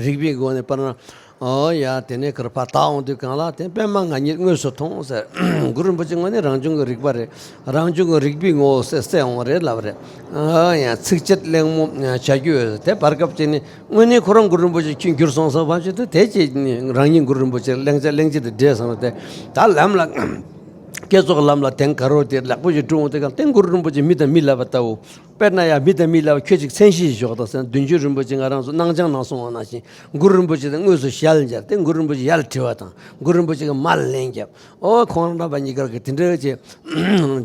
རིག་པའི་སྒོ་ནས་དཔེར་ན། ཨོ་ཡ། དེ་ནས་ཁར་ཕར་དག་འོང་དུས་གང་ལ་དེ་པད་མ་ང་ཉིད་དངོས་སུ་མཐོང་ཟེར། གུ་རུ་རིན་པོ་ཆེ་དངོས་གནས་རང་བྱུང་གི་རིག་པ་རེད། རང་བྱུང་གི་རིག་པའི་ངོ་བོ་གསལ་གསལ་འོང་བ་རེད་ལབ་རེད། ཨོ་ཡ། ཚིགས་བཅད་གླེང་མོ་བྱ་རྒྱུ་ཡོད་དེ། བར་སྐབས་ཅིག་ནས་དངོས་གནས་ཁོ་རང་གུ་རུ་རིན་པོ་ཆེ་ཁྱོད་འགྱུར་སོང་ཟེར་བ་ཞིག་ཏུ། དེ་ཅི་རང་ཉིད་གུ་རུ་རིན་པོ་ཆེ་གླེང་བྱ་གླེང་བྱེད་དུ་བསྒྲལ་སོང་ལ། དེ་ད་ལམ་ལ་བསྐྱེད་རྫོགས་ལམ་ལ་དེང་ག་རོ་དེ་ལེགས་པོ་ཞིག་འགྲོ་འོང་དེ་གང་དེ་གུ་རུ་རིན་པོ་ཆེ་མི་དང་མི་ལབ་པ་ལྟ་བུ། དཔེར་ན་ཡང་མི་དང་མི་ལབ་པ་ཁྱོད་ཅིག་མཚན་གཞི་ཞིག་འཇོག་དང་ཟེར་ན། བདུན་ཅུ་རིན་པོ་ཆེ་ང་རང་ཚོ་སྣང་བྱང་ནང་གསུངས་པ་ནང་བཞིན་གུ་རུ་རིན་པོ་ཆེ་དེ་དངོས་སུ་ཞལ་མཇལ་ཏེ། གུ་རུ་རིན་པོ་ཆེ་ཡར་དྲི་བ་དང་། གུ་རུ་རིན་པོ་ཆེ་གིས་མར་ལན་བརྒྱབ། ཨོ་ཁོང་རྣམ་པ་གཉིས་ཀར་གི་དེ་འདྲ་ཅིག་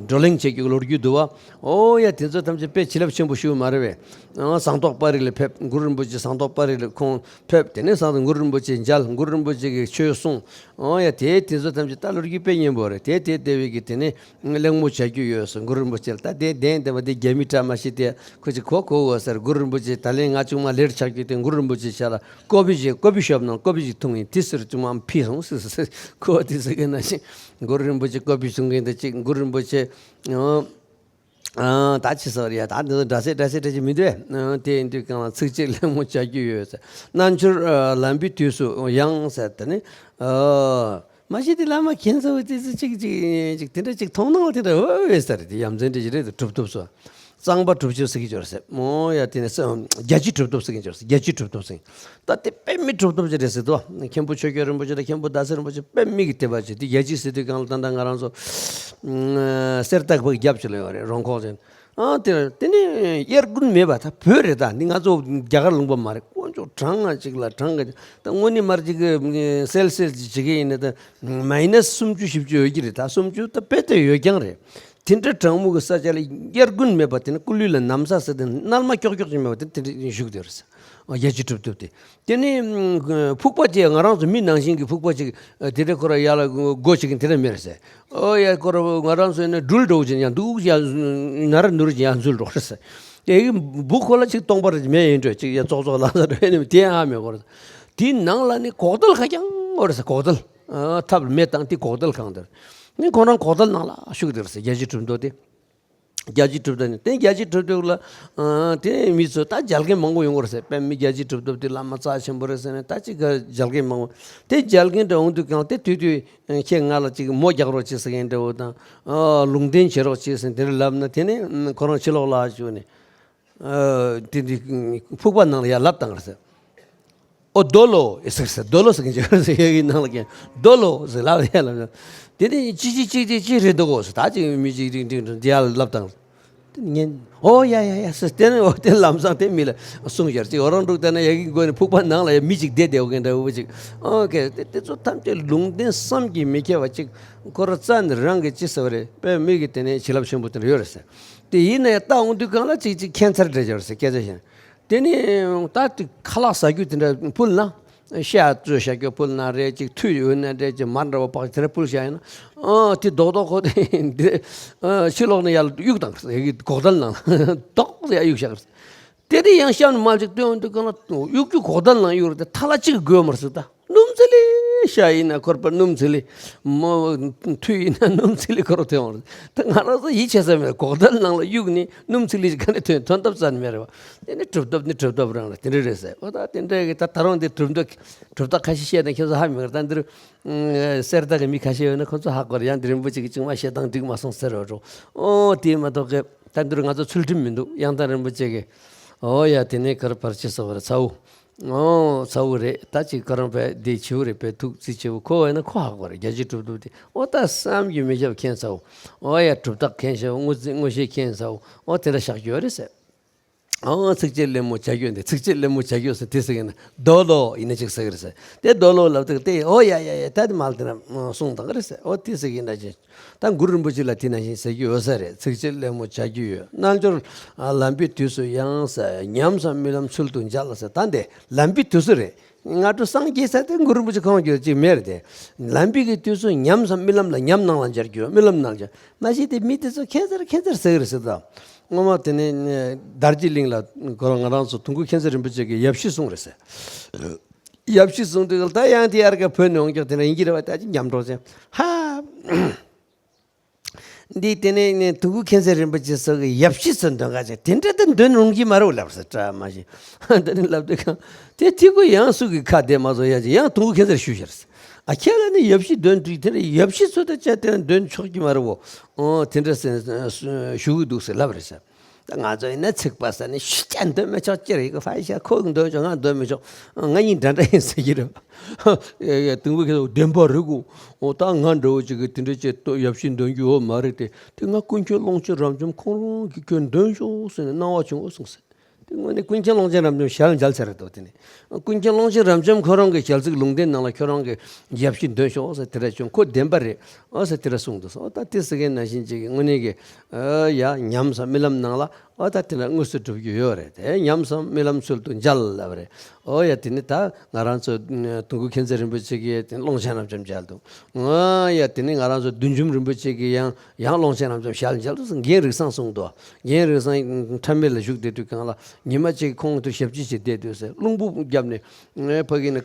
བགྲོ་གླེང་བྱེད་རྒྱུ་ལོ་རྒྱུས་འདུག་བ། ཨོ་ཡ། དེ་ཚོ་ཐམས་ཅད་དཔེ་བྱིན་རླབས་ཆེན་པོ་ཞིག་མ་རེད་པས། ཨ་ཟངས་མདོག་དཔལ་རི་ལ་ཕེབས། གུ་རུ་རིན་པོ་ཆེ་ཟངས་མདོག་དཔལ་རི་ལ་ཁོང་ཕེབས། དེ་ནས་ཟངས་མདོག་གུ་རུ་རིན་པོ་ཆེ་མཇལ། གུ་རུ་རིན་པོ་ཆེ་གིས་ཆོས་གསུངས། ཨོ་ཡ། དེ་དེ་ཚོ་ཐམས་ཅད་ད་ལོ་རྒྱུས་དཔེ་སྙན་པོ་རེད། དེ་དེ་ལྟ་བུའི་གི་དེ་ནས་གླེང་མོ་བྱ་རྒྱུ་ཡོད་ཟེར། གུ་རུ་རིན་པོ་ཆེ་ལ་ད་དེ་བདེན་བདེན་པ་དེ་རྒྱ་མི་བཀྲ་མ་ཤིས་དེ་ཁོ་ཅིག་གོ་གོ་འོ་ཟེར། གུ་རུ་རིན་པོ་ཆེ་ད་ལན་ང་ཅུང་མ་ལེར་ཆགས་རྒྱུ་དེ། གུ་རུ་རིན་པོ་ཆེ་ཤ་ལ་ཀོ་པི་ཞིག་ཀོ་པི་ཤོབ་ནང་ཀོ་པི་ཞིག་འཐུང་ཡིན། དེ་ཟེར་ཅུང་མ་ཕི་སོང་ཟེར་ཟེར། ཁོ་དེ་ཟེར་གི་ན་ཞིག་གུ་རུ་རིན་པོ་ཆེ་ཀོ་པི་བཟུང་གིན་དེ་ཅིག་གུ་རུ་རིན་པོ་ཆེ། ཨ། ད་ཅི་ཟེར་ཡ། ད་འདི་ཚོ་འདྲ་སེ་འདྲ་སེ་འདྲ་ཅིག་མི་འདུག་ཨེ། དེ་ཡིན་དུས་གང་ལ་ཚིགས་བཅད་གླེང་མོ་བྱ་རྒྱུ་ཡོད་ཟེར། རྣལ་འབྱོར་ལམ་པའི་དུས་སུ་ཡང་ཟེར། དེ་ནི་མ་གཞི་དེ་བླ་མ་མཁན་ཟེར་བ་དེ་ཚོ་ཅིག་ཅིག་ཅིག་དེ་འདྲ་ཅིག་མཐོང་སྣང་དེ་འདྲ་འོ་འོ་ཟེར། དེ་ཡ་མཚན་འདྲ་ཅིག་རེད་དེ། གྲུབ་ཐོབ་སོ། གཙང་པ་གྲུབ་ཆེན་ཟེར་གྱི་ཡོད་རེད་ཟེར། མོ་ཡ། དེ་ནི་རྒྱ་ཆེ་གྲུབ་ཐོབ་ཟེར་གྱི་ཡོད་རེད་ཟེར། རྒྱ་ཆེ་གྲུབ་ཐོབ་ཟེར། ད་དེ་དཔེ་མི་གྲུབ་ཐོབ་ཅིག་རེད་ཟེར་དོ། མཁན་པོ་ཆོས་རྒྱལ་རིན་པོ་ཆེ་དང་མཁན་པོ་ཟླ་ཟེར་རིན་པོ་ཆེ་དཔེ་མི་གི་དད་པ་བྱེད་དེ། རྒྱལ་སྤྱི་ཟེར་དུས་གང་ལ་ད་ལྟ་ང་རང་ཚོ་གསེར་རྟ་བུ་རྒྱབ་ཅིག་ལ་ཡོད་རེད། རོང་ཁོག་ཅན། ཨ་དེ་དེ་ནི་དབྱར་དགུན་མེད་པ་ད་བོད་རེད། ད་འདི་ང་ཚོ་རྒྱ་གར་ལུང་པ་མ་རེད། དཀོན་མཆོག་གྲང་ང་ཅིག་ལ་གྲང་ང་ཅིག་ད་དངོས་གནས་མར་ཅིག་གི་སེལ་སེལ་ཅིག་བྱེད་ཀྱི་ཡིན་ན་ད་མའི་ནས་སུམ་ཅུ་བཞི་བཅུ་ཡོད་ཀྱི་རེད། ད་སུམ་ཅུ་ད་དཔེ་དེ་ཡོད་རྐྱང་རེད། དེ་འདྲ་གྲང་མོ་གི་ས་ཆ་ལ་དབྱར་དགུན་མེད་པ། དེ་ནི་སྐུ་ལུས་ལ་ན་བཟའ་ཟེར་དེ་སྣལ་མ་ཀྱོག་ཀྱོག་ཅིག་མེད་པ། དེ་དེ་འདྲ་བཞུགས་བསྡད་རེད་ཟེར། རྒྱ་ཆེ་གྲུབ་ཐོབ་དེ། དེ་ནི་ཕུག་པ་ཅིག་ང་རང་ཚོ་མི་ནང་བཞིན་གྱི་ཕུག་པ་ཅིག་དེ་འདྲ་ཁོ་ར་ཡ་ལ་སྒོ་ཅིག་དེ་འདྲ་མེད་རེད་ཟེར། ཨོ་ཡ། ཁོ་ར་ང་རང་ཚོ་ནི་སྦྲུལ་འདྲ་བོ་ཅིག་ཡང་འདུག་ཡ་ན་ར་ནུ་ར་ཅིག་ཡང་འཛུལ་འགྲོ་རེད་ཟེར། དེ་གི་སྦུག་ཁོ་ལ་ཅིག་སྟོང་པ་རེ་མེད་ཡིན་འགྲོ། ཅིག་ཡ་ཙོག་ཙོག་ལ་ཟ་འགྲོ་ཡ་ནི་དེ་ཡང་ཨ་མེད་ཁོ་ར། དེའི་ནང་ལ་ནི་གོག་རྡལ་ཁ་རྐྱང་ཡོད་རེད་ཟེར། གོག་རྡལ། ཨ་ཐབ་ལ་མེ་བཏང་དེ་གོག་རྡལ་ཁང་དེར། ནི་ཁོ་རང་གོག་རྡལ་ནང་ལ་བཞུགས་བསྡད་རེད་ཟེར། རྒྱལ་སྤྱི་གྲུབ་ཐོབ་དེ། རྒྱལ་སྤྱི་གྲུབ་ཐོབ་ནི་དེ། རྒྱལ་སྤྱི་གྲུབ་ཐོབ་ལ་ཨ་དེ་མི་ཚོ་ད་མཇལ་མཁན་མང་པོ་ཡོང་གི་རེད་ཟེར། དཔེ་མི་རྒྱལ་སྤྱི་གྲུབ་ཐོབ་དེ་བླ་མ་རྩ་ཆེན་པོ་རེད་ཟེར་ནས་ད་ཅིག་ག་མཇལ་མཁན་མང་པོ། དེ་མཇལ་མཁན་འདྲ་འོང་དུས་གང་དེ་དུས་དུས་ཁྱེད་ང་ལ་ཅིག་མོ་རྒྱག་རོགས་བྱེད་ཟེར་མཁན་འདྲ་བོ་དང་། ཨ་ལུང་བསྟན་བྱེད་རོགས་བྱེད་ཟེར་དེ་འདྲ་ལབ་ན། དེ་ནས་ཁོ་རང་ཕྱི་ལོགས་ལ་བཅུག་ནས། ཨ་དེ་འདི་ཕུག་པ་ནང་ལ་ཡར་ལབ་བཏང་རེད་ཟེར། ཨོ་རྡོ་ལོ་ཟེར་ཟེར། རྡོ་ལོ་ཟེར་གྱི་ཡོད་ཟེར། ཡ་གི་ནང་ལ་ཀྱང་རྡོ་ལོ་ཟེར་ལབ་ཡ་ལབ། དེ་ནས་ཅི་ཅི་ཅི་ཅི་ཅི་རེད་འདུག་གོ་ཟེར། ད་ཅིག་མི་ཅིག་རིང་རིང་རིང་འདི་ཡར་ལབ་བཏང་། དེ་ནས་ངས་ཨོ་ཡ་ཡ་ཡ་ཟེར། དེ་ནས་ཨོ་དེ་ལམ་སང་དེ་མི་ལ་གསུངས་ཡར་ཅིག་ཨོ་རང་འདུག་དེ་ན་ཡ་གི་མགོ་ནས་ཕུག་པ་ནང་ལ་ཡ་མི་ཅིག་བསྡད་བསྡད་ཡོད་མཁན་འདྲ་བོ་ཅིག་ཨོ་ཁེ་དེ་དེ་ཚོ་ཐམས་ཅད་ལུང་བསྟན་བསམ་གྱིས་མི་ཁྱབ་པ་ཅིག་ཁོ་ར་རྩ་ནས་རང་གི་ཅི་ཟེར་བ་རེད། དཔེ་མི་གི་དེ་ནས་བྱིན་རླབས་ཆེན་པོ་དེ་འདྲ་ཡོད་རེད་ཟེར། དེ་ཡིན་ན་ཡང་ལྟ་འོང་དུས་གང་ལ་ཅིག་ཅིག་ཁྱད་མཚར་འདྲ་ཅིག་ཡོད་རེད་ཟེར། སྐད་ཆ་བཤད། དེ་ནས་ད་དེ་ཁ་ལག་ཟ་རྒྱུ་དེ་འདྲ་ཕུལ་ན། ཤ་བཙོས་བཞག་རྒྱུ་ཕུལ་ན་རེད་ཅིག་ཐུད་ཡོད་ན་རེད་ཅིག་མར་འདྲ་བོ་ཕག་དེ་འདྲ་ཕུལ་བཞག་ཡིན་ན། ཨ་དེ་རྡོག་རྡོག་ཁོ་དེ་འདི་ཨ་ཕྱི་ལོགས་ནས་ཡར་གཡུག་བཏང་། ཡ་གི་གོག་རྡལ་ནང་ལ་རྡོག་ཟེར་ཡར་གཡུག་བཞག་དེ་དེ་ཡང་གཤམ་ནས་མར་ཅིག་བཏོན་འོང་དུས་གང་ལ་གཡུག་རྒྱུ་གོག་རྡལ་ནང་གཡུག་རེད་དེ། ཐ་ལ་གཅིག་དགོས་མ་རེད་ཟེར། ད་སྣུམ་ཚིལ་ལི་ཤ་ཡིན་ན་ཁོར་པ་སྣུམ་ཚིལ་ལི། མོ་ཐུད་ཡིན་ན་སྣུམ་ཚིལ་ལི་ཁོ་ར་ཐོན་འོང་རེད། ད་ང་རང་ཚོ་ཡིད་ཆེས་ས་མེད། གོག་རྡལ་ནང་ལ་གཡུག་ནི་སྣུམ་ཚིལ་ལི་ཞིག་ག་ནས་ཐོན། ཐོན་ཐབས་རྩ་ནས་མེད་རེད་བ། དེ་ནི་གྲུབ་ཐོབ་ནི་གྲུབ་ཐོབ་རང་རེད། དེ་འདྲ་རེད་ཟེར། འོ་ད་དེ་འདྲ་གི་ད་ད་རུང་དེ་གྲུབ་ཐོབ་གྲུབ་རྟགས་ཁ་ཤས་བཤད་ན་ཁྱེད་ཚོ་ཧ་མི་གོ་རེད། ད་འདིར་གསེར་རྟ་གི་མི་ཁ་ཤས་ཡོད་ན་ཁོ་ཚོ་ཧ་གོ་རེད། ཡང་འདི་རིན་པོ་ཆེ་གི་ཅུང་མ་བཤད་སྟངས་འགྲིག་མ་སོང་ཟེར་རོ་འགྲོ། ཨོ་དེ་མ་གཏོགས་གི་ད་འདིར་ང་ཚོ་ཚུལ་ཁྲིམས་མི་འདུག། ཡང་ད་རིན་པོ་ཆེ་གི་ཨོ་ཡ་དེ་ནས་གར་བར་ཆེ་ཟེར་བ་རེད། ཚ་བོ། ཨོ་ཚ་བོ་རེད། ད་ཅིག་ཁོ་རང་བས་འདི་བྱེའུ་རེད། བས་ཐུགས་རྩིས་བྱེའུ་ཁོ་བས་ན་ཁོ་ཧ་གོ་རེད། རྒྱལ་སྤྱིའི་གྲུབ་ཐོབ་དེ་ཨོ་ད་བསམ་རྒྱུ་མི་ཁྱབ་མཁྱེན་ཚ་བོ། ཨོ་ཡ་གྲུབ་རྟགས་མཁྱེན་ཤ་བོ། དངོས་རྫས་མངོན་ཤེས་མཁྱེན་ཚ་བོ། ཨོ་དེ་འདྲ་བཞག་རྒྱུ་ཡོད་རེད་ཟེར། ཨང་། ཚིགས་བཅད་ལེབ་མོ་བྱ་རྒྱུད་འདི། ཚིགས་བཅད་ལེབ་མོ་བྱ་རྒྱུད་ཟེར་དེ་ཟེར་གི་ན་རྡོ་ལོ་ཡིན་ན་ཅིག་ཟེར་གི་རེད་ཟེར། དེ་རྡོ་ལོ་ལབ་དུས་དེ་ཨོ་ཡ་ཡ་ཡ་ད་དེ་མལ་དེ་ན་གསུང་དང་གི་རེད་ཟེར། ཨོ་དེ་ཟེར་གི་ན་ཅིག་ད་གུ་རུ་རིན་པོ་ཆེ་ལ་དེ་ནང་བཞིན་ཟེར་གྱི་ཡོད་ས་རེད། ཚིགས་བཅད་ལེབ་མོ་བྱ་རྒྱུད་ཡོད། རྣལ་འབྱོར་ལམ་པའི་དུས་སུ་ཡང་ཟེར། ཉམས་སམ་རྨི་ལམ་ཚུལ་དུ་འཇལ་ཟེར། ད་འདི་ལམ་པའི་དུས་སུ་རེད། སྔ་དྲོ་སངས་རྒྱས་ས་དེ་གུ་རུ་རིན་པོ་ཆེ་ཁོང་གི་ཅིག་མེད་རེད་དེ། ལམ་པའི་གི་དུས་སུ་ཉམས་སམ་རྨི་ལམ་ལ་ཉམས་སྣང་ལ་འཇལ་རྒྱུ། རྨི་ལམ་ནང་འཇལ། མ་གཞི་དེ་མི་དེ་ཚོ་ཁྱད་མཚར་ཁྱད་མཚར་ཟེར་གི་རེད་ཟེར། ད་སྔོན་མ་དེ་ནས་དར་རྒྱས་གླིང་ལ་ཁོ་རང་ང་རང་ཚོ་དུང་དཀར་མཁྱེན་བརྩེ་རིན་པོ་ཆེ་གི་ཡབ་གཞིས་གསུངས་རེད་ཟེར། ཡབ་གཞིས་གསུངས་དུས་ད་ཡང་དེ་ཡར་ག་བོད་ནས་འོང་ཀྱག་དེ་ན་ཡིན་གྱི་རེད་བ། ད་ཅི་ཉམས་འགྲོ་ཟེར། ཧ། འདི་དེ་ནས་ནས་དུང་དཀར་མཁྱེན་བརྩེ་རིན་པོ་ཆེ་སོགས་ཀྱི་ཡབ་གཞིས་སུ་འདོན་ག་ཅིག་དེ་འདྲ་དེ་འདོན་རུང་གི་མ་རེད་ལབ་ཟེར། བཀྲ་མ་ཤིས་དེ་ནས་ལབ་དུས་གང་དེ་ཐིག་གུ་ཡང་སུ་གི་ཁ་བདེ་མ་བཟོ་ཡ་ཅིག་ཡང་དུང་དཀར་མཁྱེན་བརྩེར་ཞུས་ཤར་ཟེར། ཨ་ཁྱེད་ལ་ནི་ཡབ་གཞིས་འདོན་དུས་དེ་འདྲ་ཡབ་གཞིས་སུ་ད་ཅག་དེ་འདོན་ཆོག་གི་མ་རེད་བོ། ཨོ་དེ་འདྲ་ཟེར་ཞུ་གི་འདུག་ཟེར་ལབ་རེད་ཟེར། ད་ང་ཚོ་ཡིན་ན་ཚིག་པ་ཟེར་ནས་ཤི་ཅན་འདོན་མི་ཆོག་ཅི་རེད་གི། ཕ་ཤ་ཁོ་གི་འདོན་ཆོག་ང་འདོན་མི་ཆོག་ང་གཉིས་འདྲ་འདྲ་ཡིན་ཟེར་གྱི་རེད། ཡ་ཡ་དུང་དཀར་མཁྱེན་བདེན་པ་རེད་གོ། ཨོ་ད་ང་འདྲ་བོ་ཅིག་གི་དེ་འདྲ་ཅིག་ཏོ་ཡབ་གཞིས་འདོན་རྒྱུ་ཡོད་མ་རེད་དེ། དེ་ང་ཀུན་མཁྱེན་ཀློང་ཆེན་རབ་འབྱམས་ཁོང་རང་གིས་ཁྱོད་འདོན་ཤོག་ཟེར་ནས་གནང་བ་བྱུང་ངོ་གསུངས་ཟེར། དེ་དངོས་གནས་ཀུན་མཁྱེན་ཀློང་ཆེན་རབ་འབྱམས་ཞལ་མཇལ་ཚར་རེད་དོ། དེ་ནས་ཀུན་མཁྱེན་ཀློང་ཆེན་རབ་འབྱམས་ཁོ་རང་གི་ཞལ་གཟིགས་ལུང་བསྟན་ནང་ལ་ཁྱོད་རང་གི་ཡབ་གཞིས་འདོན་ཤོག་ཟེར་དེ་འདྲ་བྱུང་། ཁོ་བདེན་པ་རེད་ཨོ་ཟེར་དེ་འདྲ་གསུངས་འདུག་ཟེར། ཨོ་ད་དེ་ཟེར་མཁན་ནང་བཞིན་ཅིག་གི་དངོས་གནས་ཀྱི་ཨོ་ཡ་ཉམས་སམ་རྨི་ལམ་ནང་ལ། ཨོ་ད་དེ་འདྲ་དངོས་སུ་གྲུབ་ཀྱི་ཡོད་རེད། དེ་ཉམས་སམ་རྨི་ལམ་ཚུལ་དུ་འཇལ་ལབ་རེད། ཨོ་ཡ་དེ་ནི་ད་ང་རང་ཚོ་དུང་དཀར་མཁྱེན་བརྩེ་རིན་པོ་ཆེ་གིས་དེ་ཀློང་ཆེན་རབ་འབྱམས་མཇལ་འདུག་ཨོ་ཡ་དེ་ནི་ང་རང་ཚོ་བདུད་འཇོམས་རིན་པོ་ཆེ་གིས་ཡང་ཡང་ཀློང་ཆེན་རབ་འབྱམས་ཞལ་མཇལ་འདུག་ཟེར། རྒན་རིགས་བཟང་གསུངས་འདུག་རྒན་རིགས་བཟང་ཁྲ་མེད་ལ་བཞུགས་བསྡད་དུས་སྒང་ལ་ཉི་མ་གཅིག་ཁོང་དུ་ཞབས་ཕྱི་བྱེད་བསྡད་དུས་ཟེར། རླུང་བུ་བརྒྱབ་ནས་ཕ་གི་ནས་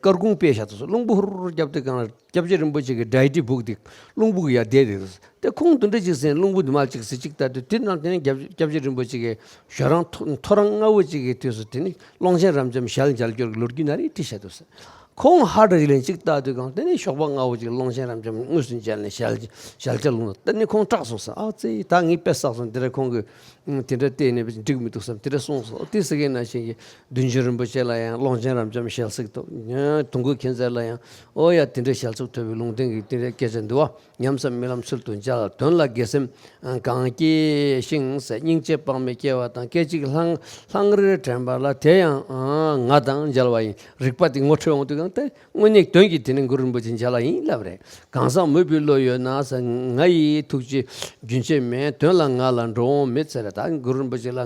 སྐར་ཁུང་སྤེལ་བཞག་འདུག་ཟེར། རླུང་བུ་ཧུར་ཧུར་བརྒྱབ་དུས་སྒང་ལ་སྐྱབས་རྗེ་རིན་པོ་ཆེ་གི་འདྲ་ཡི་ཏི་སྦུག་དེ་རླུང་བུ་གིས་ཡར་བསྡད་དེ། དེ་ཁོང་དུ་འདྲ་ཅིག་ཟེར་རླུང་བུ་དུ་མ་ཅིག་ཟེར་ཅིག་ལྟ་དུས་དེ་ནང་དེ་ནས་སྐྱབས་སྐྱབས་རྗེ་རིན་པོ་ཆེ་གིས་ཞོ་རང་ཐོ་ཐོ་རངས་སྔ་བོ་ཅིག་གི་དུས་སུ་དེ་ནི་ཀློང་ཆེན་རབ་འབྱམས་ཞལ་མཇལ་རྒྱུར་ལོ་རྒྱུས་ན་རེ་བྲིས་བཞག་འདུག་ཟེར། ཁོང་ཧ་དྲག་ལན་ཅིག་ལྟ་དུས་གང་དེ་ནི་ཞོགས་པ་སྔ་བོ་ཅིག་ཀློང་ཆེན་རབ་འབྱམས་དངོས་སུ་མཇལ་ནས་ཞལ་ཞལ་ལྕགས་ལུང་དུ་དེ་ནི་ཁོང་སྐྲག་སོང་ཟེར། ཨ་ཙི་ད་ངས་དཔེ་བསགས་སོང་། དེ་རེད་ཁོང་གིས་དེ་འདྲ་བལྟས་ནས་འགྲིག་མི་འདུག་བསམ་དེ་འདྲ་གསུངས་སོང་། དེ་ཟེར་མཁན་ནང་བཞིན་གྱི་བདུད་འཇོམས་རིན་པོ་ཆེ་ལ་ཡང་ཀློང་ཆེན་རབ་འབྱམས་ཞལ་གཟིགས་འདུག་དུང་དཀར་མཁྱེན་བརྩེ་ལ་ཡང་ཨོ་ཡ་དེ་འདྲའི་ཞལ་ཚབ་ཐོབ་པའི་ལུང་བསྟན་གྱི་དེ་འདྲའི་སྐད་ཆ་འདུག་བ། ཉམས་སམ་རྨི་ལམ་ཚུལ་དུ་འཇལ། དོན་ལ་དགེ་སེམས་གང་སྐྱེས་ཤིང་ཟེར། སྙིང་རྗེ་དཔག་མེད་སྐྱེ་བ་དང་། སྐད་ཅིག་ལྷང་ལྷང་རེར་དྲན་པ་ལ། དེ་ཡང་ང་དང་མཇལ་བ་ཡིན། རིག་པ་དེ་ངོ་འཕྲོད་འོང་དུས་གང་དེ་དངོས་གནས་དོན་གྱི་དེ་ནི་གུ་རུ་རིན་པོ་ཆེ་མཇལ་བ་ཡིན་ལབ་རེད། གང་ཟག་མོས་པའི་བློ་ཡོད་ན་ཟེར། ང་ཡི་ཐུགས་རྗེ་རྒྱུན་ཆད་མེད། དོན་ལ་ང་ལ་འགྲོ་འོང་མེད་ཟེར། ད་གུ་རུ་རིན་པོ་ཆེ་ལ་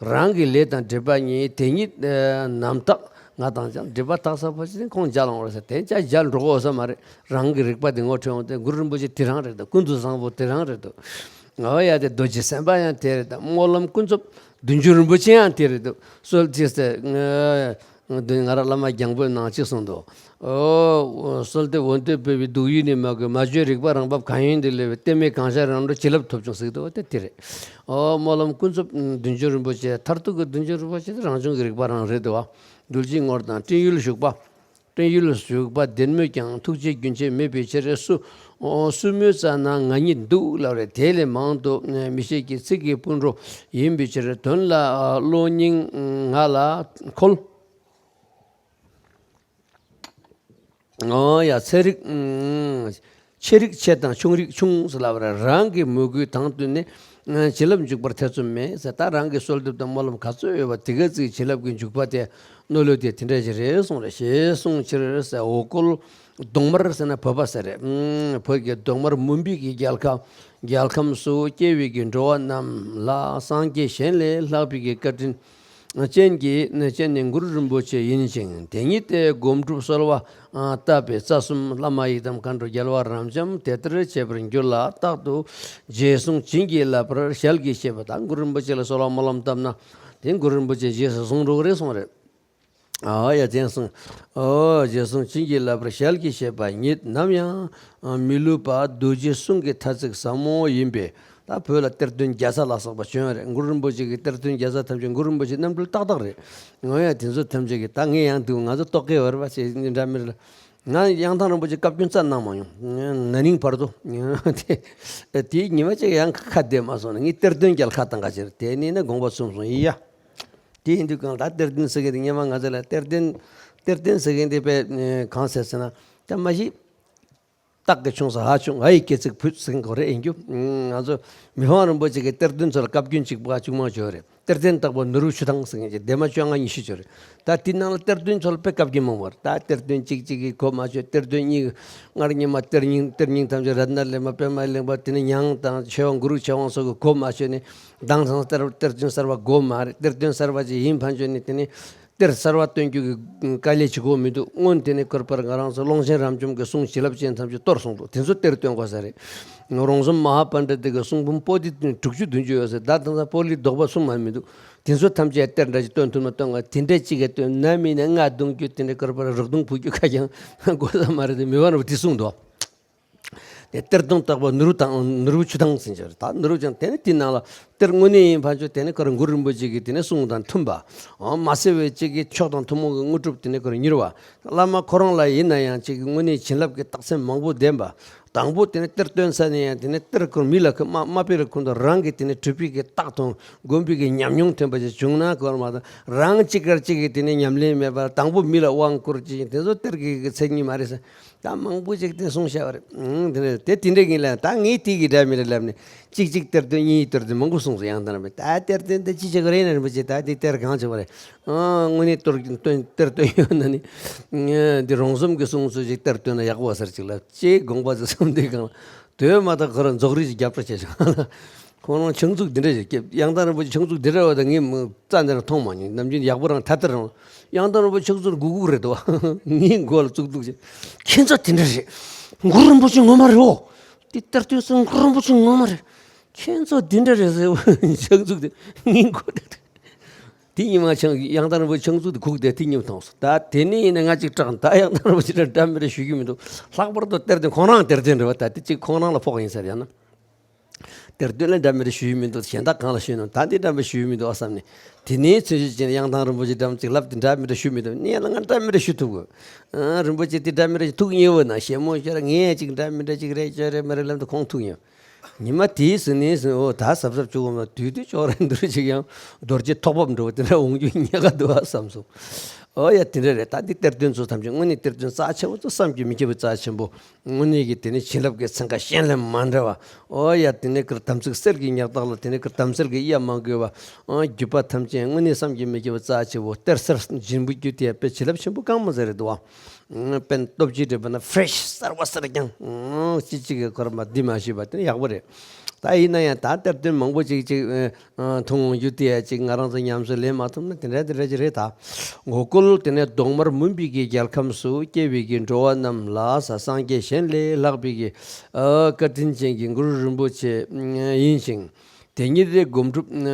རང་གི་ལས་དང་སྒྲིབ་པ་གཉིས་དེ་ཉིད་རྣམ་དག་ང་དང་ཀྱང་། སྒྲིབ་པ་དག་ས་ཕོ་ཆེ་ཁོང་མཇལ་འོང་རེད་ཟེར། དེ་ཅག་མཇལ་འགྲོ་གོ་ས་མ་རེད། རང་གི་རིག་པ་དེ་ངོ་འཕྲོད་འོང་དེ་གུ་རུ་རིན་པོ་ཆེ་དེ་རང་རེད་དོ། ཀུན་ཏུ་བཟང་པོ་དེ་རང་རེད་དོ། ཨོ་ཡ་དེ་རྡོ་རྗེ་སེམས་དཔའ་ཡང་དེ་རེད་དོ། སྨོན་ལམ་ཀུན་རྫོབ་བདུད་འཇོམས་རིན་པོ་ཆེ་ཡང་དེ་རེད་དོ། གསོལ་ཅི་ཟེར། ང་རང་བླ་མ་རྒྱང་པོའི་ནང་ཅི་གསུངས་འདུག་ཨོ་གསོལ་འདེབས་འོ་འདོད་སྤེལ་བའི་སྡུག་ཡུས་ནི་མ་གོས། མ་བཅོས་རིག་པ་རང་བབས་གང་ཡིན་དེ་ལས་པའི། གཏད་མེད་གང་ཤར་རང་གྲོལ་བྱིན་རླབས་ཐོབ་བྱུང་ཟེར་གི་འདུག་དེ་དེ་རེད། ཨོ་སྨོན་ལམ་ཀུན་རྫོབ་བདུད་འཇོམས་རིན་པོ་ཆེ། མཐར་ཐུག་གི་བདུད་འཇོམས་རིན་པོ་ཆེ་དེ་རང་བྱུང་གི་རིག་པ་རང་རེད་དོ། གདུལ་བྱའི་ངོར་དང་སྤྲིན་ཡུལ་བཞུགས་པ། སྤྲིན་ཡུལ་བཞུགས་པ་བདེན་མོད་ཀྱང་། ཐུགས་རྗེ་རྒྱུན་ཆད་མེད་པའི་ཕྱིར། སུ་སུ་སྨོད་ཙ་ན་ང་ཉིད་འདུག་ལབ་རེད། དེ་ལས་མང་དུ་མི་བཤད་ཀྱི། ཚིག་གི་སྤུན་གྲོགས་ཡིན་པའི་ཕྱིར། དོན་ལ་བློ་སྙིང་ང་ལ་འཁོལ། ཨོ་ཡ་ཚེ་རིག་ཨུམ། ཆེ་རིགས་ཆེ་དང་ཆུང་རིགས་ཆུང་ཟེར་ལབ་ར། རང་གི་མོས་གུས་དང་བསྟུན་ནས་བྱིན་རླབས་འཇུག་པར་ཐེ་ཚོམ་མེད་ཟེར། ད་རང་གི་གསོལ་འདེབས་དང་སྨོན་ལམ་ག་ཚོད་ཡོད་པ་དེ་ག་ཚོད་བྱིན་རླབས་ཀྱི་འཇུག་པ་དེ་མནོ་ལུགས་དེ་དེ་འདྲ་ཞིག་རེད་གསུངས་རེད། ཞེས་གསུངས་ཕྱིར་ཟེར། འོ་སྐོལ་གདོང་དམར་ཟེར་ན་བོད་པ་ཟེར་རེད། ཨུམ། བོད་ཀྱི་གདོང་དམར་མུན་པའི་གི་རྒྱལ་ཁམས། རྒྱལ་ཁམས་སུ་སྐྱེ་བའི་གི་འགྲོ་བ་རྣམས་ལ་སངས་རྒྱས་གཞན་ལས་ལྷག་པའི་གི་བཀའ་དྲིན་ཅན་གྱི་ཅན་ནི་གུ་རུ་རིན་པོ་ཆེ་ཡིན་ཞིང་། དེ་ཉིད་དེ་སྒོམ་སྒྲུབ་གསོལ་བ་བཏབ་པའི་རྩ་གསུམ་བླ་མ་ཡི་དམ་མཁའ་འགྲོ་རྒྱལ་བ་རབ་འབྱམས་དེ་ལྟར་བྱེད་པར་འགྱུར་ལ། རྟག་ཏུ་རྗེས་བཟུང་བྱིན་གྱིས་བརླབ་པར་ཞལ་གྱིས་བཞེས་པ་དང་། གུ་རུ་རིན་པོ་ཆེ་ལ་གསོལ་བ་སྨོན་ལམ་བཏབ་ན་དེ་གུ་རུ་རིན་པོ་ཆེ་རྗེས་སུ་བཟུང་འགྲོ་གི་རེད་གསུངས་རེད། ཨོ་ཡ་དེང་སང་ཨོ་རྗེས་བཟུང་བྱིན་གྱིས་བརླབ་པར་ཞལ་གྱིས་བཞེས་པ་ཉིད་ནམ་ཡང་མི་ལུས་པ་རྡོ་རྗེ་གསུང་གི་ཐ་ཚིག་ཟབ་མོ་ཡིན་པས། ད་བོད་ལ་གཏེར་སྟོན་བརྒྱ་རྩ་ལ་སོགས་པ་བྱོན་ཡོད་རེད། གུ་རུ་རིན་པོ་ཆེ་གི་གཏེར་སྟོན་བརྒྱ་རྩ་ཐམས་ཅད་གུ་རུ་རིན་པོ་ཆེ་རྣམ་སྤྲུལ་ཏག་ཏག་རེད། ཨོ་ཡ་དེ་ཚོ་ཐམས་ཅད་ཀྱི་ད་ངས་ཡང་འདུག་ང་ཚོ་རྟོག་གེ་བར་བ་ཞེས་འདྲ་མི་རེད། ང་གཡང་ཐང་རིན་པོ་ཆེ་བཀའ་བཀྱོན་རྩ་གནང་མ་མྱོང་། ན་ནིང་བར་དུ་དེ་དེའི་ཉི་མ་གཅིག་ཡང་ཁ་བདེ་མ་སོང་ན་ངས་གཏེར་སྟོན་རྒྱལ་ཁ་བཏང་ག་ཕྱིར་དེ་ནས་ན་དགོངས་པ་ཚུམ་སོང་ཡིན་ཡ། དེ་ཡིན་དུས་གང་ལྟར་གཏེར་སྟོན་ཟེར་མཁན་དེ་སྔོན་མ་ང་ཚོ་ལ་གཏེར་སྟོན་གཏེར་སྟོན་ཟེར་མཁན་དེ་དཔེ་གང་ཟེར་ཟེར་ན་ད་མ་གཞི་སྟག་གི་ཆུང་ས་ཧ་ཆུང་ཧ་ཡི་སྐེ་ཚིག་བུད་ཟེར་མཁན་རེད་ཡིན་རྒྱུ། ང་ཚོ་མི་ཕམ་རིན་པོ་ཆེ་གི་གཏེར་སྟོན་ཚོ་ལ་བཀའ་བཀྱོན་གཅིག་པ་གཅིག་མང་བྱོས་རེད། གཏེར་སྟོན་བརྟག་པ་ནོར་བུའི་ཆུ་ཐང་ཟེར་མཁན་གྱི་ལྡེབ་མ་བཅོ་ལྔ་ཉི་ཤུ་ཅིག་ཡོད་རེད། ད་དེའི་ནང་ལ་གཏེར་སྟོན་ཚོ་ལ་དཔེ་བཀབ་ཀྱི་མང་བ་རེད། ད་གཏེར་སྟོན་གཅིག་གཅིག་གིས་གོ་མ་ཆོད། གཏེར་སྟོན་གཉིས། སྔར་ཉི་མ་གཏེར་རྙིང་གཏེར་རྙིང་ཐམས་ཅད། རཏྣ་གླེགས་མ། པདྨ་གླིང་པ། དེ་ནས་ཉང་དང་ཆོས་དབང་གུ་རུ་ཆོས་དབང་སོགས་ཀྱིས་གོ་མ་ཆོད་ནས། དེང་སང་གཏེར་གཏེར་སྟོན་གསར་བ་དགོས་མ་རེད། གཏེར་སྟོན་གསར་བ་ཅིག་ཡིན་ཕན་ཆོད་ནས། དེ་ནས་གཏེར་གསར་བ་སྟོན་རྒྱུ་གི་དཀའ་ལས་བྱེད་དགོས་མི་འདུག་སྔོན་དེ་ནས་ཁོ་རང་ཚོ་ཀློང་ཆེན་རབ་འབྱམས་ཀྱི་གསུང་བྱིན་རླབས་ཅན་ཐམས་ཅད་གཏོར་སོང་འདུག་དེ་ཚོ་གཏེར་སྟོན་དགོས་ས་རེད། རོང་ཟོམ་མ་ཧཱ་པཎྜི་ཏ་གི་གསུང་འབུམ་པོ་ཏི་དྲུག་ཅུ་བདུན་ཅུ་ཡོད་ས་རེད། ད་དེང་སང་པོ་ལི་ལྡོག་པ་གསུམ་མ་མི་འདུག་དེ་ཚོ་ཐམས་ཅད་གཏེར་འདྲ་ཅིག་སྟོན་ཐུབ་ན་སྟོན་ག་དེ་འདྲ་ཅིག་ག་སྟོན་ན་མིན་ན་རྔ་རྡུང་རྒྱུ། དེ་འདྲ་ཁོ་རང་རུག་རྡུང་ཕུག་རྒྱུ་ཁ་རྐྱང་དགོས་ས་མ་རེད་དེ། མི་དབང་རིན་པོ་ཆེས་གསུངས་འདུག་དེ་གཏེར་སྟོན་བརྟག་པ་ནོར་བུ་ཐང་། ནོར་བུའི་ཆུ་ཐང་ཟེར་གྱི་རེད། ད་ནོར་བུ་ཆུ་ཐང་དེ་ནི་དེའི་ནང་ལ་གཏེར་དངོས་གནས་ཡིན་ཕན་ཆོད། དེ་ནི་ཁོ་རང་གུ་རུ་རིན་པོ་ཆེ་གི་དེ་ནི་གསུང་དང་མཐུན་པ། འོ་མ་ཟད་པའི་གཅིག་གི་མཆོག་དང་ཐུན་མོང་གི་དངོས་གྲུབ་དེ་ནི་ཁོ་རང་མྱུར་བ། བླ་མ་ཁོ་རང་ལ་ཡིན་ན་ཡང་གཅིག་གི་དངོས་གནས་བྱིན་རླབས་ཀྱི་རྟགས་མཚན་མང་པོ་ལྡན་པ། དང་པོ་དེ་ནི་གཏེར་སྟོན་ས་ནས་ཡང་དེ་ནི་གཏེར་ཁོ་རང་མི་ལ་ཁོ་མ་མ་སྤེལ་ར་ཁོ་ཚོ་རང་གི་དེ་ནི་གྲུབ་པའི་གི་རྟགས་དང་སྒོམ་པའི་གི་ཉམས་མྱོང་ཐོན་པ་ཞིག་བྱུང་ན། ཁོ་རང་མ་དང་རང་གཅིག་གར་གཅིག་གི་དེ་ནི་ཉམས་ལེན་མེད་པར་དང་པོ་མི་ལ་དབང་བསྐུར་ཅིག་དེ་ཚོ་གཏེར་གྱི་གི་མཚན་ཉིད་མ་རེད་ཟེར། ད་མང་པོ་ཅིག་དེ་གསུངས་བཞག་པ་རེད། ཨང་། དེ་ནས་དེ་དེ་འདྲ་ཡིན་ལ། ད་ངས་དེ་གི་འདྲ་མི་འདྲ་ལབ་ནས་གཅིག་གཅིག་གཏེར་སྟོན། གཉིས་གཏེར་སྟོན། མང་པོ་གསུངས་སོང་། ཡང་དེ་འདྲ་མེད། ད་གཏེར་སྟོན་དེ་ཅི་བྱེད་དགོས་རེད་ན། རིན་པོ་ཆེ་ད་དེ་གཏེར་གང་བྱེད་པ་རེད། ཨང་། དངོས་གནས་གཏོར་སྟོན་གཏེར་སྟོན་ཡོད་ན་ནི། ཨང་། འདི་རོང་ཟོམ་གྱི་གསུང་ཚུལ་ཅིག་གཏེར་སྟོན་ན་ཡག་པོ་ཟེར་ཅིག་ལ་ཅེས་དགོངས་པ་ཟེར་བསམ། དེ་གང་ལ་དོན་མ་དག་ཁོ་རང་རྫོགས་རིས་ཀྱི་རྒྱབ་སྐྱོར་བྱས་བྱུང་། ཁོང་རང་ཆང་འཛུགས་འདི་འདྲ་ཞིག་བརྒྱབ། ཡང་དག་རིན་པོ་ཆེ་ཆང་འཛུགས་འདི་འདྲ་བ་དང་ངས་མི་རྩ་འདི་རང་མཐོང་མ་མྱོང་། ནམ་རྒྱུན་ཡག་པོ་རང་ཐ་ཐར་རང་། ཡང་དག་རིན་པོ་ཆེ་ཆང་འཛུགས་སྒུག་སྒུག་རེད་དོ། ངའི་མགོ་ལ་བཙུགས་འདུག་ཅེས། ཁྱེད་ཚོ་དེ་འདྲ་རེད། གུ་རུ་རིན་པོ་ཆེ་ངོ་མ་རེད་འོ། དེ་ལྟར་དུས་སུ་གུ་རུ་རིན་པོ་ཆེ་ངོ་མ་རེད། ཁྱེད་ཚོ་དེ་འདྲ་རེད་ཟེར། ཆང་འཛུགས་དེ་ངའི་མགོ་དེ། དེ་ཉི་མ་ཆང་ཡང་དག་རིན་པོ་ཆེ་ཆང་འཛུགས་དེ་སྒུག་བསྡད། དེ་ཉིན་མཐོང་སོང་། ད་དེ་ནས་ཡིན་ན་ང་ཅིག་སྐྲག། ད་ཡང་དག་རིན་པོ་ཆེ་ལ་འདྲ་མི་འདྲ་ཞུ་རྒྱུ་མི་འདུག་ལྷག་པར་དུ་གཏེར་སྟོན་ཁོང་རང་གཏེར་སྟོན་རེད་བ། ད་དེ་གཅིག་ཁོང་རང་ལ་ཕོག་ཡིན་ས་རེད། ཡང་ན། གཏེར་སྟོན་ལ་འདྲ་མི་འདྲ་ཞུ་ཡི་མི་འདུག་གཞན་དག་གང་ལ་ཞུས་ན། ད་འདི་འདྲ་མི་ཞུ་ཡི་མི་འདུག་ཨ་བསམ་ནས། དེ་ནས་ཚུན་ཆད་ཀྱི་ཡང་དག་རིན་པོ་ཆེ་འདྲ་མི་ཅིག་ལབ་དེ་འདྲ་མི་འདྲ་ཞུ་མི་འདུག་ངས་ལ་ང་འདྲ་མི་འདྲ་ཞུ་ཐུབ་གོ། ཨ། རིན་པོ་ཆེ་དེ་འདྲ་མི་འདྲ་ཞིག་ཐུག་ཉེ་བོ་ན་ཞེ་མོ་ཤོར། ངས་ཅིག་འདྲ་མི་འདྲ་ཅིག་རེད་ཅོ་རེད་མ་རེད་ལབ་དུས་ཁོང་ཐུག་ཉེ་བོ། ཉི་མ་དེའི་ཟིན་ནས་ཟིན། འོ་ད་གཟབ་གཟབ་བྱུང་བ་དུས་དུས་ཅོག་རེ་འདུར་ཅིག་ཡང་རྡོ་རྗེ་ཐོག་བབས་འགྲོ་བ་དེ་འདྲ་འོང་རྒྱུ་ཉེ་ག་འདུག་ཨ་བསམ་སོང་། ཨོ་ཡ། དེ་འདྲ་རེད། ད་འདི་གཏེར་སྟོན་ཚོ་ཐམས་ཅད་དངོས་གནས་གཏེར་སྟོན་རྩ་ཆེན་པོ་ཚོ། བསམ་གྱིས་མི་ཁྱབ་པའི་རྩ་ཆེན་པོ། དངོས་གནས་ཀྱི་དེ་ནི་བྱིན་རླབས་ཀྱི་ཚན་ཁ་གཞན་ལས་མ་འདྲ་བ། ཨོ་ཡ། དེ་ནི་ཀར་དམ་ཚིག་གསེར་གྱི་ཉག་ཐག་ལ། དེ་ནི་ཀར་དམ་ཚིག་གི་གཡའ་མ་གོས་པ། ཨོ་བརྒྱུད་པ་ཐམས་ཅད་དངོས་གནས་བསམ་གྱིས་མི་ཁྱབ་པའི་རྩ་ཆེ་བོ། གཏེར་གསར་འབྱིན་པོ་རྒྱུ་དེ་དཔེ་བྱིན་རླབས་ཆེན་པོ་གང་མ་ཟེར་རེད་འདུག་བ། དཔེར་ན་སྟོབས་ཆེན་འགྲེལ་པ་ན་ཕྲེཤ་གསར་བ་གསར་རྐྱང་། ཨོ་ཅི་ཅིག་གི་ཁོ་ར་མ་འདི་མ་ཤེས་པ་དེ་ཡག་པོ་རེད། ད་ཡིན་ན་ཡང་ད་གཏེར་སྟོན་མང་པོ་ཅིག་ཅིག་ཨ། མཐོང་འོང་རྒྱུ་དེ་ཡ་ཅིག་ང་རང་ཚོ་ཉམས་སུ་ལེན་མ་ཐུབ་ན་དེ་འདྲ་དེ་འདྲ་ཅིག་རེད་ད། འོ་ཀོལ་དེ་ནས་གདོང་དམར་མུན་པའི་གི་རྒྱལ་ཁམས་སུ་སྐྱེ་བའི་གི་འགྲོ་བ་རྣམས་ལ་ས། སངས་རྒྱས་གཞན་ལས་ལྷག་པའི་གི་ཨ། བཀའ་དྲིན་ཅན་གྱི་གུ་རུ་རིན་པོ་ཆེ་ཡིན་ཞིང་། དེ་ཉིད་དེ་སྒོམ་སྒྲུབ་ཨ།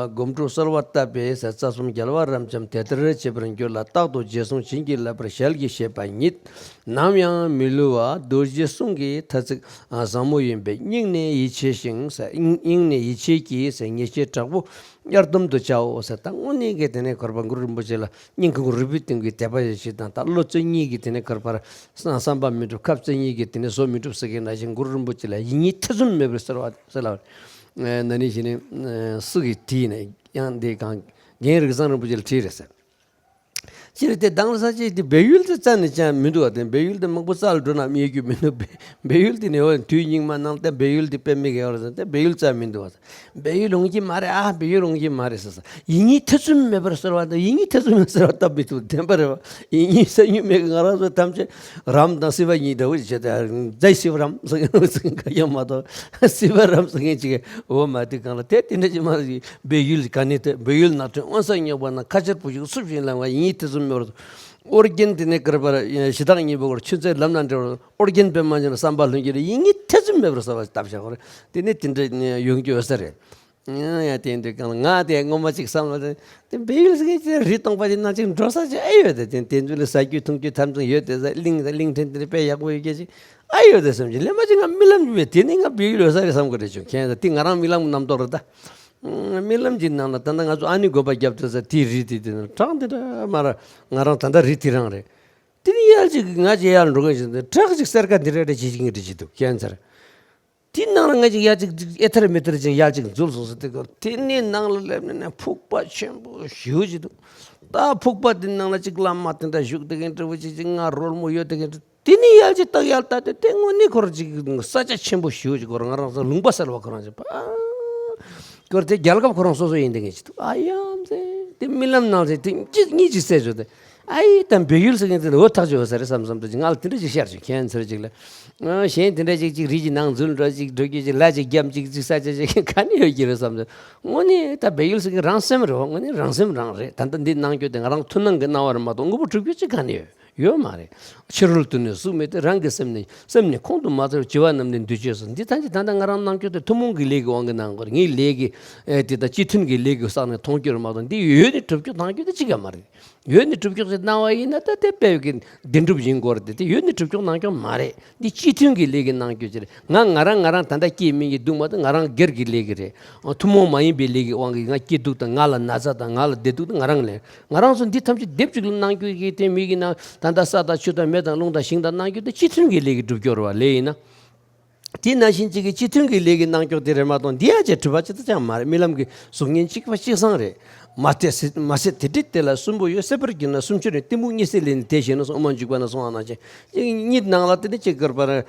སྒོམ་སྒྲུབ་གསོལ་བ་བཏབ་པས་ས། རྩ་གསུམ་རྒྱལ་བ་རབ་འབྱམས་དེ་ལྟར་བྱེད་པར་འགྱུར་ལ། རྟག་ཏུ་རྗེས་བཟུང་བྱིན་གྱིས་བརླབ་པར་ཞལ་གྱིས་བཞེས་པ་ཉིད། ནམ་ཡང་མི་བསླུ་བ་རྡོ་རྗེ་གསུང་གི་ཐ་ཚིག་ཟབ་མོ་ཡིན་པས། སྙིང་ནས་ཡིད་ཆེས་ཤིང་ཟེར། སྙིང་ནས་ཡིད་ཆེས་ཀྱིས་ཟེར། ཉེས་ཆད་དྲག་པོ་གཡར་དམ་དུ་བྱའོ་ཟེར། ད་དངོས་གནས་ཀྱི་དེ་ནས་གུ་རུ་རིན་པོ་ཆེ་ལ་སྙིང་ཁོང་རུས་པའི་གཏིང་གི་དད་པ་ཡོད་ཅིག་དང་། ད་བློ་རྩེ་གཉིས་ཀྱིས་དེ་ནས་གུ་རུ་བར་བསམ་པ་མི་འགྲུབ། ཁ་རྩེ་གཉིས་ཀྱིས་དེ་ནས་བཟོ་མི་འགྲུབ་ཟེར་མཁན་ནང་བཞིན། གུ་རུ་རིན་པོ་ཆེ་ལ་ཡིད་གཉིས་ཐེ་ཚོམ་མེད་པར་གསོལ་བ་གསོལ་ལ། ན་ནིང་གཞི་ནས་སུ་གིས་དྲིས་ནས་ཡང་འདི་གང་རྒན་རིགས་བཟང་རིན་པོ་ཆེ་ལ་དྲིས་རེད་ཟེར། སྤྱིར་དེ་དང་ས་ཅིག་དེ་སྦས་ཡུལ་དེ་རྩ་ནས་ཅང་མི་འདུག་བ། དེ་སྦས་ཡུལ་དེ་མང་པོ་རྩ་ལ་འགྲོ་ན་རྙེད་རྒྱུ་མི་འདུག་སྦས་ཡུལ་དེ་ནི་འོ་དུས་སྙིགས་མ་ནང་དེ་སྦས་ཡུལ་དེ་དཔེ་མི་དགེ་བ་རེད་ཟེར། དེ་སྦས་ཡུལ་རྩ་མི་འདུག་བ། སྦས་ཡུལ་འོང་གི་མ་རེད་ཨ། སྦས་ཡུལ་འོང་གི་མ་རེད་ཟེར་ཟེར། ཡིད་གཉིས་ཐེ་ཚོམ་མེད་པར་གསོལ་བ་དང་། ཡིད་གཉིས་ཐེ་ཚོམ་མེད་གསོལ་བ་བཏབ་མི་ཐུབ། བདེན་པ་རེད་བ། ཡིད་གཉིས་སེམས་གཉིས་མེད་གི་ང་རང་ཚོ་ཐམས་ཅད་རམ་དང་སྲིད་པ་གཉིས་འདྲ་བོ་ཞིག་བྱས་ཏེ། རྫ་སྲིད་པ་རམ་ཟེར་མཁན་ཟེར་མཁན་ག་ཡང་མ་གཏོགས་སྲིད་པ་རམ་ཟེར་མཁན་ཅིག་འོ་མ་དེ་གང་ལ་དེ་དེ་འདྲ་ཅིག་མ་རེད། སྦས་ཡུལ་ག་ནས་ཐོན། སྦས་ཡུལ་ནགས་ཁྲོད་དབེན་ས་སྙོགས་པ་ན། ཁ་ཆར་བུ་ཞིག་སུབ་ཞིག་ལངས་པ། ཡིད་གཉིས་ཐེ་ཚོམ་མེད་པར། ཨོ་རྒྱན་དེ་ནས་ཀར་པར་ཞི་བདག་གཉིས་པོ་གར། ཆུ་ཚོད་ལམ་ན་འབྲེལ་བར། ཨོ་རྒྱན་པདྨ་འབྱུང་བསམ་པ་ལྷུན་གྱིས་རེག། ཡིད་གཉིས་ཐེ་ཚོམ་མེད་པར་གསོལ་བ་བཏབ་བཞག་གོ་རེད། དེ་ནས་དེ་འདྲ་ཡོང་རྒྱུ་ཡོད་ས་རེད། ཡང་དེ་འདྲ་གང་ལ་ང་དེ་སྔོན་མ་ཅིག་བསམ་བློ་དེ་དེ་སྦས་ཡུལ་ཟེར་མཁན་ཅིག་རི་སྟོང་པ་ཅིག་ནང་ཅིག་འགྲོ་ས་ཅིག་ཨེ་ཡོད་དེ། དེ་དེ་ཚོ་ལ་ཟ་རྒྱུ་འཐུང་རྒྱུ་ཐམས་ཅད་ཡོད་དེ། ས་གླིང་དང་གླིང་ཕྲན་དེ་འདྲ་དཔེ་ཡག་པོ་ཡོད་མཁན་ཅིག་ཨེ་ཡོད་དེ་བསམ་གྱི། ལན་པ་ཅིག་ང་རྨི་ལམ་ཅིག་བས། དེ་ནི་ང་སྦས་ཡུལ་ཡོད་ས་རེད་བསམ་གི་རེད་བྱུང་། ཁྱེད་ཚོ་དེ་ང་རང་རྨི་ལམ་རྣམ་རྟོག་རེད་ད། རྨི་ལམ་གྱི་ནང་ལ་ད་ལྟ་ང་ཚོ་ཨ་ནི་དགོན་པ་རྒྱབ་ཐུབ་ས་དེའི་རི་དེ་དེ་ནང་བྲག་འདི་འདྲ་མ་ར་ང་རང་ད་ལྟ་རི་དེ་རང་རེད། དེ་ནི་ཡར་ཅིག་ང་ཅིག་ཡར་འགྲོ་མཁན་ཞིག་འདི་བྲག་ཅིག་སེར་ཀ་འདི་འདྲ་འདྲ་བྱེད་ཀྱི་འདྲ་བྱེད་འདུག་ཁྱེད་ཚར། དེ་ནང་ལ་ང་ཅིག་ཡར་ཅིག་ཅིག་ཨེ་ཐར་མེ་ཐར་ཅིག་ཡར་ཅིག་འཛུལ་སོང་ཟེར། དེ་ག་དེ་ནི་ནང་ལ་སླེབས་ནས་ནས་ཕུག་པ་ཆེན་པོ་ཞེ་པོ་ཅིག་འདུག་ད་ཕུག་པ་དེ་ནང་ལ་ཅིག་བླ་མ་དེ་འདྲ་བཞུགས་བསྡད་མཁན་འདྲ་བོ་ཅིག་ཅིག་ང་རོལ་མོ་ཡོད་བསྡད་མཁན་འདྲ། དེ་ནས་ཡར་ཅིག་ཏག་ཡར་ལྟ་དུས་དེ་དངོས་གནས་ཁོ་རང་ཅིག་ས་ཆ་ཆེན་པོ་ཞེ་པོ་ཅིག་ཁོ་རང་ང་རང་ཚོ་ལུང་པ་གསར་བ་ཁོ་རང་ཅིག་པ། སྐོར་དེ་རྒྱལ་ཁབ་ཁོ་རང་སོ་སོ་ཡིན་དེ་ངས་ཅི་ཐུབ་ཨ་ཡམ་ཟེར་དེ་རྨི་ལམ་ནང་ཟེར་དེ་གཅིག་གཉིས་ཅིག་བསད་བྱོས་ཏེ། ཨ་ཡི་དང་བལ་ཡུལ་ཟེར་མཁན་དེ་འོ་ཐག་ཆོད་ས་རེད་བསམ་བསམ་དུ་ཅིག་ང་ལ་དེ་འདྲ་ཅིག་ཤར་བྱུང་། ཁྱེད་ཚོར་ཅིག་ལ་ཨ་གཞན་དེ་འདྲ་ཅིག་ཅིག་རི་གི་ནང་འཛུལ་འགྲོ་ཅིག་འགྲོ་རྒྱུ་ཅིག་ལ་ཅིག་རྒྱབ་ཅིག་ཅིག་ས་ཆ་ཅིག་ག་ནས་ཡོད་ཀྱི་རེད་བསམ་དུ། དངོས་གནས་ད་བལ་ཡུལ་ཟེར་མཁན་རང་སེམས་རེད་བ། དངོས་གནས་རང་སེམས་རང་རེད། ད་ལྟ་འདི་གནང་རྒྱུ་དེ་ང་རང་ཐུགས་སྣང་གི་གནང་བ་རེད་མ་གཏོགས་དངོས་པོ་གྲུབ་རྒྱུ་ཅིག་ག་ནས་ཡོད། ཡོད་མ་རེད། ཕྱི་རོལ་དུ་ནི་གཟུགས་མེད་དེ། རང་གི་སེམས་ནི་སེམས་ནི་ཁོང་དུ་མ་ཚུད་པར་བྱིས་པ་རྣམས་ནི་འདུས་བྱས་སོ། འདི་ཐམས་ཅད་ད་ལྟ་ང་རང་གནང་རྒྱུ་དེ་ཐུན་མོང་གི་ལས་ཀྱི་དབང་གིས་གནང་དགོས་རེད། ངའི་ལས་ཀྱི་ཨེ་དེ་ད་སྤྱི་མཐུན་གྱི་ལས་ཀྱི་བསགས་ནས་མཐོང་རྒྱུ་རེད་མ་གཏོགས་འདི་ཡོད་ནི་སྒྲུབ་སྐྱོང་གནང་རྒྱུ་དེ་གཅིག་ཀྱང་མ་རེད། ཡོད་ནི་སྒྲུབ་སྐྱོང་ཞིག་གནང་བ་ཡིན་ན་ད་དེ་དཔེ་གི་བདེན་གྲུབ་ཡིན་དགོས་རེད་དེ། དེ་ཡོད་ནི་སྒྲུབ་སྐྱོང་གནང་སྐྱོང་མ་རེད། འདི་སྤྱི་མཐུན་གྱི་ལས་ཀྱི་གནང་རྒྱུ་ཅིག་རེད། ང་ང་རང་ང་རང་ད་ལྟ་སྐྱེས་མི་གི་སྡུག་མ་དང་ང་རང་སྒེར་གྱི་ལས་ཀྱི་རེད། ཐུན་མོང་མ་ཡིན་པའི་ལས་ཀྱི་དབང་གིས་ང་སྐྱིད་སྡུག་དང་ང་ལ་ན་ཚ་དང་ང་ལ་བདེ་སྡུག་དང་ང་རང་ལས། ང་རང་ཚོ་འདི་ཐམས་ཅད་སྡེབ་གཅིག་ལ་གནང་རྒྱུ་གི་དེ་མི་གི་ནང་ད་ལྟ་ས་དང་ཆུ་དང་མེ་དང་རླུང་དང་ཞིང་དང་གནང་རྒྱུ་དེ་སྤྱི་མཐུན་གྱི་ལས་ཀྱི་སྒྲུབ་སྐྱོར་བ་ལས་ཡིན་ན། དེ་ནང་བཞིན་གཅིག་གི་སྤྱི་མཐུན་གྱི་ལས་ཀྱི་གནང་སྐྱོར་དེ་རེད་མ་གཏོགས་འདི་ཡང་ཅིག་གྲུབ་པ་ཅི་ཙམ་ཡང་མ་རེད། རྨི་ལམ་གྱི་གཟུགས་བརྙན་གཅིག་པ་གཅིག་བཟང་རེད། མ་ཟད་མ་ཟད་དེ་འདྲའི་དེ་ལ་གསོན་པོ་ཡོད། སྲེད་པར་གྱུར་ན་སུམ་ཅུ་རེ་གཏི་མུག་གཉིད་སད་ལས་ནི་དེ་ཞེ་ན་སོང་། ཨོཾ་མ་འཇུག་པ་ན་སོང་ཨ་ན་ཅན་གཉིད་ནང་ལ་དེ་ནི་ཅིག་དགོས་པ་རེད།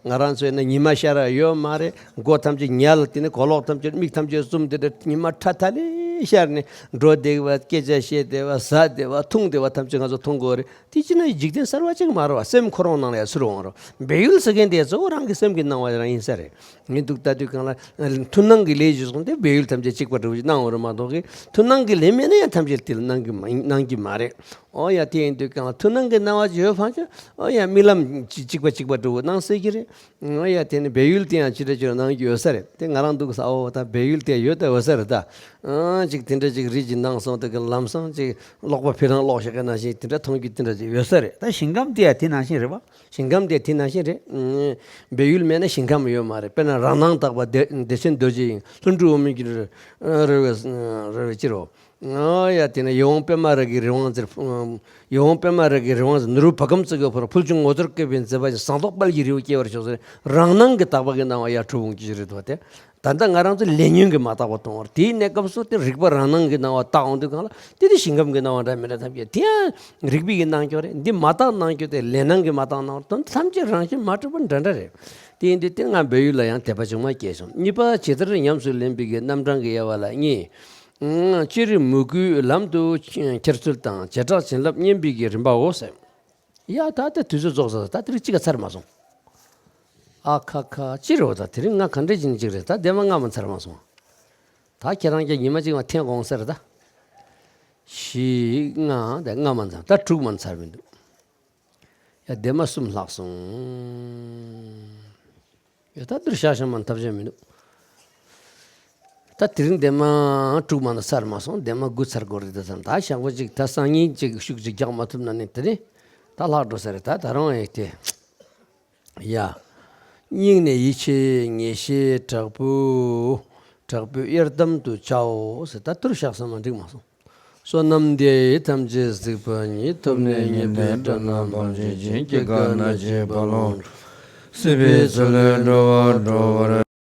ང་རང་ཚོའི་ནི་ཉི་མ་ཤར་ར་ཡོད་མ་རེད། མགོ་ཐམས་ཅད་ཉལ་དེ་ནི་གོ་ལོག་ཐམས་ཅད་མིག་ཐམས་ཅད་བཙུམ་དེ་འདྲ་ཉི་མ་ཁྲ་ཐག་ལེ་ཤར་ནས་འགྲོ་བདེ་བ་སྐད་ཆ་བཤད་བདེ་བ་ཟ་བདེ་བ་འཐུང་བདེ་བ་ཐམས་ཅད་ང་ཚོ་མཐོང་གི་ཡོད་རེད། དེ་ཅི་ན་འཇིག་རྟེན་གསར་བ་ཅིག་མ་རེད་བ། སེམས་ཁོ་རང་ནང་ལ་ཡ་ཚུར་འོང་རོགས། བལ་ཡུལ་ཟེར་མཁན་དེ་གཙོ་བོ་རང་གི་སེམས་ཀྱི་སྣང་བ་རང་ཡིན་ས་རེད། ངས་འདུག་ལྟ་དུས་གང་ལ་མཐུན་སྣང་གི་ལས་ཞུ་སོང་དེ་བལ་ཡུལ་ཐམས་ཅད་གཅིག་པ་འདྲ་བོ་ཅིག་སྣང་བ་རེད་མ་གཏོགས་གི་མཐུན་སྣང་གི་ལས་མེད་ན་ཡང་ཐམས་ཅད་དེ་ལ་སྣང་གི་མ་སྣང་གི་མ་རེད། ཨོ་ཡ་དེ་ཡིན་དུས་གང་ལ་མཐུན་སྣང་གི་སྣང་བ་ཅིག་ཡོད་ཕང་ཆོག་ཨོ་ཡ་རྨི་ལམ་གཅིག་གཅིག་པ་གཅིག་པ་འདྲ་བོ་སྣང་སྲིད་ཀྱི་རེད། ཨོ་ཡ་དེ་ནི་བལ་ཡུལ་དེ་ཡང་ཅི་འདྲ་ཅིག་སྣང་གི་ཡོད་ས་རེད། དེ་ང་རང་འདུག་ས་ཨོ་ད་བལ་ཡུལ་དེ་ཡོད་ད་ཡོད་ས་རེད་ད། ཨང་ཅིག་དེ་འདྲ་ཅིག་རི་གི་ནང་སོང་དེ་གི་ལམ་སང་ཅིག་ལོག་པ་ཕི་རང་ལོག་ཤག་གི་ནང་བཞིན་དེ་འདྲ་མཐོང་རྒྱུ་དེ་འདྲ་ཅིག་ཡོད་ས་རེད། ད་ཞིང་ཁམས་དེ་ཡང་དེ་ནང་བཞིན་རེད་པ། ཞིང་ཁམས་དེ་དེ་ནང་བཞིན་རེད། ཨང་བལ་ཡུལ་མེད་ན་ཞིང་ཁམས་ཡོད་མ་རེད། དཔེར་ན་རང་སྣང་དག་པ་བདེ་བདེ་ཆེན་རྡོ་རྗེ་ཡིན། ལྷུན་གྲུབ་འོག་མིན་གྱི་རི་རི་བའི་རི་བའི་སྤྱི་རོ། ཨོ་ཡ་དེ་ནས་ཡིད་འོང་པད་མ་རི་གི་རི་དབང་ཟེར། ཡིད་འོང་པད་མ་རི་གི་རི་དབང་ཟེར། ནོར་བུ་བ་གམ་ཙི་གི་ཕོར། ཕུལ་བྱུང་ངོ་མཚར་བཀོད་པའི་མཛེས་པ་ཡིན། ཟངས་མདོག་དཔལ་གྱི་རི་བོ་སྐྱེ་བར་ཤོག་ཟེར། རང་སྣང་གི་དག་པ་གི་སྣང་བ་ཡར་འཁྲུལ་འོང་གི་རེད་དོ། དེ་ད་ལྟ་ང་རང་ཚོ་ལས་ཉོན་གྱིས་མ་དག་པ་མཐོང་བར་དེའི་གནས་སྐབས་སུ་དེ་རིག་པ་རང་སྣང་གི་སྣང་བ་དག་འོང་དུས་གང་ལ་དེ་དེ་ཞིང་ཁམས་ཀྱི་སྣང་བ་འདྲ་མི་འདྲ་ཐམས་ཅད་དེ་ཡང་རིག་པའི་གི་སྣང་སྐྱོར་རེད། འདི་མ་དག་སྣང་སྐྱོར་དེ་ལས་སྣང་གིས་མ་དག་སྣང་བར་དོན་ཐམས་ཅད་རང་བཞིན་མ་གྲུབ་པ་འདྲ་འདྲ་རེད། དེ་ཡིན་དུས་དེ་ང་བལ་ཡུལ་ལ་ཡང་དད་པ་ཆུང་མ་སྐྱེས་སོང་། གཉིས་པ་ཇི་ལྟར་ཉམས་སུ་ལེན་པའི་གི་རྣམ་གྲངས་ཀྱི་དབྱེ་བ་ལ་གཉིས། ཨང་། སྤྱིར་མོས་གུས་ལམ་དུ་འཁྱེར་ཚུལ་དང་བྱེ་བྲག་བྱིན་རླབས་བསྙེན་པའི་གི་རིམ་པའོ་ཟེར། ཡ་ད་ལྟ་དུས་ཚོད་རྫོགས་ཚར། ད་དེ་རིང་གཅིག་ག་ཚར་མ་སོང་། ཨ་ཁ་ཁ་ཅི་རེད་བ། ད་དེ་རིང་ང་ག་འདྲ་བྱས་ནས་གཅིག་རེད། ད་ལྡེབ་མ་ལྔ་མ་ཚར་མ་སོང་། ད་ཁྱེད་རང་གིས་ཉི་མ་གཅིག་མ་འཐེན་དགོངས་ཟེར་ད། བཞི་ལྔ་ད་ལྔ་མ་ཚར། ད་དྲུག་མ་ཚར་མི་འདུག་ཡ་ལྡེབ་མ་གསུམ་ལྷག་སོང་། ཡ་ད་འདིར་བཞག་བཞག་མ་ཐབས་ཤེས་མི་འདུག་ད་དེ་རིང་ལྡེབ་མ་དྲུག་མ་ན་ཚར་མ་སོང་། ལྡེབ་མ་དགུ་ཚར་དགོས་རེད། ད་ཙམ་ད་ཞག་པོ་གཅིག་ད་སང་ཉིན་གཅིག་ཤུགས་གཅིག་རྒྱག་མ་ཐུབ་ན་ནི་དེ་རིང་ད་ལྷག་འགྲོ་ས་རེད། ད་ད་རུང་ཡང་དེ་ཡ། སྙིང་ནས་ཡིད་ཆེས་ངེས་ཤེས་དྲག་པོས། དྲག་པོས་གཡར་དམ་དུ་བྱའོ་ཟེར། ད་དུར་བཞག་ས་མ་འགྲིག་མ་སོང་། བསོད་ནམས་འདི་ཡིས་ཐམས་ཅད་གཟིགས་པ་ཉིད། ཐོབ་ནས་ཉེས་པའི་དགྲ་རྣམས་ཕམ་བྱས་ཤིང་། སྐྱེ་རྒ་ན་འཆིའི་རྦ་ཀློང་། སྲིད་པའི་མཚོ་ལས་འགྲོ་བ་སྒྲོལ་བར།